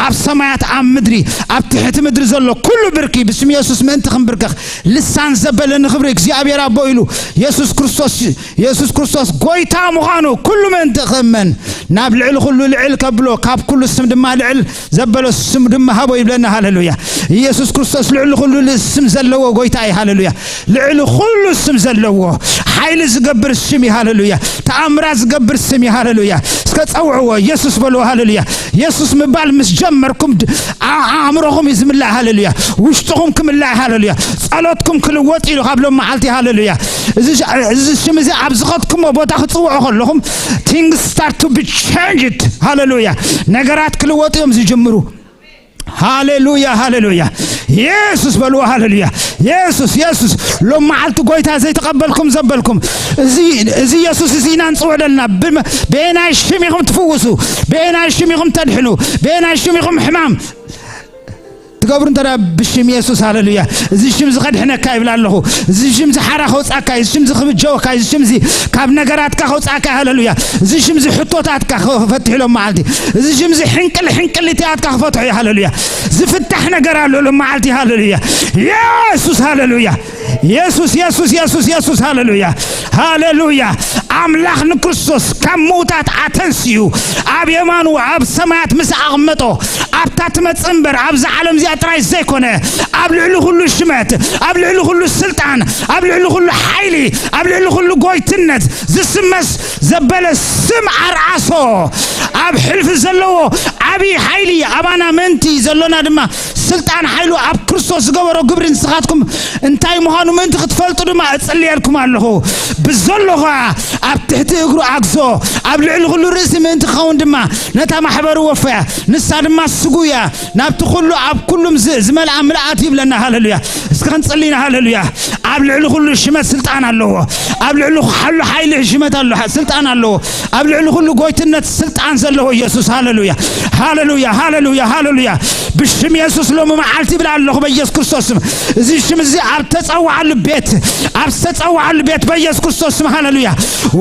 ኣብ ሰማያት፣ ኣብ ምድሪ፣ ኣብ ትሕቲ ምድሪ ዘሎ ኩሉ ብርኪ ብስም የሱስ ምእንቲ ክንብርከኽ፣ ልሳን ዘበለ ንኽብሪ እግዚኣብሔር ኣቦ ኢሉ፣ የሱስ ክርስቶስ፣ የሱስ ክርስቶስ ጎይታ ምዃኑ ኩሉ ምእንቲ ክእመን፣ ናብ ልዕሊ ኩሉ ልዕል ከብሎ፣ ካብ ኩሉ ስም ድማ ልዕል ዘበሎ ስም ድማ ሃቦ ይብለና። ሃሌሉያ። ኢየሱስ ክርስቶስ ልዕሊ ኩሉ ል-፣ ስም ዘለዎ ጎይታ እዩ። ሃሌሉያ። ልዕሊ ኩሉ ስም ዘለዎ ሓይሊ ዝገብር ስም እዩ። ሃሌሉያ። ተኣምራት ዝገብር ስም እዩ። ሃሌሉያ። እስከ ጸውዕዎ፣ ኢየሱስ በልዎ። ሃሌሉያ። ኢየሱስ ምባል ምስ ጀመርኩም ድ-፣ ኣ-፣ ኣእምሮኹም እዩ ዝምላእ። ሃሌሉያ። ውሽጥኹም ክምላእ። ሃሌሉያ። ጸሎትኩም ክልወጥ ኢሉ ካብ ሎም መዓልቲ። ሃሌሉያ። እዚ ሽ-፣ እዚ ሽም እዚ ኣብ ዝኸድኩሞ ቦታ ክጽውዖ ከለኹም፣ things start to be changed። ሃሌሉያ። ነገራት ክልወጡ እዮም ዝጅምሩ። ሃሌሉያ፣ ሃሌሉያ። የሱስ በልዎ። ሃሌሉያ። የሱስ፣ የሱስ። ሎም መዓልቲ ጎይታ ዘይተቐበልኩም ዘበልኩም፣ እዚ፣ እዚ የሱስ እዚ ኢና ንጽውዕ ዘለና። ብመ-፣ በየናይ ሽም ኢኹም ትፍውሱ? በየናይ ሽም ኢኹም ተድሕኑ? በየናይ ሽም ኢኹም ሕማም ትገብሩ? እንተ ደኣ ብሽም የሱስ፣ ሃሌሉያ። እዚ ሽም እዚ ከድሕነካ ይብል ኣለኹ። እዚ ሽም እዚ ሓራ ከውጻካ፣ እዚ ሽም እዚ ክብጀወካ፣ እዚ ሽም እዚ ካብ ነገራትካ ከውጻካ፣ ሃሌሉያ። እዚ ሽም እዚ ሕቶታትካ ክፈትሕ ኢሎም መዓልቲ። እዚ ሽም እዚ ሕንቅል ሕንቅሊትያትካ ክፈትሑ እዩ፣ ሃሌሉያ። ዝፍታሕ ነገር ኣሎ ኢሎም መዓልቲ፣ ሃሌሉያ። የሱስ፣ ሃሌሉያ። የሱስ፣ የሱስ፣ የሱስ፣ የሱስ፣ ሃሌሉያ፣ ሃሌሉያ። ኣምላኽ ንክርስቶስ ካብ ምዉታት ኣተንስዩ፣ ኣብ የማኑ ኣብ ሰማያት ምስ ኣቕመጦ፣ ኣብታ ትመጽእ እምበር፣ ኣብዛ ዓለም እዚኣ ጥራይ ዘይኮነ፣ ኣብ ልዕሊ ኩሉ ሽመት፣ ኣብ ልዕሊ ኩሉ ስልጣን፣ ኣብ ልዕሊ ኩሉ ሓይሊ፣ ኣብ ልዕሊ ኩሉ ጎይትነት ዝስመስ ዘበለ ስም ኣርኣሶ። ኣብ ሕልፊ ዘለዎ ዓብዪ ሓይሊ ኣባና ምእንቲ ዘሎና ድማ ስልጣን ሓይሉ ኣብ ክርስቶስ ዝገበሮ ግብሪ ንስኻትኩም እንታይ ምዃኑ ምእንቲ ክትፈልጡ ድማ እጽልየልኩም ኣለኹ። ብዘሎ ኸኣ ኣብ ትሕቲ እግሩ ኣግዞ፣ ኣብ ልዕሊ ኩሉ ርእሲ ምእንቲ ክኸውን ድማ ነታ ማሕበሩ ወፈያ። ንሳ ድማ ስጉያ ናብቲ ኩሉ ኣብ ኩሉም ዝ-፣ ዝመልኣ ምልኣት ይብለና። ሃሌሉያ። እስኪ ክንጽሊ ኢና። ሃሌሉያ። ኣብ ልዕሊ ኩሉ ሽመት ስልጣን ኣለዎ። ኣብ ልዕሊ ኩሉ ሓይሊ ሽመት ኣሎ፣ ስልጣን ኣለዎ። ኣብ ልዕሊ ኩሉ ጎይትነት ስልጣን ዘለዎ ኢየሱስ። ሃሌሉያ፣ ሃሌሉያ፣ ሃሌሉያ፣ ሃሌሉያ። ብሽም የሱስ ሎሚ መዓልቲ ይብል ኣለኹ በኢየሱስ ክርስቶስ ስም። እዚ ሽም እዚ ኣብ ተጸዋዓሉ ቤት፣ ኣብ ዝተጸዋዓሉ ቤት በኢየሱስ ክርስቶስ ስም፣ ሃሌሉያ፣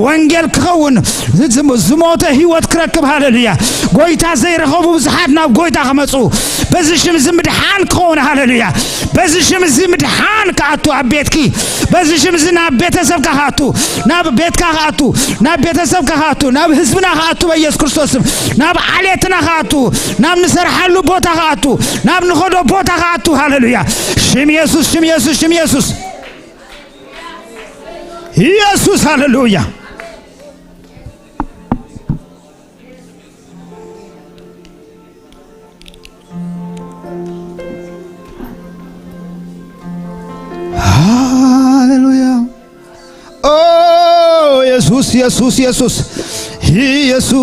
ወንጌል ክኸውን፣ ዝ-፣ ዝሞተ ህይወት ክረክብ፣ ሃሌሉያ። ጎይታ ዘይረኸቡ ብዙሓት ናብ ጎይታ ክመጹ፣ በዚ ሽም እዚ ምድሓን ክኸውን፣ ሃሌሉያ። በዚ ሽም እዚ ምድሓን ክኣቱ ኣብ ቤትኪ፣ በዚ ሽም እዚ ናብ ቤተሰብካ ክኣቱ፣ ናብ ቤትካ ክኣቱ፣ ናብ ቤተሰብካ ክኣቱ፣ ናብ ህዝብና ክኣቱ በኢየሱስ ክርስቶስ ስም፣ ናብ ዓሌትና ክኣቱ፣ ናብ ንሰርሓሉ ቦታ ክኣቱ፣ ናብ ንኸዶ ቦታ ክኣቱ። ሃሌሉያ። ሽም የሱስ፣ ሽም የሱስ፣ ሽም የሱስ። ኢየሱስ፣ ሃሌሉያ። ሃሌሉያ። ኦ፣ የሱስ፣ የሱስ፣ የሱስ። ኢየሱስ፣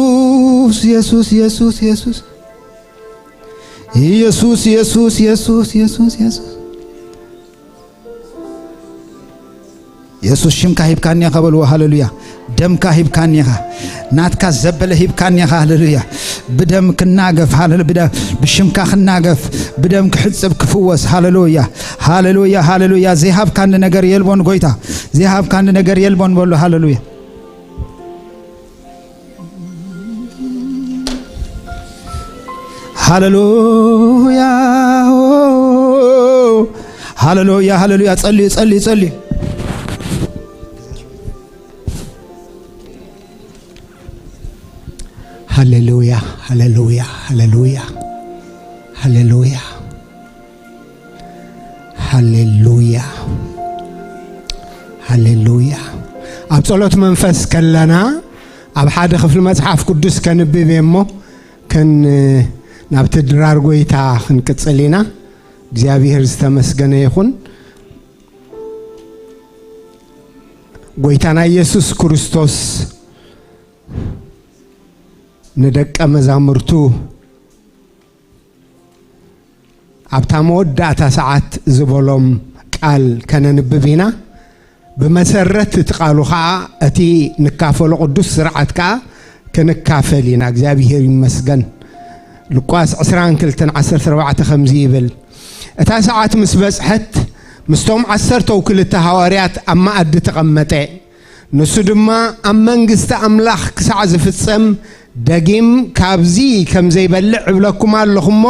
የሱስ፣ የሱስ፣ የሱስ። ኢየሱስ፣ የሱስ፣ የሱስ፣ የሱስ፣ የሱስ። የሱስ፣ ሽምካ ሂብካኒ ኢኻ በልዎ። ሃሌሉያ። ደምካ ሂብካኒ ኢኻ። ናትካ ዘበለ ሂብካኒ ኢኻ። ሃሌሉያ። ብደም ክናገፍ፣ ሃሌሉ-፣ ብደ-፣ ብሽምካ ክናገፍ፣ ብደም ክሕጽብ፣ ክፍወስ። ሃሌሉያ። ሃሌሉያ፣ ሃሌሉያ። ዘይሃብካኒ ነገር የልቦን ጎይታ። ዘይሃብካኒ ነገር የልቦን በሎ። ሃሌሉያ። ሃሌሉያ። ሃሌሉያ፣ ሃሌሉያ። ጸልዩ፣ ጸልዩ፣ ጸልዩ። ሃሌሉያ፣ ሃሌሉያ፣ ሃሌሉያ፣ ሃሌሉያ፣ ሃሌሉያ፣ ሃሌሉያ። ኣብ ጸሎት መንፈስ ከለና ኣብ ሓደ ክፍሊ መጽሓፍ ቅዱስ ከንብብ እየ እሞ፣ ከን-፣ ናብቲ ድራር ጎይታ ክንቅጽል ኢና። እግዚኣብሔር ዝተመስገነ ይኹን። ጎይታና ኢየሱስ ክርስቶስ ንደቀ መዛሙርቱ ኣብታ መወዳእታ ሰዓት ዝበሎም ቃል ከነንብብ ኢና። ብመሰረት እቲ ቃሉ ኸኣ እቲ ንካፈሎ ቅዱስ ስርዓት ከኣ ክንካፈል ኢና። እግዚኣብሔር ይመስገን። ሉቃስ ዕስራን ክልተን ዓሰርተ ኣርባዕተ ከምዚ ይብል፣ እታ ሰዓት ምስ በጽሐት፣ ምስቶም ዓሰርተው ክልተ ሃዋርያት ኣብ መኣዲ ተቐመጠ። ንሱ ድማ ኣብ መንግስቲ ኣምላኽ ክሳዕ ዝፍጸም ደጊም ካብዚ ከም ዘይበልዕ እብለኩም ኣለኹ እሞ፣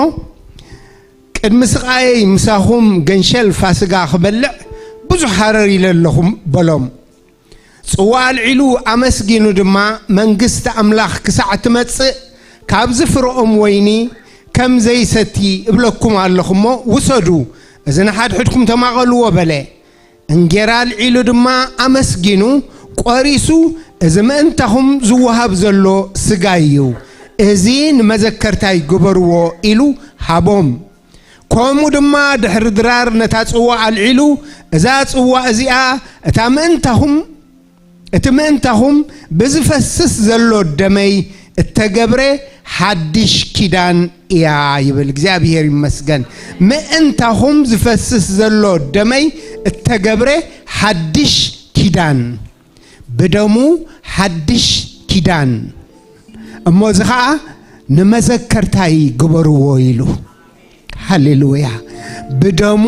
ቅድሚ ስቓየይ ምሳኹም ገንሸል ፋስጋ ክበልዕ ብዙሕ ሃረር ኢለ ኣለኹ በሎም። ጽዋእ ኣልዒሉ ኣመስጊኑ ድማ፣ መንግስቲ ኣምላኽ ክሳዕ ትመጽእ ካብዚ ፍረኦም ወይኒ ከም ዘይሰቲ እብለኩም ኣለኹ እሞ ውሰዱ፣ እዚ ንሓድሕድኩም ተማቐልዎ በለ። እንጌራ ኣልዒሉ ድማ ኣመስጊኑ ቆሪሱ፣ እዚ ምእንታኹም ዝወሃብ ዘሎ ስጋይ እዩ፣ እዚ ንመዘከርታይ ግበርዎ ኢሉ ሃቦም። ከምኡ ድማ ድሕሪ ድራር ነታ ጽዋ ኣልዒሉ፣ እዛ ጽዋ እዚኣ እታ ምእንታኹም እቲ ምእንታኹም ብዝፈስስ ዘሎ ደመይ እተገብረ ሓድሽ ኪዳን እያ ይብል። እግዚኣብሔር ይመስገን። ምእንታኹም ዝፈስስ ዘሎ ደመይ እተገብረ ሓድሽ ኪዳን፣ ብደሙ ሓድሽ ኪዳን፣ እሞ እዚ ኸዓ ንመዘከርታይ ግበርዎ ኢሉ። ሃሌሉያ። ብደሙ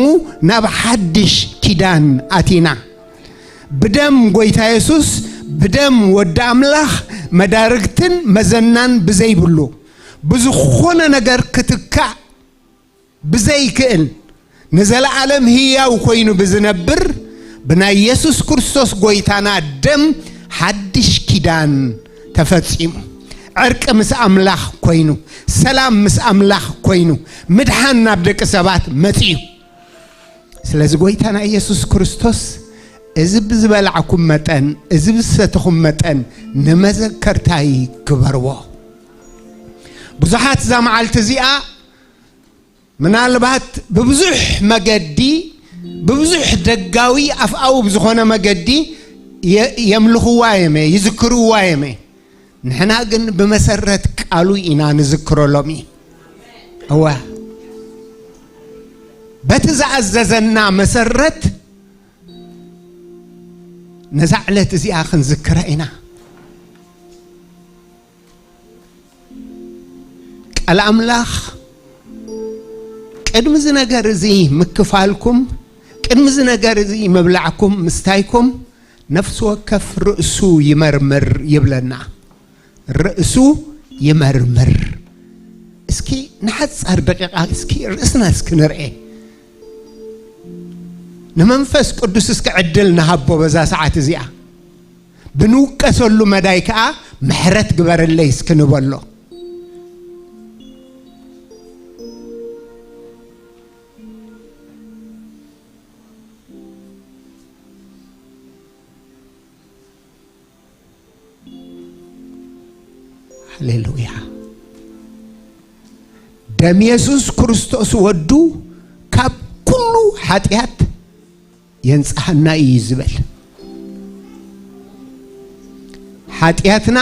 ናብ ሓድሽ ኪዳን ኣቲና። ብደም ጎይታ የሱስ፣ ብደም ወዲ ኣምላኽ፣ መዳርግትን መዘናን ብዘይብሉ፣ ብዝኾነ ነገር ክትካእ ብዘይክእል፣ ንዘለዓለም ህያው ኮይኑ ብዝነብር ብናይ የሱስ ክርስቶስ ጎይታና ደም ሓድሽ ኪዳን ተፈጺሙ። ዕርቂ ምስ ኣምላኽ ኮይኑ፣ ሰላም ምስ ኣምላኽ ኮይኑ፣ ምድሓን ናብ ደቂ ሰባት መጺኡ። ስለዚ ጎይታና የሱስ ክርስቶስ እዚ ብዝበላዕኩም መጠን፣ እዚ ብዝሰተኹም መጠን ንመዘከርታይ ግበርዎ። ብዙሓት እዛ መዓልቲ እዚኣ ምናልባት ብብዙሕ መገዲ፣ ብብዙሕ ደጋዊ ኣፍኣዊ ብዝኾነ መገዲ የ-፣ የምልኽዋ የመ፣ ይዝክርዋ የመ። ንሕና ግን ብመሰረት ቃሉ ኢና ንዝክሮ ሎሚ። እወ፣ በቲ ዝኣዘዘና መሰረት ነዛ ዕለት እዚኣ ክንዝክራ ኢና። ቃል ኣምላኽ፣ ቅድሚ እዚ ነገር እዚ ምክፋልኩም፣ ቅድሚ እዚ ነገር እዚ ምብላዕኩም ምስታይኩም፣ ነፍሲ ወከፍ ርእሱ ይመርምር ይብለና። ርእሱ ይመርምር። እስኪ ንሓጻር ደቂቓ እስኪ ርእስና እስኪ ንርኤ። ንመንፈስ ቅዱስ እስኪ ዕድል ንሃቦ በዛ ሰዓት እዚኣ። ብንውቀሰሉ መዳይ ከኣ ምሕረት ግበረለይ እስኪ ንበሎ። ሃሌሉያ። ደም የሱስ ክርስቶስ ወዱ ካብ ኩሉ ሓጢኣት የንጽሃና እዩ ዝብል። ሓጢኣትና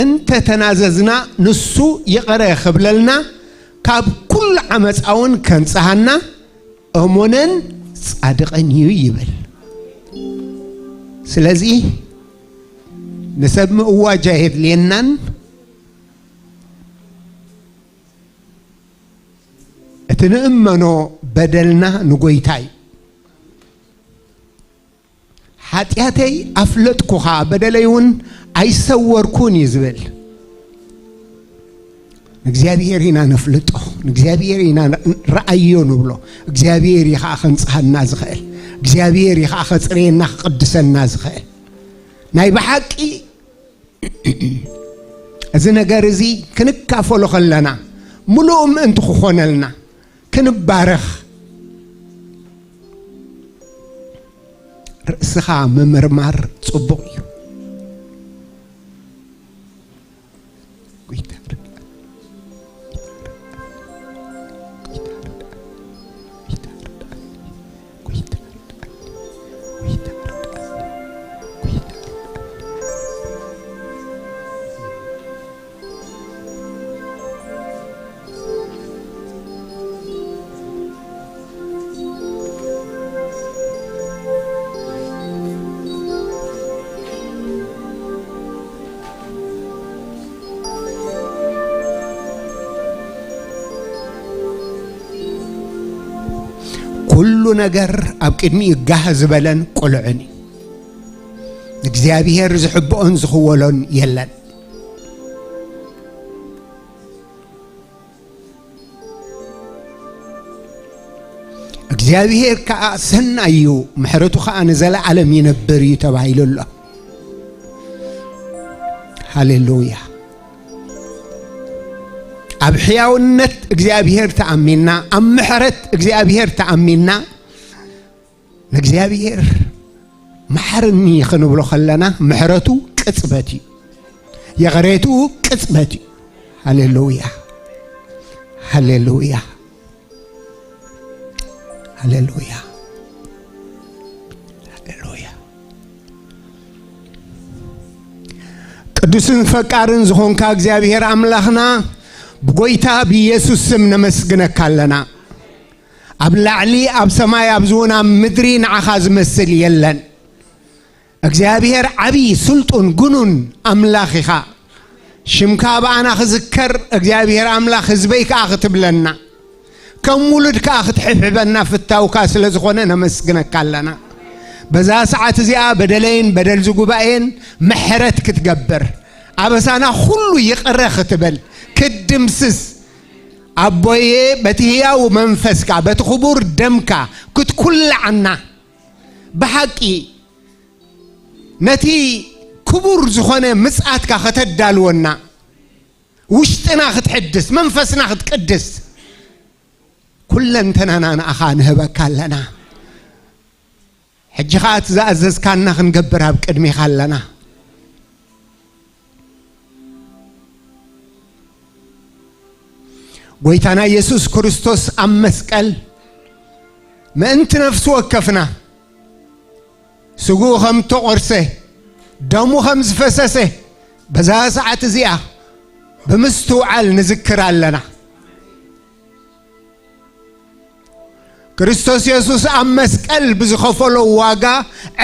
እንተ ተናዘዝና ንሱ ይቕረ ክብለልና፣ ካብ ኩሉ ዓመጻ እውን ከንጽሃና እሙንን ጻድቕን እዩ ይብል። ስለዚ ንሰብ ምእዋጅ ኣየድልየናን። እቲ ንእመኖ በደልና ንጎይታ እዩ። ሓጢኣተይ ኣፍለጥኩኻ፣ በደለይ እውን ኣይሰወርኩን እዩ ዝብል። ንእግዚኣብሔር ኢና ነፍልጦ፣ ንእግዚኣብሔር ኢና ረኣዮ ንብሎ። እግዚኣብሔር እዩ ኸዓ ከንጽሃና ዝኽእል፣ እግዚኣብሔር እዩ ኸዓ ከጽርየና ክቕድሰና ዝኽእል። ናይ ብሓቂ እዚ ነገር እዚ ክንካፈሎ ከለና፣ ምሉእ ምእንቲ ክኾነልና፣ ክንባረኽ፣ ርእስኻ ምምርማር ጽቡቕ እዩ። ኩሉ ነገር ኣብ ቅድሚኡ ጋህ ዝበለን ቅሉዕን እዩ። እግዚኣብሔር ዝሕብኦን ዝኽወሎን የለን። እግዚኣብሔር ከዓ ሰናይ እዩ፣ ምሕረቱ ከዓ ንዘለዓለም ይነብር እዩ ተባሂሉ ኣሎ። ሃሌሉያ። ኣብ ሕያውነት እግዚኣብሔር ተኣሚንና፣ ኣብ ምሕረት እግዚኣብሔር ተኣሚንና፣ ንእግዚኣብሔር መሓርኒ ክንብሎ ከለና፣ ምሕረቱ ቅጽበት እዩ፣ ይቕሬትኡ ቅጽበት እዩ። ሃሌሉያ፣ ሃሌሉያ፣ ሃሌሉያ፣ ሃሌሉያ። ቅዱስን ፈቃርን ዝኾንካ እግዚኣብሔር ኣምላኽና፣ ብጎይታ ብኢየሱስ ስም ነመስግነካ ኣለና። ኣብ ላዕሊ ኣብ ሰማይ፣ ኣብ ዝውን ኣብ ምድሪ ንዓኻ ዝመስል የለን። እግዚኣብሔር ዓብዪ፣ ስልጡን፣ ግኑን ኣምላኽ ኢኻ። ሽምካ ብኣና ክዝከር እግዚኣብሔር ኣምላኽ፣ ህዝበይ ከኣ ክትብለና፣ ከም ውሉድ ከኣ ክትሕብሕበና ፍታውካ ስለ ዝኾነ ነመስግነካ ኣለና። በዛ ሰዓት እዚኣ በደለይን በደል ዝጉባኤን ምሕረት ክትገብር፣ ኣበሳና ኩሉ ይቕረ ክትብል፣ ክትድምስስ፣ ኣቦዬ፣ በቲ ህያው መንፈስካ፣ በቲ ክቡር ደምካ ክትኩልዓና፣ ብሓቂ ነቲ ክቡር ዝኾነ ምጽኣትካ ከተዳልወና፣ ውሽጥና ክትሕድስ፣ መንፈስና ክትቅድስ፣ ኩለንተናና ንኣኻ ንህበካ ኣለና። ሕጂ ኸኣ እቲ ዝኣዘዝካና ክንገብር ኣብ ቅድሜኻ ኣለና። ጎይታና ኢየሱስ ክርስቶስ ኣብ መስቀል ምእንቲ ነፍሲ ወከፍና ስግኡ ከም ተቖርሰ፣ ደሙ ከም ዝፈሰሰ፣ በዛ ሰዓት እዚኣ ብምስትውዓል ንዝክር ኣለና። ክርስቶስ የሱስ ኣብ መስቀል ብዝኸፈሎ ዋጋ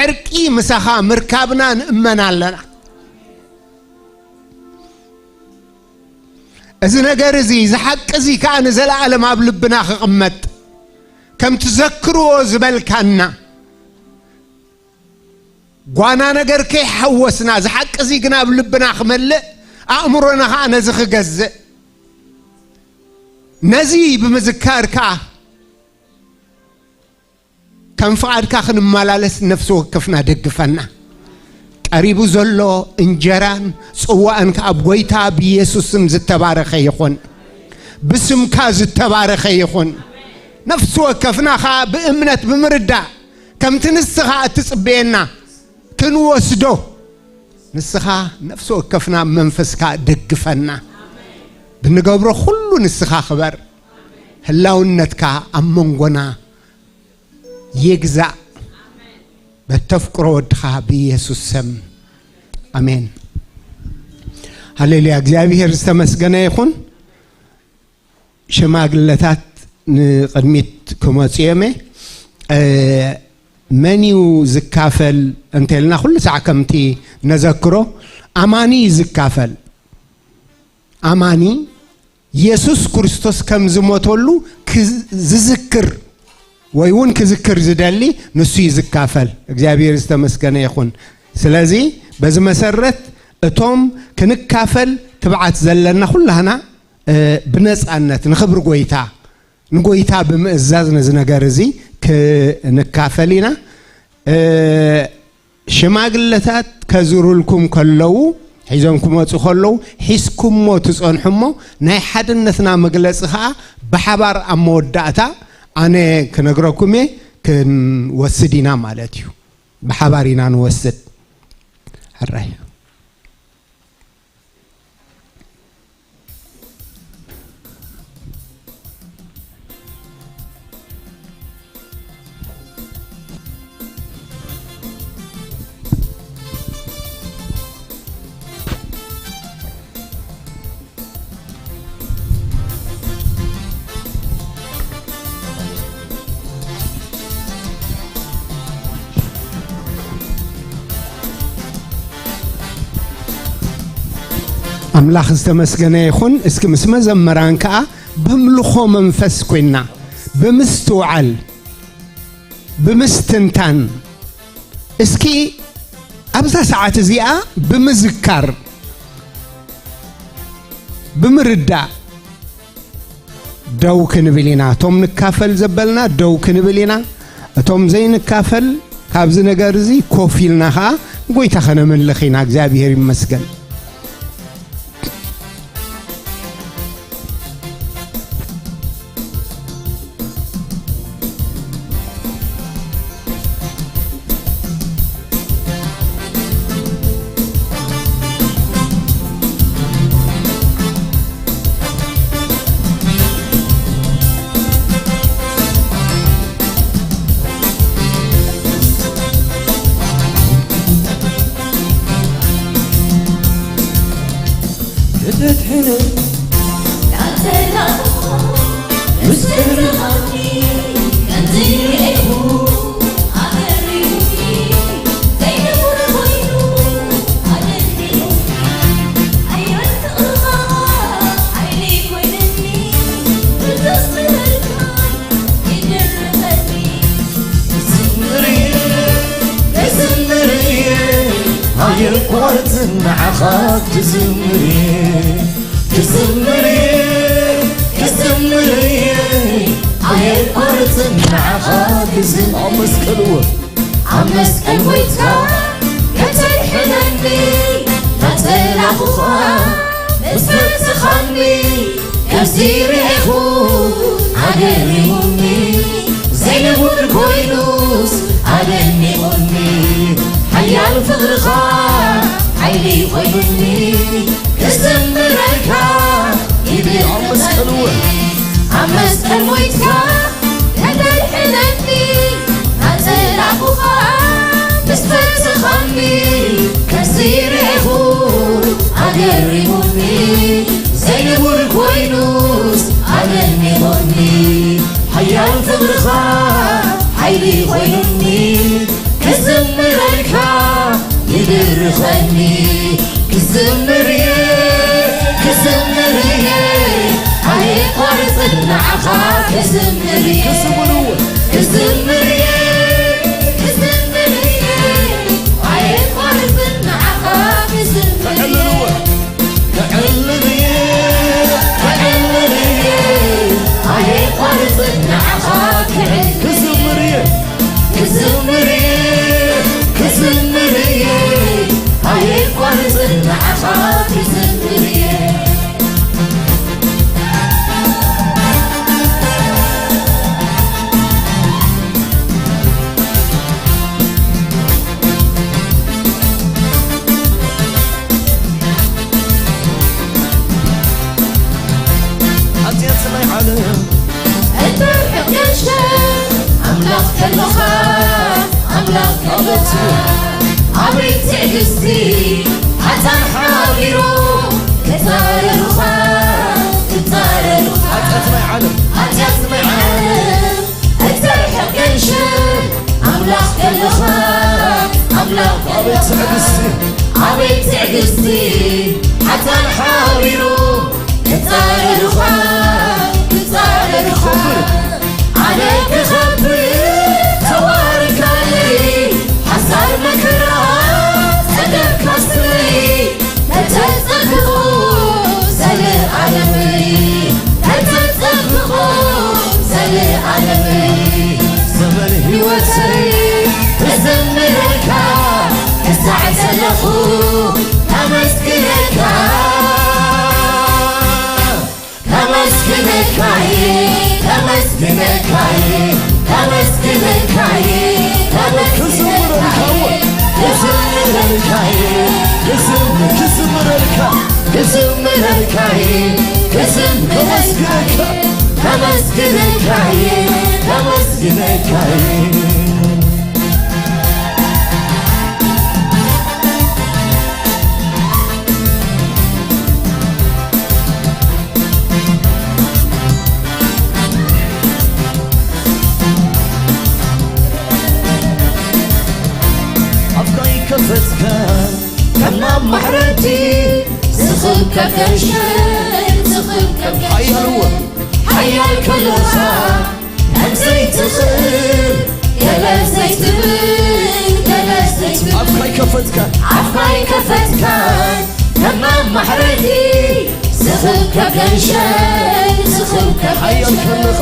ዕርቂ ምሳኻ ምርካብና ንእመን ኣለና። እዚ ነገር እዚ፣ እዚ ሓቂ እዚ ከኣ ንዘለኣለም ኣብ ልብና ክቕመጥ፣ ከም ትዘክርዎ ዝበልካና፣ ጓና ነገር ከይሓወስና፣ እዚ ሓቂ እዚ ግን ኣብ ልብና ክመልእ፣ ኣእምሮና ከኣ ነዚ ክገዝእ፣ ነዚ ብምዝካር ከኣ ከም ፍቓድካ ክንመላለስ ነፍሲ ወከፍና ደግፈና። ቀሪቡ ዘሎ እንጀራን ጽዋእን ከኣ ኣብ ጎይታ ብኢየሱስ ስም ዝተባረኸ ይኹን። ብስምካ ዝተባረኸ ይኹን። ነፍሲ ወከፍና ከኣ ብእምነት ብምርዳእ፣ ከምቲ ንስኻ እትጽበየና ክንወስዶ፣ ንስኻ ነፍሲ ወከፍና መንፈስካ ደግፈና። ብንገብሮ ኩሉ ንስኻ ክበር። ህላውነትካ ኣብ መንጎና ይግዛእ። በተፍቅሮ ወድኻ ብኢየሱስ ስም። ኣሜን። ሃሌሉያ። እግዚኣብሔር ዝተመስገነ ይኹን። ሽማግለታት ንቕድሚት ክመጹ እዮም። እ፣ መን እዩ ዝካፈል እንተልና፣ ኩሉ ሳዕ ከምቲ ነዘክሮ፣ ኣማኒ እዩ ዝካፈል። ኣማኒ የሱስ ክርስቶስ ከም ዝሞተሉ ክዝ-፣ ዝዝክር ወይ እውን ክዝክር ዝደሊ ንሱ እዩ ዝካፈል። እግዚኣብሔር ዝተመስገነ ይኹን። ስለዚ በዚ መሰረት እቶም ክንካፈል ትብዓት ዘለና ኩላህና፣ እ፣ ብነጻነት ንኽብሪ ጎይታ፣ ንጎይታ ብምእዛዝ ነዚ ነገር እዚ ክንካፈል ኢና። እ፣ ሽማግለታት ከዝሩልኩም ከለዉ፣ ሒዞም ክመጹ ከለዉ፣ ሒዝኩሞ ትጸንሑ እሞ፣ ናይ ሓድነትና መግለጺ ኸኣ ብሓባር ኣብ መወዳእታ ኣነ ክነግረኩም እየ፣ ክንወስድ ኢና ማለት እዩ። ብሓባር ኢና ንወስድ። ሕራይ። ኣምላኽ ዝተመስገነ ይኹን። እስኪ ምስ መዘምራን ከኣ በምልኾ መንፈስ ኮይንና፣ ብምስትውዓል፣ ብምስትንታን፣ እስኪ ኣብዛ ሰዓት እዚኣ ብምዝካር፣ ብምርዳእ፣ ደው ክንብል ኢና። እቶም ንካፈል ዘበልና ደው ክንብል ኢና። እቶም ዘይንካፈል ካብዚ ነገር እዚ ኮፍ ኢልና ኸዓ ጎይታ ኸነምልኽ ኢና። እግዚኣብሔር ይመስገን። ክዝምር እየ፣ ክዝምር እየ፣ ኣይቋርጽን ንዓኻ ክዝምር እየ። ክዝምር እየ፣ ክዝምር እየ፣ ኣይቋርጽን ንዓኻ ክዝምር። ኣብ መስቀል እወ፣ ኣብ መስቀል ሞይትካ ከተድሕነኒ፣ ናተላኹኻ ምስ ፈተኻኒ፣ ከምዚ ርኤኹ ኣገሪሙኒ፣ ዘይንቡር ኮይኑስ ኣደኒቑኒ፣ ሓያል ፍቕርኻ ሓይሊ ኮይኑኒ፣ ክዝምረልካ ይብል ኣብ መስቀል እወ፣ ኣብ መስቀል ሞይትካ ከተድሕነኒ፣ ናተላኹኻ ምስ ፈተኻኒ፣ ከምዚ ርኤኹ ኣገሪሙኒ፣ ዘይንቡር ኮይኑስ ኣደኒቑኒ፣ ሓያል ፍቕርኻ ሓይሊ ኮይኑኒ፣ ክዝምረልካ ይድርኸኒ። ክዝምር እየ፣ ክዝምር እየ፣ ኣይቋርጽን ንዓኻ ክዝምር እየ። ክዝምር እየ፣ ክዝምር እየ፣ ኣይቋርጽን ንዓኻ ክዝምር እየ። ክዕልል እየ፣ ክዕልል እየ፣ ኣይቋርጽን ንዓኻ ክዕልል። ክዝምር እየ፣ ክዝምር እየ፣ ክዝምር እየ፣ ኣይቋርጽን ንዓኻ ክዝምር እየ። ኣትያት ናይ ዓለም እንተ ርሕቕ ገንሸል ኣምላኽ ከሎኻ፣ ኣምላኽ ከሎኻ፣ ኣቤት ትዕግስቲ ሓጣን ሓቢሩ ክጻረሩኻ፣ ክጻረሩኻ። ኣትያት ናይ ዓለም፣ ኣትያት ናይ ዓለም እተርሕቕ ገንሸል ኣምላኽ ከለኻ፣ ኣምላኽ ኣቤት ትዕግስቲ፣ ኣቤት ትዕግስቲ፣ ሓጣን ሓቢሩ ክጻረሩኻ፣ ክጻረሩኻ። ኣነ ክኸብር ተዋርካለይ፣ ሓሳር መከራ ጸገምካ ስለይ፣ ተተጸብቑ ዘለኣለመይ፣ ተተጸብቑ ዘለኣለመይ። ዘመን ህይወተይ ክዘምረልካ፣ ክሳዕ ዘለኹ ከመስግነካ። ከመስግነካየ፣ ከመስግነካየ፣ ከመስግነካየ፣ ከመስግነካየ። ክዝምረልካየ፣ ክዝምረልካየ፣ ክዝም-፣ ክዝምረልካ፣ ክዝምረልካየ፣ ክዝም-፣ ከመስግነካ፣ ከመስግነካየ፣ ከመስግነካየ። ኣፍካ ይከፈትካ ከም ማማ ሕረዲ፣ ዝኽብ ከም ገንሸል፣ ዝኽብ ከም ሓያል ገንሸል፣ ሓያል ከሎኻ፣ ከም ዘይትኽእል፣ ገለ ዘይትብል፣ ገለ ዘይትብል። ኣፍካ ይከፈትካ፣ ኣፍካ ይከፈትካ፣ ከም ማማ ሕረዲ፣ ዝኽብ ከም ገንሸል፣ ሓያል ከለኻ፣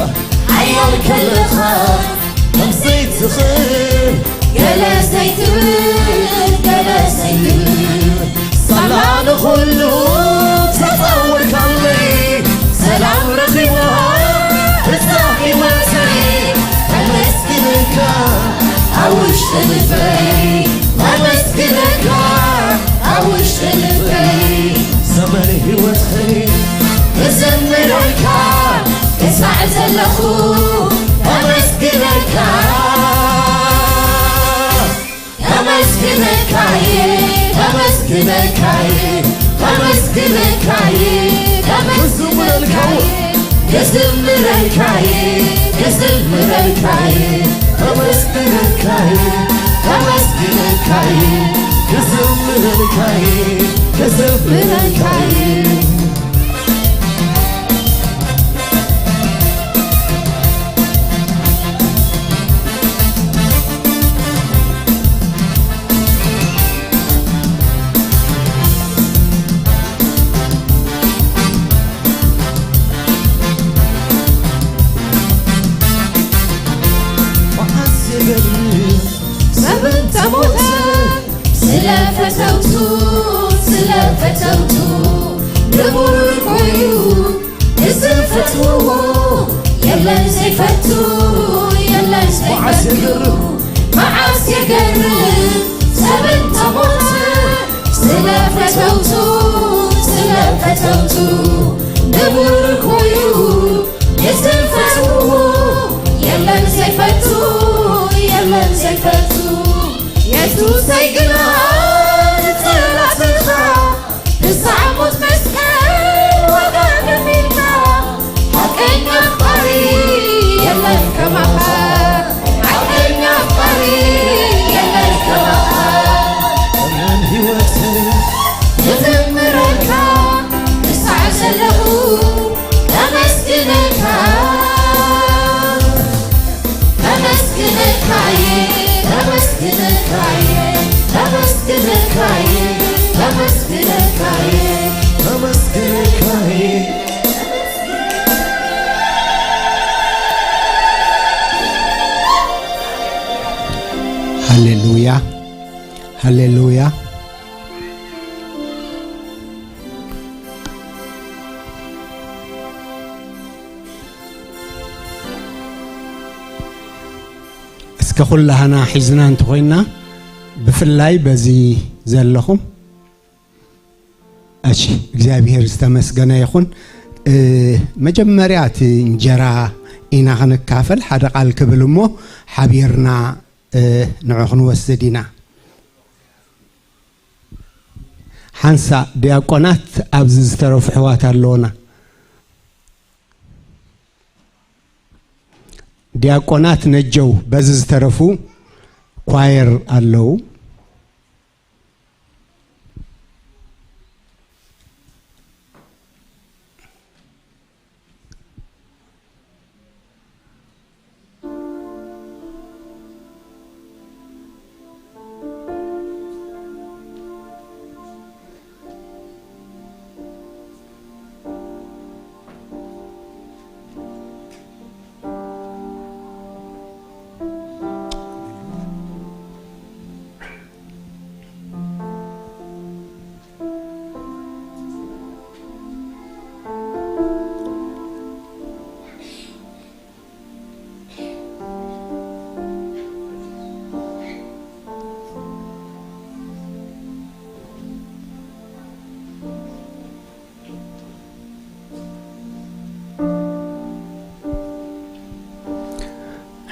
ሓያል ከለኻ፣ ከም ዘይትኽእል፣ ገለ ዘይትብል፣ ገለ ዘይትብል፣ ሳላ ንኹሉ ተጻወርካለይ፣ ሰላም ረኺባ እዛ ህይወተይ፣ ኣመስግነካ ኣብ ውሽጢ ልበይ፣ ኣመስግነካ ኣብ ውሽጢ ልበይ፣ ዘመን ህይወተይ ክዘምረልካ ክሳዕ ዘለኹ፣ ኣመስግነካ፣ ኣመስግነካ እየ፣ ኣመስግነካ እየ፣ ኣመስግነካ እየ፣ ኣመስግነካ እየ፣ ክዝምረልካ እየ፣ ክዝምረልካ እየ፣ ኣመስግነካ እየ፣ ኣመስግነካ እየ፣ ክዝምረልካ እየ፣ ክዝምረልካ እየ። ሰብ እንተሞተ ስለ ፈተውቱ፣ ስለ ፈተውቱ ንቡር ኮይኑ፣ ንዝፈትውዎ የለን ዘይፈቱ፣ የለን ዘይፈቱ። መዓስ የገርም፣ መዓስ የገርም፣ ሰብ እንተሞተ ስለ ፈተውቱ፣ ስለ ፈተውቱ ንቡር ኮይኑ፣ ንዝፈትውዎ የለን ዘይፈቱ፣ የለን ዘይፈቱ። የሱሰይ ግና ንጽላትኻ ክሳዕ ሞት መስቀል ዋጋ ከፊልካ፣ ሓቀኛ ኣፍቃሪ የለን ከማኻ፣ ሓቀኛ ኣፍቃሪ የለን ከማኻ። ዘመን ህይወተይ ክዝምረልካ ክሳዕ ዘለኹ፣ ከመስግነካ፣ ከመስግነካ እየ፣ ከመስግነካ እየ፣ ከመስግነካ እየ፣ ከመስግነካ እየ፣ ከመስግነካ እየ። ሃሌሉያ፣ ሃሌሉያ። እስከ ኩላህና ሒዝና እንተኾይና፣ ብፍላይ በዚ ዘለኹም፣ እሺ፣ እግዚኣብሔር ዝተመስገነ ይኹን። እ፣ መጀመርያ እቲ እንጀራ ኢና ክንካፈል፣ ሓደ ቃል ክብል እሞ ሓቢርና፣ እ፣ ንዑ ክንወስድ ኢና። ሓንሳእ ዲያቆናት ኣብዚ ዝተረፉ ኣሕዋት ኣለዉና። ዲያቆናት ነጀው በዚ ዝተረፉ ኳየር ኣለዉ።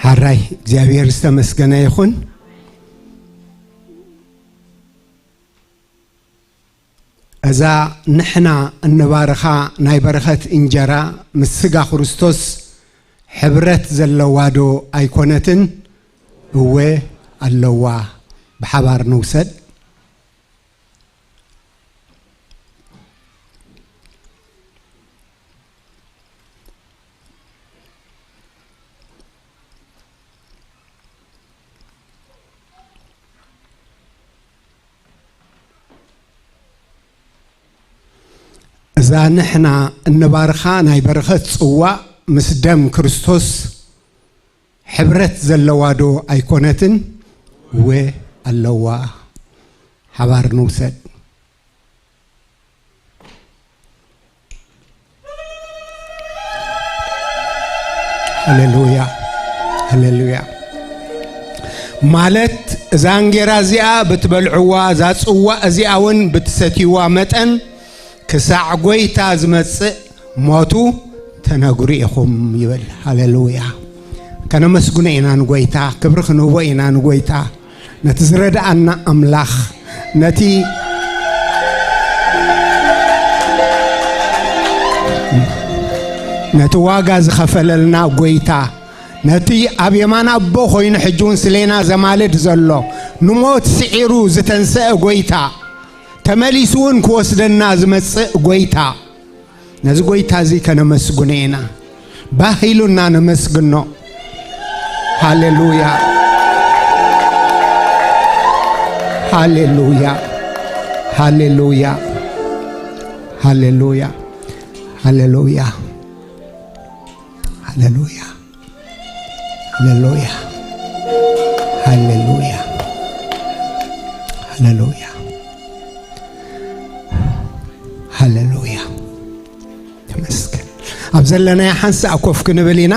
ሓራይ እግዚኣብሔር ዝተመስገነ ይኹን። እዛ ንሕና እንባርኻ ናይ በረኸት እንጀራ ምስ ስጋ ክርስቶስ ሕብረት ዘለዋ ዶ ኣይኮነትን? እወ ኣለዋ። ብሓባር ንውሰድ። እዛ ንሕና እንባርኻ ናይ በረኸት ጽዋእ ምስ ደም ክርስቶስ ሕብረት ዘለዋ ዶ ኣይኮነትን? እወ ኣለዋ። ሓባር ንውሰድ። ሃሌሉያ፣ ሃሌሉያ። ማለት እዛ እንጌራ እዚኣ ብትበልዕዋ፣ እዛ ጽዋእ እዚኣ እውን ብትሰትይዋ መጠን ክሳዕ ጐይታ ዝመጽእ ሞቱ ተነግሩ ኢኹም ይብል። ሃሌሉያ። ከነመስግኖ ኢና ንጐይታ፣ ክብሪ ክንህቦ ኢና ንጐይታ። ነቲ ዝረድኣና ኣምላኽ፣ ነቲ ነቲ ዋጋ ዝኸፈለልና ጐይታ፣ ነቲ ኣብ የማን ኣቦ ኾይኑ ሕጂ እውን ስሌና ዘማልድ ዘሎ፣ ንሞት ስዒሩ ዝተንስአ ጐይታ፣ ተመሊሱ እውን ክወስደና ዝመጽእ ጐይታ፣ ነዚ ጐይታ እዚ ከነመስግኖ ኢና። ባህ ኢሉና ነመስግኖ። ሃሌሉያ፣ ሃሌሉያ፣ ሃሌሉያ፣ ሃሌሉያ፣ ሃሌሉያ፣ ሃሌሉያ፣ ሃሌሉያ፣ ሃሌሉያ፣ ሃሌሉያ፣ ሃሌሉያ። ተመስገን። ኣብ ዘለናዮ ሓንሳእ ኮፍ ክንብል ኢና።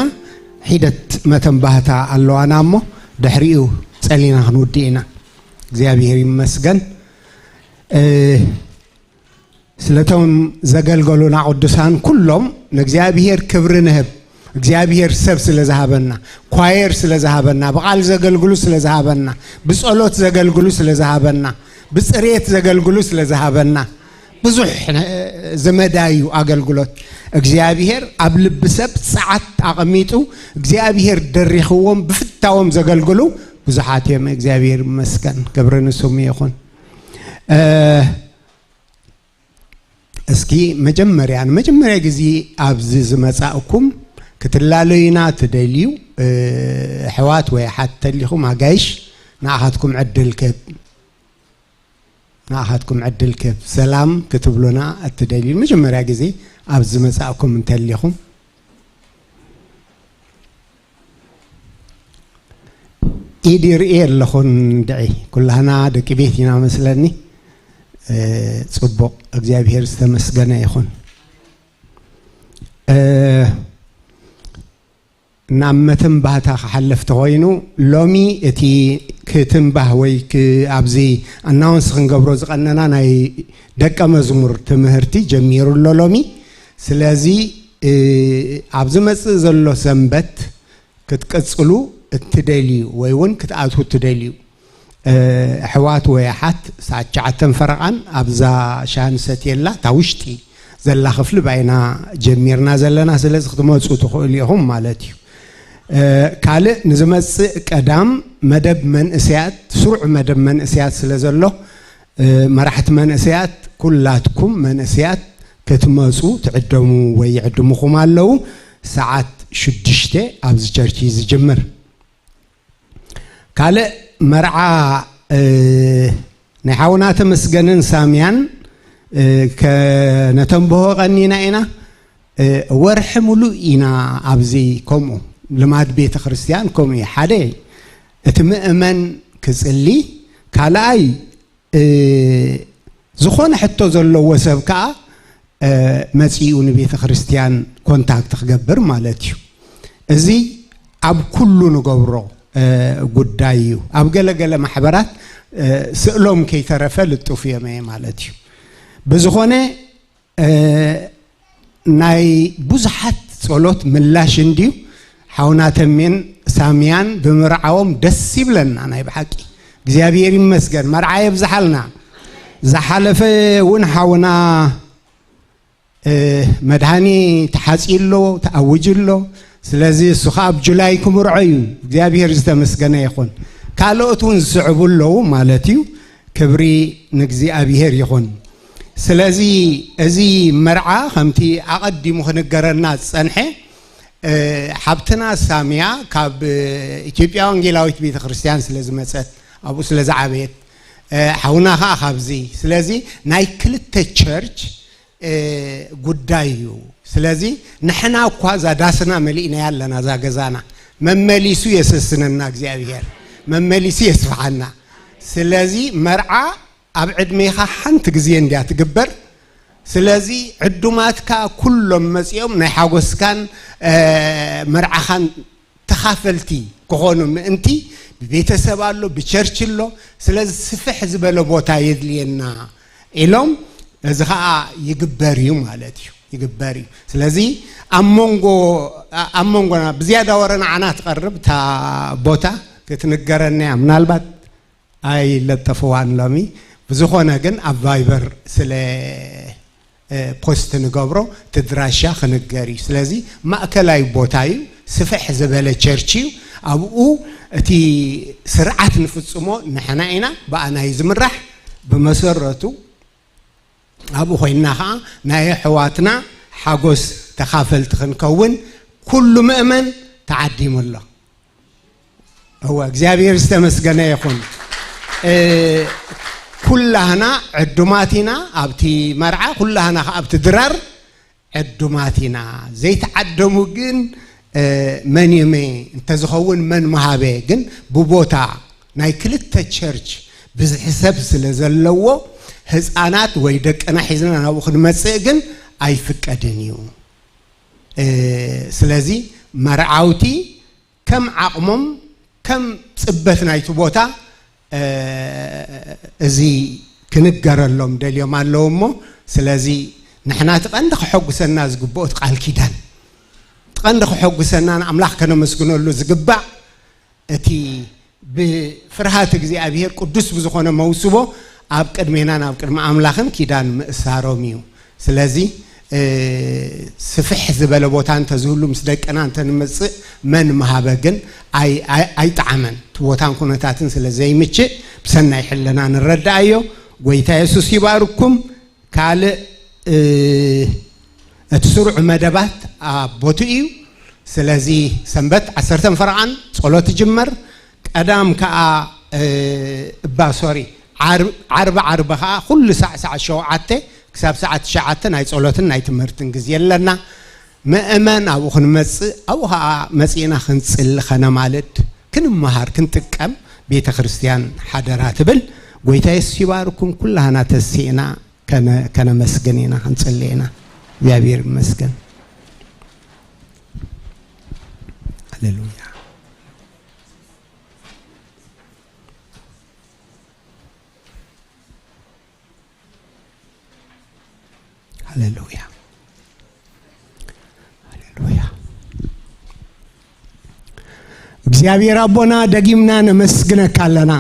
ሒደት መተንባህታ ኣለዋና እሞ ድሕሪኡ ጸሊና ክንውድእ ኢና። እግዚኣብሔር ይመስገን። እ፣ ስለቶም ዘገልገሉና ቅዱሳን ኩሎም ንእግዚኣብሔር ክብሪ ንህብ። እግዚኣብሔር ሰብ ስለ ዝሃበና፣ ኳየር ስለ ዝሃበና፣ ብቓል ዘገልግሉ ስለ ዝሃበና፣ ብጸሎት ዘገልግሉ ስለ ዝሃበና፣ ብጽሬት ዘገልግሉ ስለ ዝሃበና፣ ብዙሕ፣ እ፣ ዝመዳዩ ኣገልግሎት እግዚኣብሔር ኣብ ልቢ ሰብ ጸዓት ኣቐሚጡ እግዚኣብሔር ደሪኽዎም ብፍታዎም ዘገልግሉ ብዙሓት እዮም። እግዚኣብሔር ይመስገን፣ ክብሪ ንስሙ ይኹን። እ፣ እስኪ መጀመርያ፣ ንመጀመርያ ግዜ ኣብዚ ዝመጻእኩም ክትላለዩና ትደልዩ፣ እ፣ ኣሕዋት ወይ ኣሓት ተሊኹም፣ ኣጋይሽ፣ ንኣኻትኩም ዕድል ክህብ፣ ንኣኻትኩም ዕድል ክህብ፣ ሰላም ክትብሉና እትደልዩ፣ ንመጀመርያ ግዜ ኣብዚ ዝመጻእኩም እንተሊኹም፣ ኢድ ይርኢ ኣለኹ እንድዒ። ኩላህና ደቂ ቤት ኢና መስለኒ። እ፣ ጽቡቕ፣ እግዚኣብሔር ዝተመስገነ ይኹን። እ፣ ናብ መተንባህታ ክሓልፍ ተኾይኑ፣ ሎሚ እቲ ክትንባህ ወይ ክ-፣ ኣብዚ ኣናውንስ ክንገብሮ ዝቐነና ናይ ደቀ መዝሙር ትምህርቲ ጀሚሩ ኣሎ ሎሚ። ስለዚ፣ እ፣ ኣብ ዝመጽእ ዘሎ ሰንበት ክትቅጽሉ እትደልዩ ወይ እውን ክትኣትዉ እትደልዩ፣ እ፣ ኣሕዋት ወይ ኣሓት፣ ሰዓት ትሽዓተን ፈረቓን ኣብዛ ሻሂ ንሰትየላ እታ ውሽጢ ዘላ ክፍሊ ባይና ጀሚርና ዘለና፣ ስለዚ ክትመጹ ትኽእሉ ኢኹም ማለት እዩ። እ፣ ካልእ ንዝመጽእ ቀዳም መደብ መንእሰያት፣ ስሩዕ መደብ መንእሰያት ስለ ዘሎ፣ እ፣ መራሕቲ መንእሰያት፣ ኩላትኩም መንእሰያት ክትመጹ ትዕደሙ ወይ ይዕድሙኹም ኣለዉ። ሰዓት ሽዱሽተ ኣብዚ ቸርች እዩ ዝጅምር። ካልእ መርዓ፣ እ፣ ናይ ሓውና ተመስገንን ሳምያን፣ እ፣ ከነተንብሆ ቀኒና ኢና። እ፣ ወርሒ ሙሉእ ኢና ኣብዚ ከምኡ ልማድ ቤተ ክርስቲያን ከምኡ እዩ። ሓደ እቲ ምእመን ክጽሊ፣ ካልኣይ እ፣ ዝኾነ ሕቶ ዘለዎ ሰብ ከኣ፣ እ፣ መጺኡ ንቤተ ክርስቲያን ኮንታክት ክገብር ማለት እዩ። እዚ ኣብ ኩሉ ንገብሮ፣ እ፣ ጉዳይ እዩ። ኣብ ገለ ገለ ማሕበራት፣ እ፣ ስእሎም ከይተረፈ ልጡፍ እዮም እየ ማለት እዩ። ብዝኾነ፣ እ፣ ናይ ብዙሓት ጸሎት ምላሽ እንድዩ። ሓውና ተሜን ሳምያን ብምርዓዎም ደስ ይብለና። ናይ ብሓቂ እግዚኣብሔር ይመስገን፣ መርዓ የብዝሓልና። ዝሓለፈ እውን ሓውና፣ እ፣ መድሃኒ ተሓጺ ኣሎ፣ ተኣውጅ ኣሎ። ስለዚ እሱ ኸዓ ኣብ ጁላይ ክምርዖ እዩ። እግዚኣብሔር ዝተመስገነ ይኹን። ካልኦት እውን ዝስዕቡ ኣለዉ ማለት እዩ። ክብሪ ንእግዚኣብሔር ይኹን። ስለዚ እዚ መርዓ ከምቲ ኣቐዲሙ ክንገረና ዝጸንሐ፣ እ፣ ሓብትና ሳምያ ካብ፣ እ፣ ኢትዮጵያ ወንጌላዊት ቤተ ክርስቲያን ስለ ዝመጸት፣ ኣብኡ ስለ ዝዓበየት፣ እ፣ ሓውና ኸኣ ካብዚ። ስለዚ ናይ ክልተ ቸርች ጉዳይ እዩ። ስለዚ ንሕና እኳ እዛ ዳስና መሊእናያ ኣለና፣ እዛ ገዛና። መመሊሱ የሰስነና እግዚኣብሔር፣ መመሊሱ የስፍሓና። ስለዚ መርዓ ኣብ ዕድሜኻ ሓንቲ ግዜ እንድያ ትግበር። ስለዚ ዕዱማትካ ኩሎም መጺኦም ናይ ሓጎስካን መርዓኻን ተኻፈልቲ ክኾኑ ምእንቲ፣ ብቤተሰብ ኣሎ፣ ብቸርች ኣሎ። ስለዚ ስፍሕ ዝበለ ቦታ የድልየና ኢሎም፣ እዚ ኸኣ ይግበር እዩ ማለት እዩ፣ ይግበር እዩ። ስለዚ ኣብ መንጎ ኣብ መንጎና ብዝያዳ ወረ ንዓና ትቐርብ እታ ቦታ ክትንገረና እያ። ምናልባት ኣይለጠፍዋን ሎሚ። ብዝኾነ ግን ኣብ ቫይበር ስለ ፖስት ንገብሮ፣ ትድራሻ ክንገር እዩ። ስለዚ ማእከላይ ቦታ እዩ፣ ስፍሕ ዝበለ ቸርች እዩ። ኣብኡ እቲ ስርዓት ንፍጽሞ ንሕና ኢና፣ ብኣና እዩ ዝምራሕ። ብመሰረቱ ኣብኡ ኮይንና ከዓ ናይ ኣሕዋትና ሓጎስ ተኻፈልቲ ክንከውን ኩሉ ምእመን ተዓዲሙ ኣሎ። እወ፣ እግዚኣብሔር ዝተመስገነ ይኹን። ኩላህና ዕዱማት ኢና ኣብቲ መርዓ፣ ኩላህና ከዓ ኣብቲ ድራር ዕዱማት ኢና። ዘይተዓደሙ ግን መን እዩመ እንተዝኸውን መን መሃበ? ግን ብቦታ ናይ ክልተ ቸርች ብዝሒ ሰብ ስለ ዘለዎ፣ ህፃናት ወይ ደቅና ሒዝና ናብኡ ክንመፅእ ግን ኣይፍቀድን እዩ። ስለዚ መርዓውቲ ከም ዓቕሞም፣ ከም ጽበት ናይቲ ቦታ እዚ ክንገረሎም ደልዮም ኣለዉ። እሞ ስለዚ ንሕና እቲ ቀንዲ ክሐጉሰና ዝግብኦ እቲ ቃል ኪዳን፣ እቲ ቀንዲ ክሐጉሰና ንኣምላኽ ከነመስግነሉ ዝግባእ እቲ ብፍርሃት እግዚኣብሔር ቅዱስ ብዝኾነ መውስቦ ኣብ ቅድሜናን ኣብ ቅድሚ ኣምላኽን ኪዳን ምእሳሮም እዩ። ስለዚ ስፍሕ ዝበለ ቦታ እንተዝህሉ ምስ ደቅና እንተንመፅእ መን ምሃበ ግን ኣይጠዓመን። እቲ ቦታን ኩነታትን ስለ ዘይምችእ ብሰናይ ሕልና ንረዳኣዮ። ጎይታ የሱስ ይባርኩም። ካልእ እቲ ስሩዕ መደባት ኣብ ቦትኡ እዩ። ስለዚ ሰንበት ዓሰርተ ፈረቓን ጸሎት ይጅመር። ቀዳም ከኣ እባ ሶሪ ዓርቢ ዓርቢ ከኣ ኩሉ ሳዕ ሰዓት ሸውዓተ ክሳብ ሰዓት ትሽዓተ ናይ ጸሎትን ናይ ትምህርትን ግዜ ኣለና። ምእመን ኣብኡ ክንመጽእ ኣብኡ ከኣ መጺእና ክንጽሊ ከነማልድ ክንመሃር ክንጥቀም ቤተ ክርስቲያን ሓደራ ትብል። ጎይታ የሱስ ይባርኩም። ኩላህና ተሲእና ከነ- ከነመስግን ኢና፣ ክንጽሊ ኢና። እግዚኣብሔር ይመስገን። ሃሌሉያ፣ ሃሌሉያ፣ ሃሌሉያ። እግዚኣብሔር ኣቦና፣ ደጊምና ነመስግነካ ኣለና።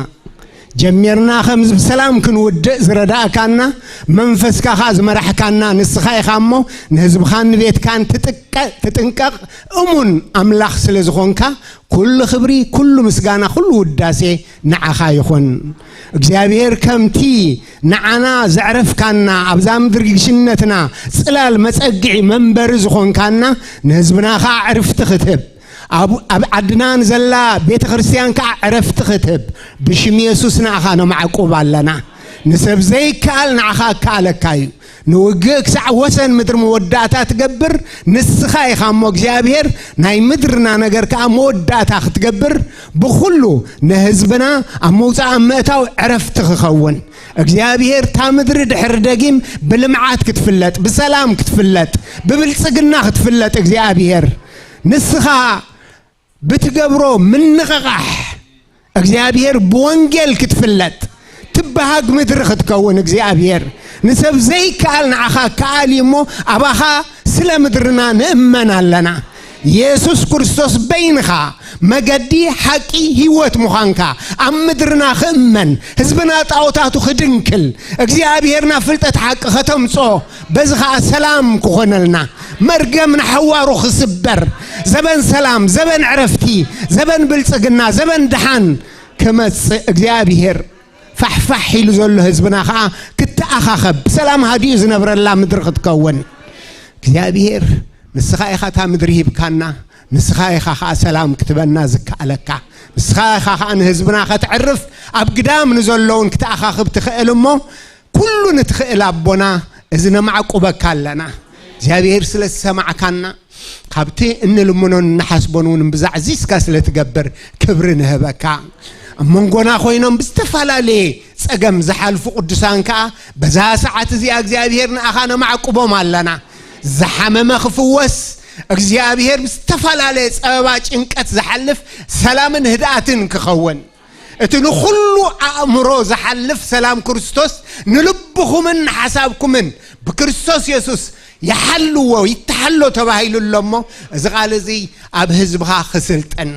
ጀሚርና ከምዚ ብሰላም ክንውድእ ዝረዳእካና፣ መንፈስካ ኸኣ ዝመራሕካና ንስኻ ኢኻ እሞ፣ ንህዝብኻን ንቤትካን ትጥቀ- ትጥንቀቕ እሙን ኣምላኽ ስለ ዝኾንካ፣ ኩሉ ክብሪ፣ ኩሉ ምስጋና፣ ኩሉ ውዳሴ ንዓኻ ይኹን። እግዚኣብሔር ከምቲ ንዓና ዘዕረፍካና፣ ኣብዛ ምድሪ ግሽነትና ጽላል መጸግዒ መንበሪ ዝኾንካና፣ ንህዝብና ኸኣ ዕርፍቲ ክትህብ፣ ኣብ ኣብ ዓድና ንዘላ ቤተ ክርስቲያን ከኣ ዕረፍቲ ክትህብ ብሽም የሱስ ንኣኻ ነማዕቁብ ኣለና። ንሰብ ዘይከኣል ንኣኻ እከኣለካ እዩ። ንውግእ ክሳዕ ወሰን ምድሪ መወዳእታ ትገብር ንስኻ ኢኻ እሞ እግዚኣብሔር፣ ናይ ምድርና ነገር ከኣ መወዳእታ ክትገብር፣ ብኹሉ ንህዝብና ኣብ ምውጻእ ኣብ ምእታው ዕረፍቲ ክኸውን እግዚኣብሔር፣ እታ ምድሪ ድሕሪ ደጊም ብልምዓት ክትፍለጥ፣ ብሰላም ክትፍለጥ፣ ብብልጽግና ክትፍለጥ እግዚኣብሔር ንስኻ ብትገብሮ ምንቕቓሕ እግዚኣብሔር ብወንጌል ክትፍለጥ ትበሃግ ምድሪ ክትከውን እግዚኣብሔር ንሰብ ዘይከኣል ንዓኻ ከኣል እዩ እሞ ኣባኻ ስለ ምድርና ንእመን ኣለና። የሱስ ክርስቶስ በይንኻ መገዲ፣ ሓቂ፣ ህይወት ምዃንካ ኣብ ምድርና ክእመን፣ ህዝብና ጣዖታቱ ክድንክል፣ እግዚኣብሔር ናብ ፍልጠት ሓቂ ከተምጽኦ፣ በዚ ኸኣ ሰላም ክኾነልና፣ መርገም ንሓዋሩ ክስበር፣ ዘበን ሰላም፣ ዘበን ዕረፍቲ፣ ዘበን ብልጽግና፣ ዘበን ደሓን ክመጽእ እግዚኣብሔር ፋሕፋሕ ኢሉ ዘሎ ህዝብና ኸኣ ክተኣኻኸብ፣ ብሰላም ሃዲኡ ዝነብረላ ምድሪ ክትከውን እግዚኣብሔር ንስኻ ኢኻ እታ ምድሪ ሂብካና፣ ንስኻ ኢኻ ኸኣ ሰላም ክትበና ዝከኣለካ፣ ንስኻ ኢኻ ኸኣ ንህዝብና ኸትዕርፍ ኣብ ግዳም ንዘለውን ክተኣኻኽብ ትኽእል እሞ፣ ኩሉ ንትኽእል ኣቦና እዚ ነማዕቁበካ ኣለና። እግዚኣብሔር ስለ ዝሰማዕካና፣ ካብቲ እንልምኖን እንሓስቦን እውን እምብዛ ኣዕዚዝካ ስለ ትገብር ክብሪ ንህበካ። ኣብ መንጎና ኮይኖም ብዝተፈላለየ ጸገም ዝሓልፉ ቅዱሳን ከኣ በዛ ሰዓት እዚኣ እግዚኣብሔር ንኣኻ ነማዕቁቦም ኣለና። ዝሓመመ ክፍወስ፣ እግዚኣብሔር ብዝተፈላለየ ጸበባ ጭንቀት ዝሓልፍ ሰላምን ህድኣትን ክኸውን፣ እቲ ንኹሉ ኣእምሮ ዝሓልፍ ሰላም ክርስቶስ ንልብኹምን ንሓሳብኩምን ብክርስቶስ የሱስ ይሓልዎ፣ ይተሓሎ ተባሂሉ ኣሎ እሞ፣ እዚ ቃል እዚ ኣብ ህዝብኻ ክስልጥን፣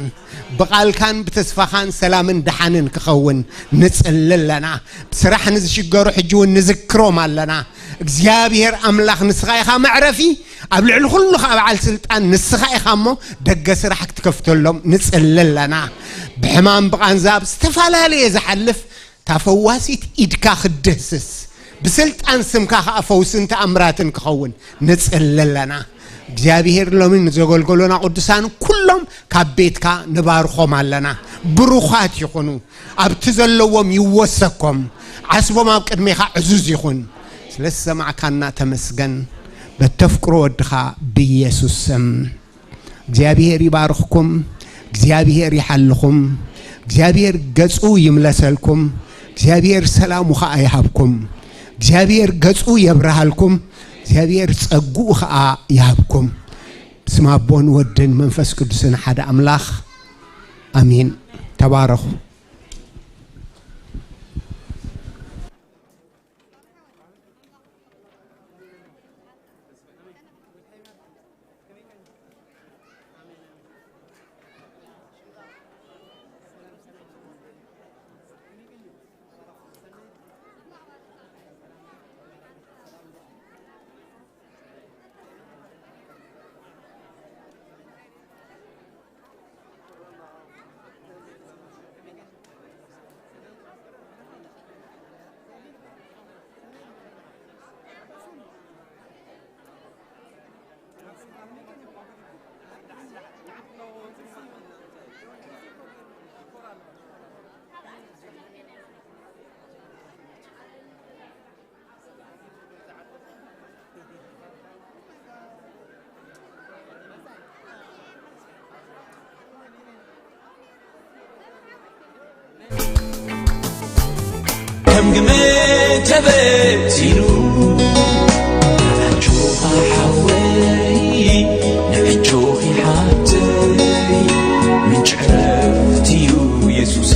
ብቓልካን ብተስፋኻን ሰላምን ደሓንን ክኸውን ንጽሊ ኣለና። ብስራሕ ንዝሽገሩ ሕጂ እውን ንዝክሮም ኣለና። እግዚኣብሔር ኣምላኽ ንስኻ ኢኻ መዕረፊ፣ ኣብ ልዕሊ ኩሉ ኸኣ በዓል ስልጣን ንስኻ ኢኻ እሞ፣ ደገ ስራሕ ክትከፍተሎም ንጽሊ ኣለና። ብሕማም ብቓንዛ ብዝተፈላለየ ዝሓልፍ እታ ፈዋሲት ኢድካ ክትድህስስ፣ ብስልጣን ስምካ ኸኣ ፈውስን ተኣምራትን ክኸውን ንጽሊ ኣለና። እግዚኣብሔር ሎሚ ንዘገልገሉና ቅዱሳን ኩሎም ካብ ቤትካ ንባርኾም ኣለና። ብሩኻት ይኹኑ። ኣብቲ ዘለዎም ይወሰኮም። ዓስቦም ኣብ ቅድሜኻ ዕዙዝ ይኹን። ስለ ዝሰማዕካና ተመስገን። በተፍቅሮ ወድኻ ብኢየሱስ ስም። እግዚኣብሔር ይባርኽኩም። እግዚኣብሔር ይሓልኹም። እግዚኣብሔር ገጹ ይምለሰልኩም። እግዚኣብሔር ሰላሙ ኸኣ ይሃብኩም። እግዚኣብሔር ገጹ የብርሃልኩም። እግዚኣብሔር ጸግኡ ኸኣ ይሃብኩም። ብስም ኣቦን ወድን መንፈስ ቅዱስን ሓደ ኣምላኽ ኣሜን። ተባረኹ። ከም ግመ ተበቲኑ። ንዕጆኻ ሓወይ፣ ንዕጆኺ ሓብተይ፣ ምንጪ ዕረፍቲ እዩ የሱስ።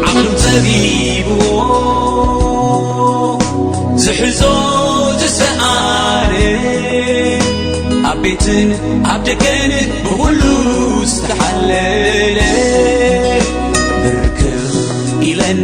ዓቕሉ ጸቢብዎ ዝሕዞ ዝሰኣነ፣ ኣብ ቤትን ኣብ ደገን ብኹሉ ዝተሓለለ፣ ብርክኽ ኢለን